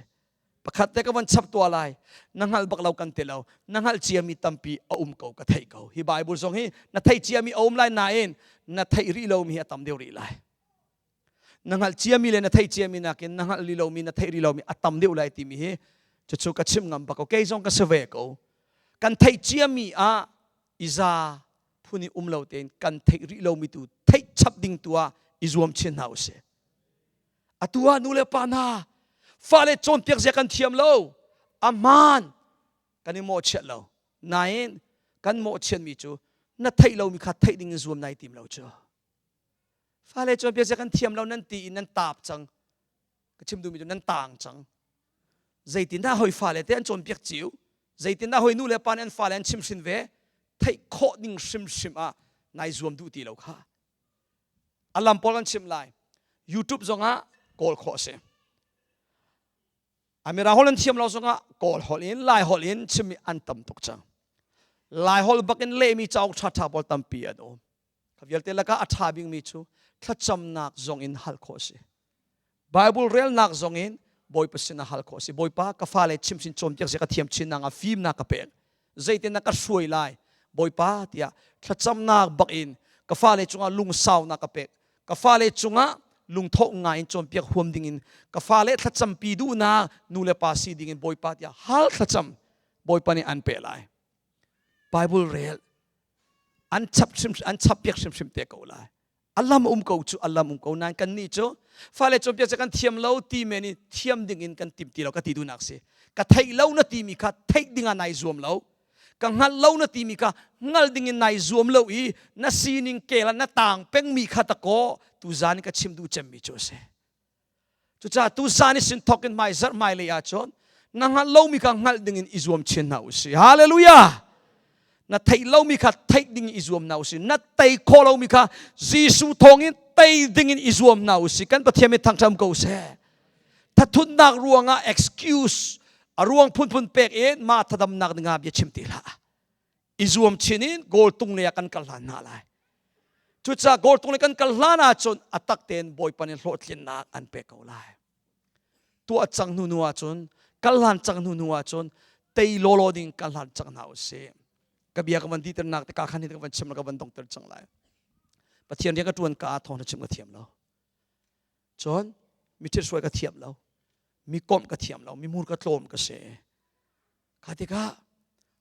Pakhat te ka van chap tua lai. Na hngalh bak lo kan ti lo. Na hngalh ciami tampi a um ko ka theih ko. Hi Bible zong hi na theih ciami a um lai nain na theih rih lomi hi a tam deuh rih lai. Na hngalh ciami le na theih ciami nakin na hngalh rih lomi na theih rih lomi a tam deuh lai timi hi cucu ka chim ngam bak ko. Kei zong ka si ve ko. Kan theih ciami ah iza phun i um lo tein kan theih rih lomi tu theih chap ding tu ah i zuam chin hna usih. Atu ah nu le pa hna fale cawnpiak zia kan thiam lo. A hmaan kan i mawhchiat lo. Nain kan mawhchiatmi cu na theih lomi kha theih ding in zuam nai tim lo cu. Fale cawnpiak zia kan thiam lo nan ti in nan taap cang. Ka chim duhmi cu nan taang cang. Zeitindah hoi fale te an cawnpiak ciu? Zeitindah hoi nu le pa nih an fale an chimhrin ve? Theih khawh ding hrimhrim ah nai zuam duh ti lo kha. A lam pawl kan chimh lai. YouTube zongah kawl khawh a si. Amira holh an thiam lo zongah Kawl holh in Lai holh in chimmi an tam tuk cang. Lai holh bak in lehmi cauk ṭhaṭha pawl tampi an um. Kha vialte lakah a ṭha bikmi cu thlacamnak zong in hal khawh a si. Bible relnak zong in Bawipa sinah hal khawh a si. Bawipa ka fale chimhsin cawnpiak zia ka thiam chin nak ah fimnak ka pek. Zeitin na ka hruai lai Bawipa tiah thlacamnak bak in ka fale cungah lungsaunak ka pek. Ka fale cungah lungthawh ngai in cawnpiak huam ding in ka fale thlacampi duhnak nu le pa si ding in Bawipa tiah hal thlacam Bawipa nih an pe lai. Bible rel an chap hrim an chap piak hrimhrim te ko lai alam um ko cu alam um ko nain kan nih cu fale cawnpiak cu kan thiam lo ti men i thiam ding in kan tim ti lo ka ti duhnak si ka theih lo na timi kha theih ding ah nai zuam lo ka hngalh lo na timi kha hngal ding in nai zuam lo i na sining kel ah na tang pengmi kha ta kaw tuzan ka chim duh cemmi cu a si Cucaah tuzan i sin thawk in hmai zarh hmailei ahcun na hngalh lomi kha hngalh ding in i zuam chin hna usih. Hallelujah! Na theih lomi kha theih ding in i zuam hna usih. Na tei khawh lomi kha Jesuh thawng in tei ding in i zuam hna usih. Kan Pathian min thangṭhat ko seh. Thathutnak ruangah excuse a ruang phunphun pek in mah thadamnak dingah bia chim ti hlah. I zuam chin in goal tung lei ah kan kal hlan hna lai. Cucaah goal tung lei kan kal hlan ahcun a tak tein Bawipa nih hlawhtlinnak an pek ko lai. Tuah cang hnu hnu ahcun kal hlan cang hnu hnu ahcun tei lawlaw ding kal hlan cang hna usih. Ka bia ka van diternak te ka khan hi ka van chim ka van dongter cang lai. Pathian rian ka tuan ka thawng na chim ka thiam lo. Cun mi thil ka thiam lo. Mi komh ka thiam lo. Mi mur ka tlawm ka si. Kha tikah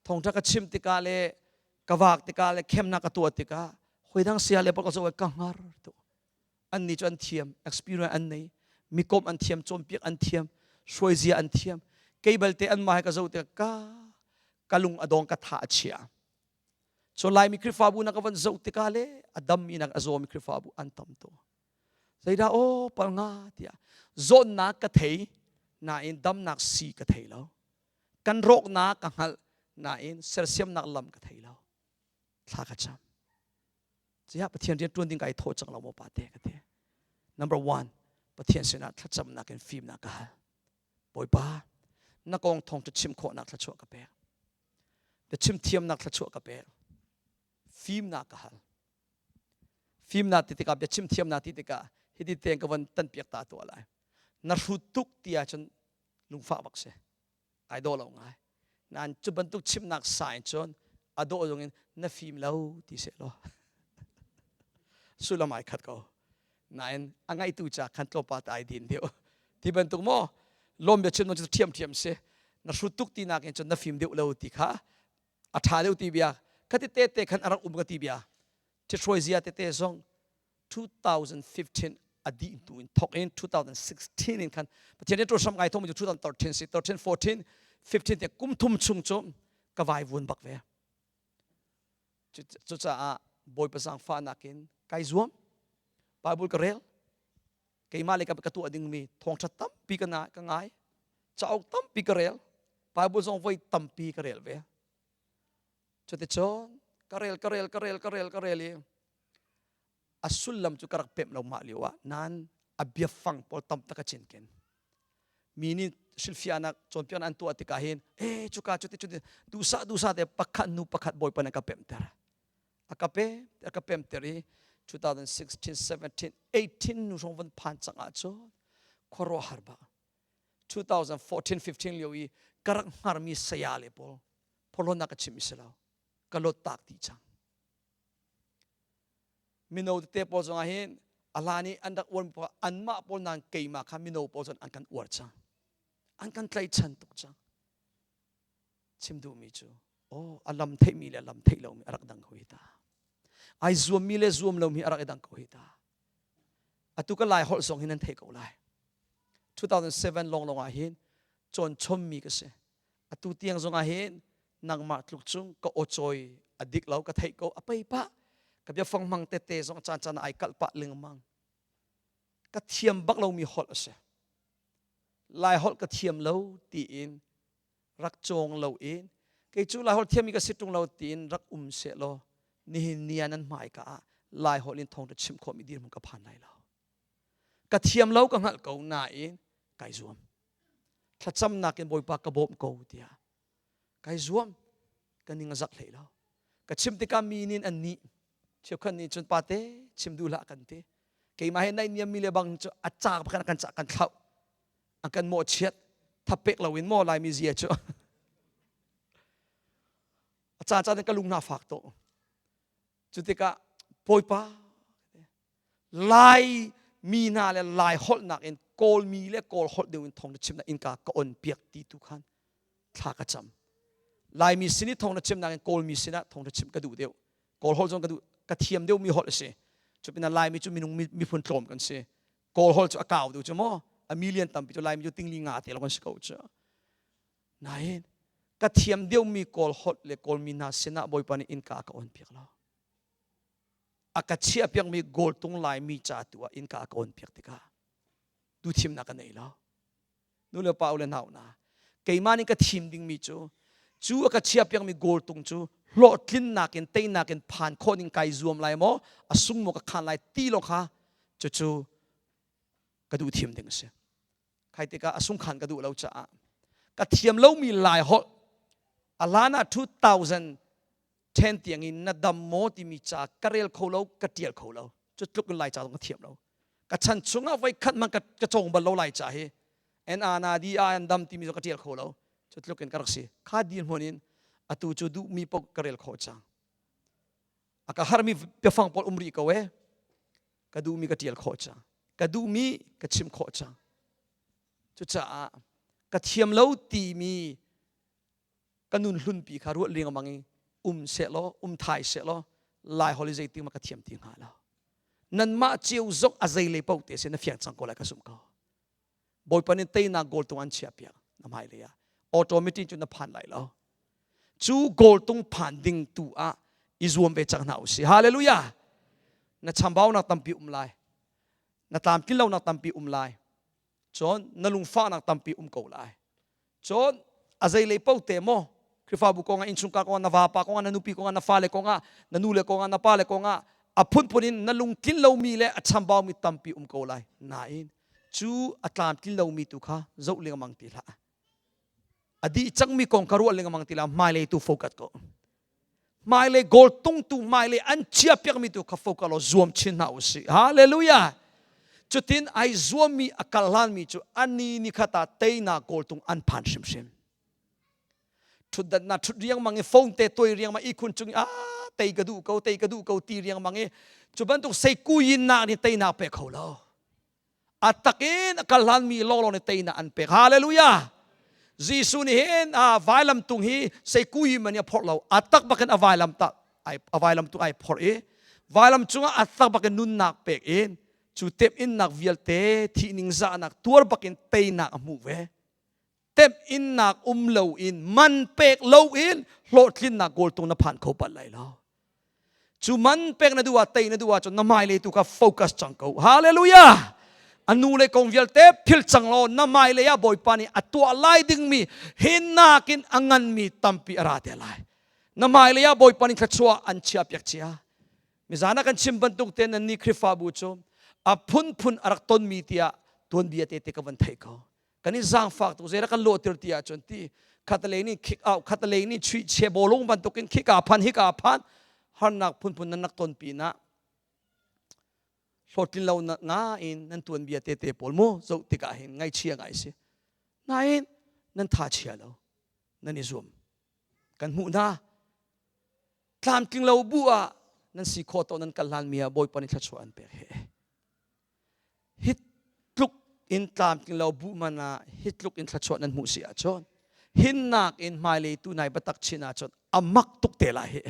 thawngṭha ka chim tikah le ka vak tikah le khemnak ka tuah tikah hawi sia le ka zoh ka hngar tu. Annih cu an thiam, experience an nei, mi komh an thiam, cawnpiak an thiam, hruaizia an thiam. Kei balte anmah he ka zoh tikah ka ka lung a dong ka tha a chia. So Laimi Khrihfabu na ka van zoh tikah le a dammi nak a zawmi Khrihfabu an tam tu. Zeidah aw pal nga tiah zawtnak ka thei nain damnak si ka thei lo. Kan rawknak ka hngalh nain sersiamnak lam ka thei lo. Thla ka cam. Ziah Pathian rian ṭuan ding kai thawh cang lo maw pa te ka ti. Number one, Pathian sinah thlacamnak in fimnak ka hal. Bawipa, na kong thawng cu chim khawhnak thluachuah ka pek. Na chim thiamnak thluachuah ka pek. Fimnak ka hal. Fimnak ti tikah biachim thiamnak ti tikah hiti tein ka von tanpiak ta tuah lai. Na hrut tuk ti ahcun lungfah bak si. Ai dawh lo ngai. Nain cu bantuk chimnak sa in cun a dawh zong in na fim lo ti seh law. Sullam ai khat ko. Nain a ngaitu ca khan tlawmpal ta ai din deuh. Ti bantuk maw? Lawm bia chim cu ṭhiam ṭhiam si. Na hrut tuk ti nakin cun na fim deuh lo ti kha a ṭha deuh ti bia. Khati te te khan a rak um ka ti bia. Ṭhithruai zia tete zong 2015 a dih hnu in thok in 2016 in khan Pathian nih ṭuahram ngai thawng cu 2013 si 13 14 15 te kum thum chung cu ka vai vun bak ve. Cucaah Bawipa zaangfahnak in kai zuam. Bible ka rel. Keimah le ka tuah dingmi thawngṭha tampi ka na ka ngai. Cauk tampi ka rel. Bible zong voi tampi ka rel ve. Cuticun ka rel ka rel ka rel ka rel ka rel i a sullam cu ka rak pemh lo mah lio ah nain a biafang pawl tam tak ka cinken. Mi nih hrilhfiahnak cawnpiaknak an tuah tikah hin e cuka cuti cuti duhsah duhsah te pakhat hnu pakhat Bawipa nih a ka pemhter. A ka pe a ka pemter i 2016 17 18 nu hrawng van phan cang ahcun khuaruahhar bak 2014 15 lio i ka rak hngarmi saya le pawl phorhlawtnak ka chimmi si lo ka lot tak dih cang. Mino tete pawl zongah hin a hlan i an rak uarmi pawl anmah pawl nain keimah kha mino pawl cun an kan uar cang. An kan tlaihchan tuk cang. Chim duhmi cu aw a lam theihmi le a lam theih lomi a rak dang ko hi ta. Ai zuammi le zuam lomi a rak i dang ko hi ta. Atu ka Lai holh zong hi nan theih ko lai. 2007 lawnglawng ah hin cawn chommi ka si. Atu tiang zong ah hin nangmah tluk cung ka aw cawi a dik lo ka theih ko a pei pah ka biafang hmang tete zong caan caan ai kalh pah lengmang ka thiam bak lomi holh a si lai holh ka thiam lo tiin rak cawng lo in kei cu lai holh thiammi ka si ṭung lo tiin rak um seh law nihin ni ah nan hmaika ah lai holh in thawngṭha chim khawhmi dirhmun ka phan lai lo ka thiam lo ka hngalh ko nain kai zuam thlacamnak in Bawipa ka bawmh ko tiah kai zuam ka ning a zak hlei lo ka chim tikah mi nih an nih cheukhat nih cun pate chim duh hlah kan ti keimah he naih niam mi le bang cu a caak kan kan cah kan thlauh an kan mawhchiat thapek lo in maw laimi zia cu a caan caan ka lung hna fak to cu tikah bawipa Lai mi hna le Lai holhnak in Kawlmi le Kawl holh deuh in thawng na chimnak innka ka on piak ti tu khan thla ka cam. Laimi sin i thawng na chimnak in Kawlmi sinah thawng na chim ka duh deuh. Kawl holh zong ka duh ka thiam deuh mi holh a si. Cu pinah Laimi cu minung miphun tlawm kan si. Kawl holh cu a kau deuh cu maw? A million tampi cu Laimi cu tingli nga te lawng kan si ko cu. Nain ka thiam deuhmi Kawl holh le Kawlmi hna sinah Bawipa nih innka ka on piak lo. A ka chiahpiakmi goal tung Laimi ca tu ah innka a ka on piak tikah tu thimnak ka nei lo. Nu le pa u le nau na keimah nih ka thim dingmi cu cu a ka chiahpiakmi goal tung cu hlawhtlinnak in teinak in phan khawh ding kai zuam lai maw a sung maw ka khan lai ti lo kha cucu ka duh thim ding a si. Khai tikah a sungkhan ka duh lo caah ka thiam lomi Lai holh a hlan ah 2000 10 tiang in na dam maw timi ca ka rel kho lo ka tial kho lo cu tluk in lai ca zong ka thiam lo ka chan chungah voi khat man ka cawng bal lo lai ca hi N A na D A an dam timi zong ka tial kho lo cu tluk in ka rak si kha dirhmun in atu cu duhmi paoh ka rel khawh cang a ka harmi biafang pawl um rih ko e ka duhmi ka tial khawh cang ka duhmi ka chim khawh cang cucaah ka thiam lo timi ka nun hlunpi kha ruah lengmang i um sehlaw um thai sehlaw lai holh i zeitik ma ka thiam ti hnga lo nanmah cio zong a zei lei paoh te si na fiang cang ko lai ka zumh ko bawipa nih teinak goal tung an chiah piak na hmai lei ah automatic cu na phan lai lo cu goal tung phan ding tu ah i zuam ve cang hna usih hallelujah na chambaunak tampi um lai na tlamtlin lonak tampi um lai cun na lungfahnak tampi um ko lai Cun a zeilei paoh te maw Khrihfabu kongah innchungkhar kongah na vapa kongah na nupi kongah na fale kongah na nule kongah na pale kongah a phunphun in na lungtlin lomi le a chambaumi tampi um ko lai nain cu a tlamtlin lomi tu kha zoh lengmang ti hlah a dih cangmi kong kha ruah lengmang ti hlah hmailei tu focus ko hmailei goal tungtu hmailei an chiahpiakmi tu kha focus law zuam chin hna usih hallelujah cutin ai zuammi a kal hlanmi cu ani ni khat ah teinak goal tung an phan hrimhrim thutdannak thut riangmang i phone te toi riangmang i khun cung ah tei ka duh ko tei ka duh ko ti riangmang i cu bantuk seikuyin nak nih teinak pe kho lo. A takin a kal hlanmi lawnglawng nih teinak an pek. Hallelujah! Jesuh nih hin a vailam tung hi seikui man i a phorh lo. A tak bakin a vailam ta a vailam tung ai phorh i vailam cungah a tak bakin nunnak pek in cu temhinnak vialte thih ningzahnak tuar bakin teinak a hmuh ve. Temhinnak um loin man pek loin hlawhtlinnak kawltung na phan kho bal lai lo. Cu man pek na duh ah tei na duh ahcun na hmailei tu kha focus cang ko. Hallelujah! A nu le kong vialte phil cang law na hmailei ah Bawipa nih a tuah lai dingmi hi nakin a nganmi tampi a ra te lai. Na hmailei ah Bawipa nih thluachuah an chiahpiak cia. Mizan ah kan chim bantuk te nan ni Khrihfabu cu a phunphun a rak tonmi tiah tuanbia te te ka van theih ko. Kan i zaangfak tuk zei kan lawhtir ti ahcun ti khatalei nih kick out khatalei nih chuih che bawlung bantukin khika phan hika phan harnak phunphun nan rak ton pinah hlawhtlin lo nga in nan tuanbia te te pawl mu zoh tikah hin ngaihchia ngai si nain nan tha chia lo nan i zuam kan hmuh hna tlamtling lo bu ah nan si khawh to nan kal hlan mi ah Bawipa nih thluachuah an pek he Hi tluk in tlamtling lo bu man ah hi tluk in thluachuah nan hmuh si ahcun hinnak in hmailei tu nai biatak chin ahcun a mak tuk te lai hi.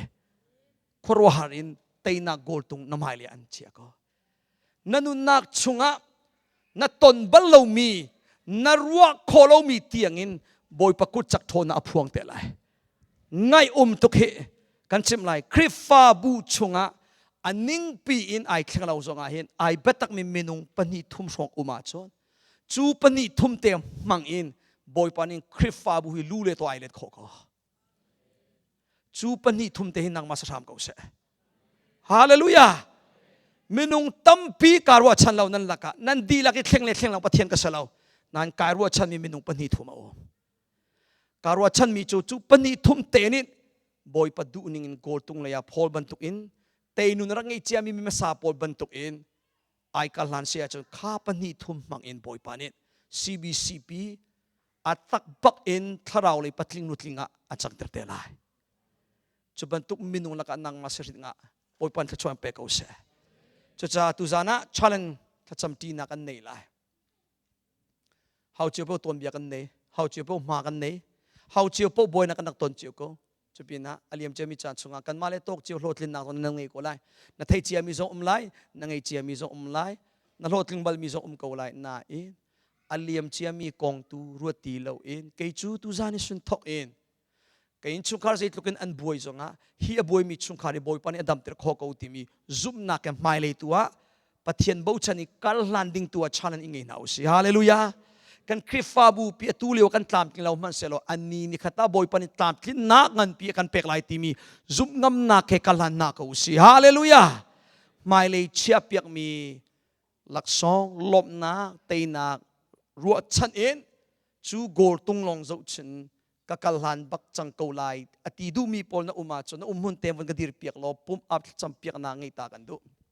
Khuaruahhar in teinak goal tung na hmailei an chia ko. Na nunnak chungah na ton bal lomi na ruah khawh lomi tiangin Bawipa kut cak ṭhawnnak a phuang te lai. Ngaih um tuk hi kan chimh lai. Khrihfabu chungah a ningpi in ai thleng lo zong ah hin ai biatakmi minung pahnih thum hrawng um ahcun cu pahnih thum te hmang in Bawipa nih Khrihfabu hi lu le to ai let khawh ko. Cu pahnih thum te hi nangmah sa hram ko seh. Hallelujah! Minung tampi kaa ruahchan lo nan lakah nan dihlak i thleng le thleng lo Pathian ka si lo. Nan kai ruahchanmi minung pahnih thum a um. Kaa ruahchanmi cu cu pahnih thum te nih Bawipa duhning in kawltung lei ah Paul bantukin teinun rak ngei ciami mi hmasa pawl bantukin ai kal hlan si ahcun kha pahnih thum hmang in Bawipa nih CBCP a tak bak in thlarau lei patling nutling ah a cangter te lai. Cu bantuk minung lakah nangmah si hrit ngah Bawipa thluachuah pe ko seh. Cucaah tuzan ah challenge thlacam ṭinak kan nei lai. Hau cio paoh tuanbia kan nei, hau cio paoh hma kan nei, hau cio paoh buainak kan rak ton cio ko. Cupinah a liam ciami caan chungah kanmah le tawk cio hlawhtlinnak zong na ngei ko lai. Na thei ciami zong um lai, na ngei ciami zong um lai, na hlawhtling balmi zong um ko lai. Nain a liam ciami kong tu ruat ti loin kei cu tuzan i sun thok in ka innchungkhar zeitluk in an buai zongah hi a buaimi chungkhar i Bawipa nih a damter khawh ko timi zumhnak he hmailei tu ah Pathian bochan i kal hlan ding tu ah challenge i ngei hna usih. Hallelujah. Kan Khrihfabu pi atu lio kan tlamtling lo hmanhsehlaw anni ni khat ah Bawipa nih tlamtlinnak nganpi a kan pek lai timi zumh ngamnak he kal hlan hna ko usih. Hallelujah. Hmailei chiahpiakmi laksawng lawmhnak teinak ruahchan in cu goal tung lawng zohchin ka kal hlan bak cang ko lai a ti duhmi pawl na um ahcun na um hmun te vun ka dir piak law pump up thlacam piak na ngei ta kan duh.